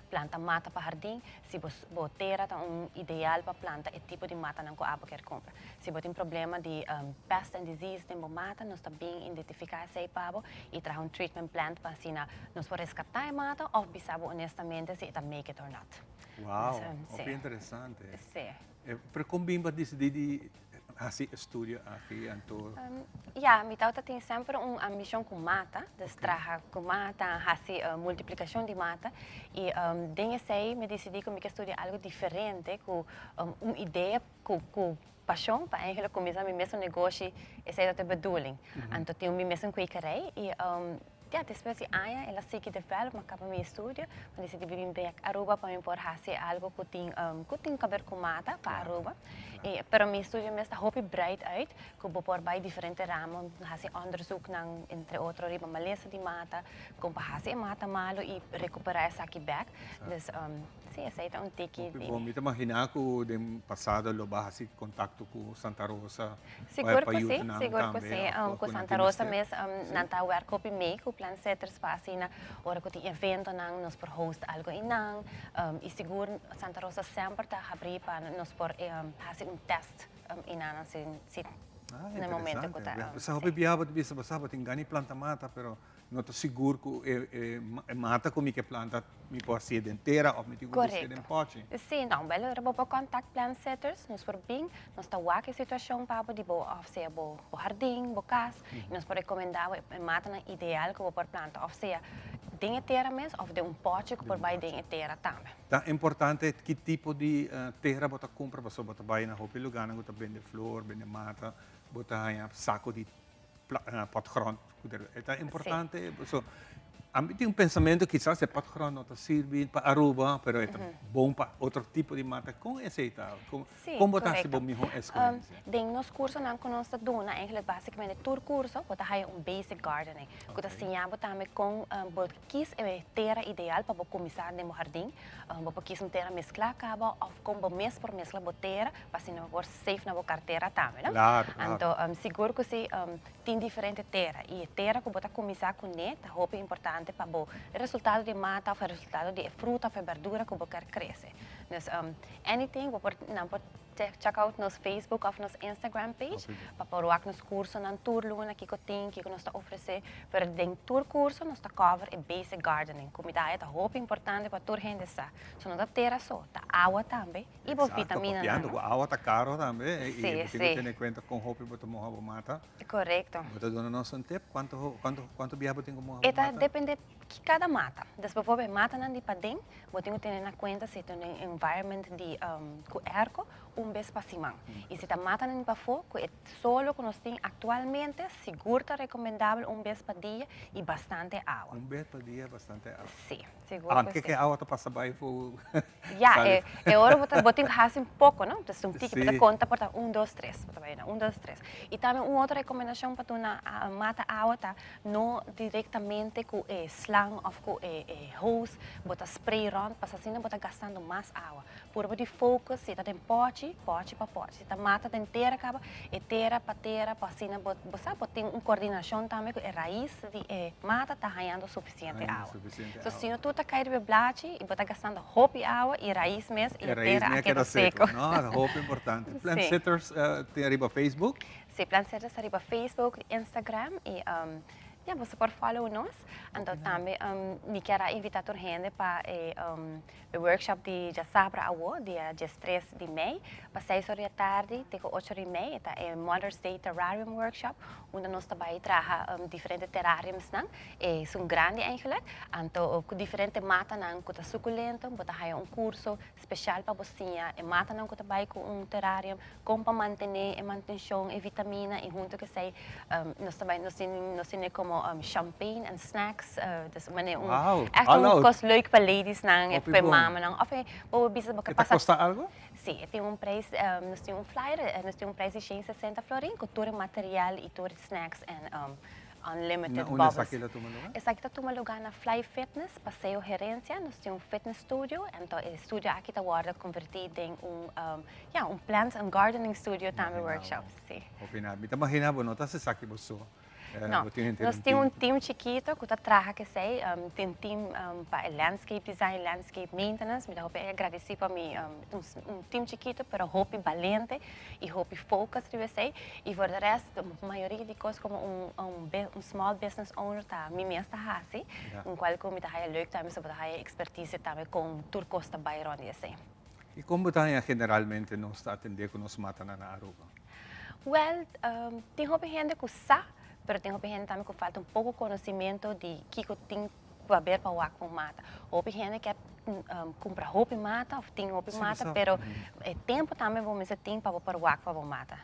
planta mata pa hardin, si bo bo tera ta un ideal pa planta e tipo di matanan cu abo kier cumpra. Si bo tin problema di pest and disease den bo mata, nos ta bin identifica esey pa bo y traha un treatment plan pa asina nos por rescata e mata of bisa bo honestamente si e ta make it or not. Wow, Si. hopi interesante. Si. Pero con bin bo a dicidi di Hasi estudio aki anto. Ya, mi tawata tin semper un ambicion cu mata, dus traha cu mata, hasi multiplicacion di mata y den esey mi dicidi cu mi ke studia algo diferente cu un idea cu cu pasion pa eigenlijk cuminsa mi mesun negoshi, esey ta e bedoeling. Anto tin mi mesun kwekerij y Ya, despues di aña el a sigui develop, mi a caba mi estudio, mi a dicidi bin bek Aruba pa mi por haci algo cu tin cu tin caber cu mata pa Aruba. Y pero mi estudio mes ta hopi breed uit, cu bo por bay diferente ramo, haci onderzoeknan, entre otro riba malesa di mata, con pa haci e mata malo y recupera esaki bek. Dus si, esey ta un tiki Hopi di. bon, mi ta imagina cu den pasado lo bo a haci contacto cu Santa Rosa. Sigur cu si, sigur cu si. Cu Santa Rosa mes nan ta werk hopi mee cu Plan Setters pa asina ora cu tin eventonan nos por host algo eynan. Y sigur Santa Rosa semper ta habri pa nos por haci un test eynan si si na e momento cu ta. Ah, interesante. Hopi biaha bo ta bisa bo sa bo tin gana di planta mata pero No ta sigur ku e mata ku mi ke planta mi por hasié den tera òf mi tin ku busk'é den pòchi. Sí, no, bèl ora bo por kòntakt Plant Sitters, nos por bin, nos ta wak e situashon pa bo di bo òf sea bo hardin, bo kas, i nos por rekomendá bo e matanan ideal ku bo por planta òf sea den e tera mes òf den un pòchi ku por bai den e tera tambe. Ta importante ki tipo di tera bo ta kumpra pasobra bo ta bai na hopi lugánan ku ta bende flor, bende mata, bo ta haña sako di potgrond. E ta importante. So, ami tin un pensamento kisas e potgrond no ta sirbi pa Aruba, pero e ta bon pa otro tipo di mata. Kon esei ta? Kon, Sí, kon bo ta hasi correcto. bo miho escogencia? Den nos cursonan cu nos ta duna, eigenlijk basicamente tur curso, bo ta haya un basic gardening, cu ta siña bo tambe con bo kies e tera ideal pa bo cuminsa den bo hardin. Bo por kies un tera mezcla caba of con bo mes por mezcla bo tera pa asina bo por safe na bo cartera tambe, no? Claro, claro. Anto, sigur cu si tin diferente tera y e tera cu bo ta cuminsa cune ta hopi importante pa bo resultado di mata of e resultado di e fruta of e berdura cu bo kier crece. Dus, anything bo por, nan por check out nos Facebook of nos Instagram page pa por wak nos cursonan tur luna kico tin, kico nos ta ofrece. Pero den tur curso nos ta cover e basic gardening. Cu mi ta haya ta hopi importante pa tur hende sa. So no ta tera so, ta awa tambe y bo Exacto, vitaminanan. papiando cu awa ta caro tambe y Sí, bo tin cu sí. tene cuenta con hopi bo ta moha bo mata. Correcto. Bo ta duna nos un tip? Cuanto, cuanto, cuanto biaha bo tin cu moha bo E ta mata? depende ki cada mata. Dus bijvoorbeeld matanan di paden, bo tin cu tene na cuenta si ta den environment di cu airco, un bes pa siman. Y si ta matanan di pafó, cu e solo cu nos tin actualmente, sigur ta recomendabel un bes pa dia y bastante awa. Un bes pa dia, bastante awa. Sí, sigur cu Aunke sí. ke awa ta pasa bay fu Ya, sali. e, e ora bo ta, bo tin cu haci un poco, no? Entonces un tiki, bo ta Sí. conta por ta un, dos, tres. Bo ta bay na un, dos, tres. Y tambe un otro recomendacion pa duna mata awa ta no directamente cu e sla. slang of ku e e hose bo ta spray rond pasobra asina bo ta gastando mas awa. Purba di focus si ta den pochi, pochi pa pochi. Si ta mata den tera kaba, e tera pa tera pa asina bo bo sa bo tin un coordinacion tambe ku e rais di e mata ta hañando suficiente Hañando awa. suficiente So awa. si no tur ta kai riba e blachi i bo ta gastando hopi awa i rais mes i E e rais tera mes a a keda keda seco. seco. No, ta hopi importante. Plant Si. Sitters tin ariba Facebook? Si, Plant Sitters ta riba Facebook, Instagram i ya boso por follow nos. Anto tambe mi kier a invita tur hende pa e E workshop di djasabra awo, dia diestres di mei, pa seis ora di atardi te ku ocho ora i mei. E ta e Mother's Day Terrarium Workshop, unda nos ta bai traha diferente terrariumsnan. E esun grandi eigenlijk. Anto ku diferente matanan ku ta sukulento, bo ta haya un kurso speshal pa bo siña e matanan ku ta bai ku un terrarium, kon pa mantené e mantenshon, e vitamina i huntu ku esei nos ta bai nos tin nos tene komo champagne en snacks dus manera un Wow, ègt all un out. kos leuk pa ladiesnan Hopi pa e bon. mamanan òf e bo bisa bo ke E ta pasa kosta algu? Si, e tin un prijs nos tin un flyer nos tin un prijs di 160 florin ku tur e material i tur e snacks en Unlimited Na unda bubbles. esaki ta tuma luga? Esaki ta tuma luga na Fly Fitness, Paseo Herencia. Nos tin un fitness studio, anto e studio aki ta wordo converti den un, ya, un plants and gardening studio tambe workshops, si. Hopi na. Mi ta magina bo no ta haci esaki bo so. No, Bo tin henter nos un tin un team. team chikito cu ta traha cu esey. Tin team pa e landscape design, landscape maintenance. Mi ta hopi agradeci pa mi, un team chikito pero hopi balente y hopi focus riba esey. Y voor de rest, mayoria di cos como un un small business owner ta mi mes ta haci. Un cual cu mi ta haya leuk tambe, so bo ta haya expertise tambe con tur cos ta bay rond di esey. Y con bo ta haya generalmente nos ta atende cu nos matanan na Aruba? Wel, tin hopi hende cu sa, pero tin hopi hende tambe cu falta un poco conocimento di kico tin cu haber pa wak un mata. Hopi hende ke cumpra hopi mata of tin hopi mata, pero e tempo tambe bo mester tin pa bo por wak pa bo mata.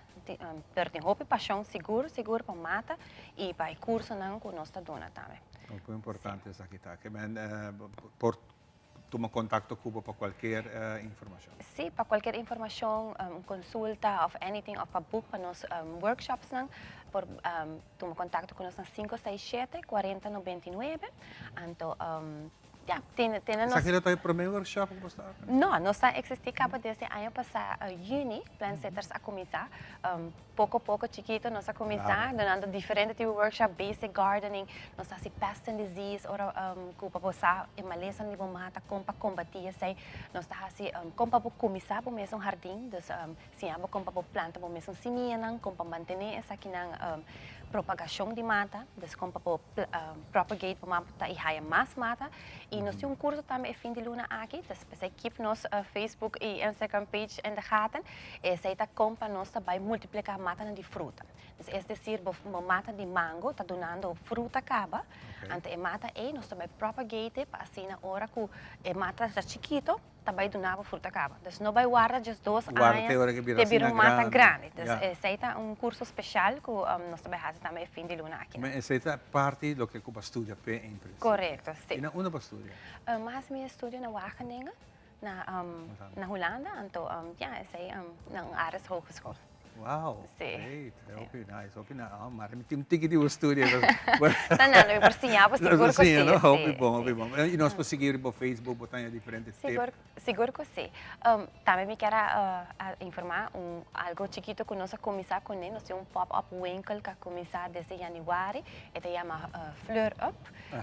Pero tin hopi pasion sigur sigur pa mata y pa e cursonan cu nos ta duna tambe. Hopi importante esaki ta. Ke men por tuma contacto cu bo pa cualkier informacion. Sí, pa cualkier informacion, un consulta of anything of pa book pa nos workshopsnan por tuma contacto cu nos na 567 40 99. Anto ya, tene tene nos. Esaki lo ta e prome workshop cu bo sta organisa? No, nos ta existi caba desde aña pasa juni, Plant Sitters a cuminsa. Poco poco chikito nos a cuminsa dunando diferente tipo workshop, basic gardening, nos ta haci pest and disease ora cu pa bo sa e malesanan di bo mata, con pa combati esey, nos ta haci con pa bo cuminsa bo mes un hardin, dus siña bo con pa bo planta bo mes un simianan, con pa mantene esakinan propagacion di mata, dus con pa bo propagate bo mata y haya mas mata, y nos tin un curso tambe e fin di luna aki, dus p'esey keep nos Facebook y Instagram page in de gaten. Esei ta kon pa nos ta bai multipliká matanan di fruta. Dus es desir bo bo mata di mango ta dunando fruta kaba, anto e mata ei nos ta bai propagate pa asina ora ku e mata ta chikito ta bai duna bo fruta kaba. Dus no bai warda djes dos Warda aña te ora ke bira te bira asina un mata grandi. grandi. Dus Ya. esei ta un kurso speshal ku nos ta bai hasi tambe e fin di luna aki. Ma esei ta parti loke ku bo a studia p'e en prinsipio. Korekto, si. I na unda bo a studia? Mi a hasi mi estudio na Wageningen. Na na Hulanda, anto ya esei na un Aris Hogeschool. Wow, Sí. great, hopi nice, hopi nice. Oh, maar mi tin un tiki di bo studio. Ta nada, mi por siña bo sigur ku sí. No, hopi sí, bon, sí. hopi bon. I nos por sigui riba Facebook, bo ta haña diferente tip. Sigur, sigur ku sí. Tambe mi kier a a informá un algo chikito ku nos a kuminsá kuné, nos tin un pop-up winkel ku a kuminsá desde yanüari, e ta yama Fleur Up.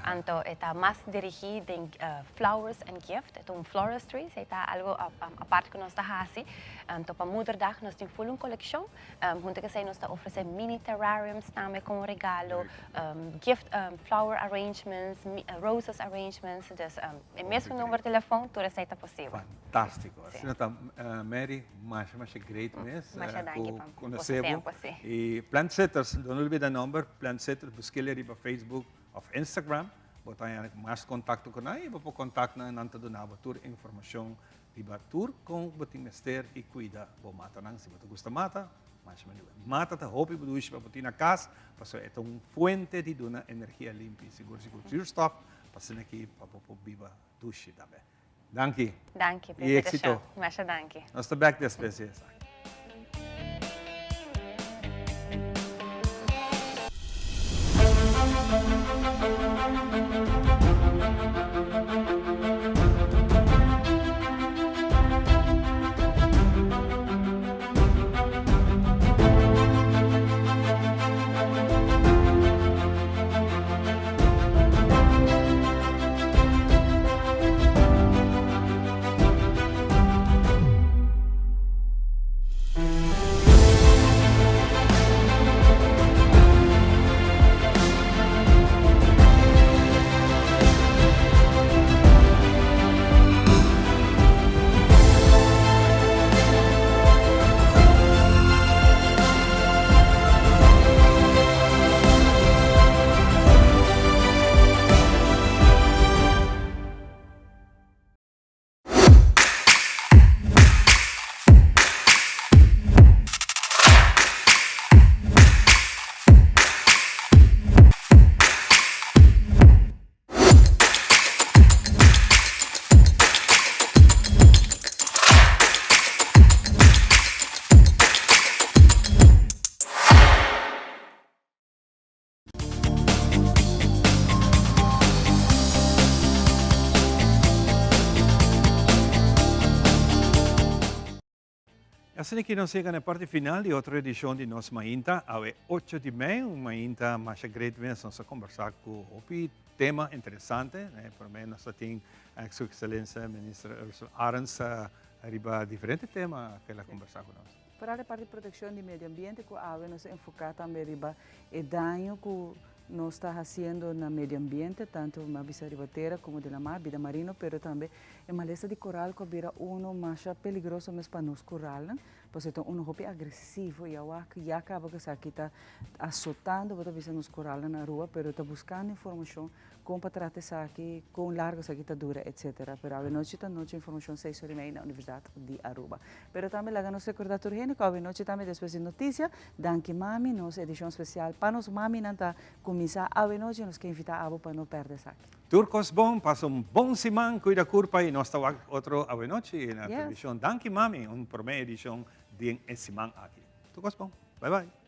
Anto e ta mas dirigí den flowers and gift, e ta un floristry, esei ta algo apart ku nos ta hasi. Anto pa Moederdag nos tin ful un kolekshon, hunto ku esei nos ta ofresé mini terrariums tambe komo regalo, gift flower arrangements, roses arrangements, dus e mesun number telefon tur esei ta posibel. Fantástiko! Asina ta Mary, masha masha great mes Masha danki ku pa boso konosé bo. tempo, si. I Plant Sitters, no lubida nomber, Plant Sitters, busk'el riba Facebook of Instagram, bo ta haña mas kontakto ku nan i bo por kontak nan i nan ta duna bo tur informashon riba tur kon bo tin mester i kuida bo matanan. Si bo ta gusta mata, masha mihó. Mata ta hopi dushi pa bo tin na kas pasobra e ta un fuente di duna energia limpi, sigur sigur zuurstof, pa asina aki pa bo por biba dushi tambe. Danki. Danki pa I éxito. invitashon. Masha danki. Nos ta bek despues di esaki. Asina ki nos yega na e parti final di otro edishon di Nos Mainta. Awe ocho di mei, un mainta masha great mes. Nos a kombersá ku hopi tema interesante. Promé nos ta tin Su Excelencia Minister Ursula Arends riba diferente tema ku el a kombersá ku nos. Foral e parti di protekshon di medio ambiente ku awe nos a enfoká tambe riba e daño ku nos ta hasiendo na medio ambiente, tantu mi a bisa riba tera komo den lamar, bida marino, pero tambe E malesa di koral ku a bira unu masha peligroso mes pa nos koralnan, pasobra e ta unu hopi agresivo i awa ya kaba ku esaki ta asotando bo ta bisa nos koralnan na Aruba, pero ta buskando informashon kon pa trata esaki, kon largu esaki ta dura etcetera. Pero awenochi ta nochi informashon seis ora i mei na Universidat di Aruba. Pero tambe laga nos rekorda tur hende ku awenochi tambe despues di notisia, Danki Mami, nos edishon spesial pa nos maminan ta kuminsá awenochi, nos ke invitá abo pa no pèrdè esaki. Tur kos bon, pasa un bon siman, kuida kurpa i nos ta wak otro awenochi na Yes. televishon. Danki mami, un prome edishon den e siman aki. Tur kos bon. Bye bye.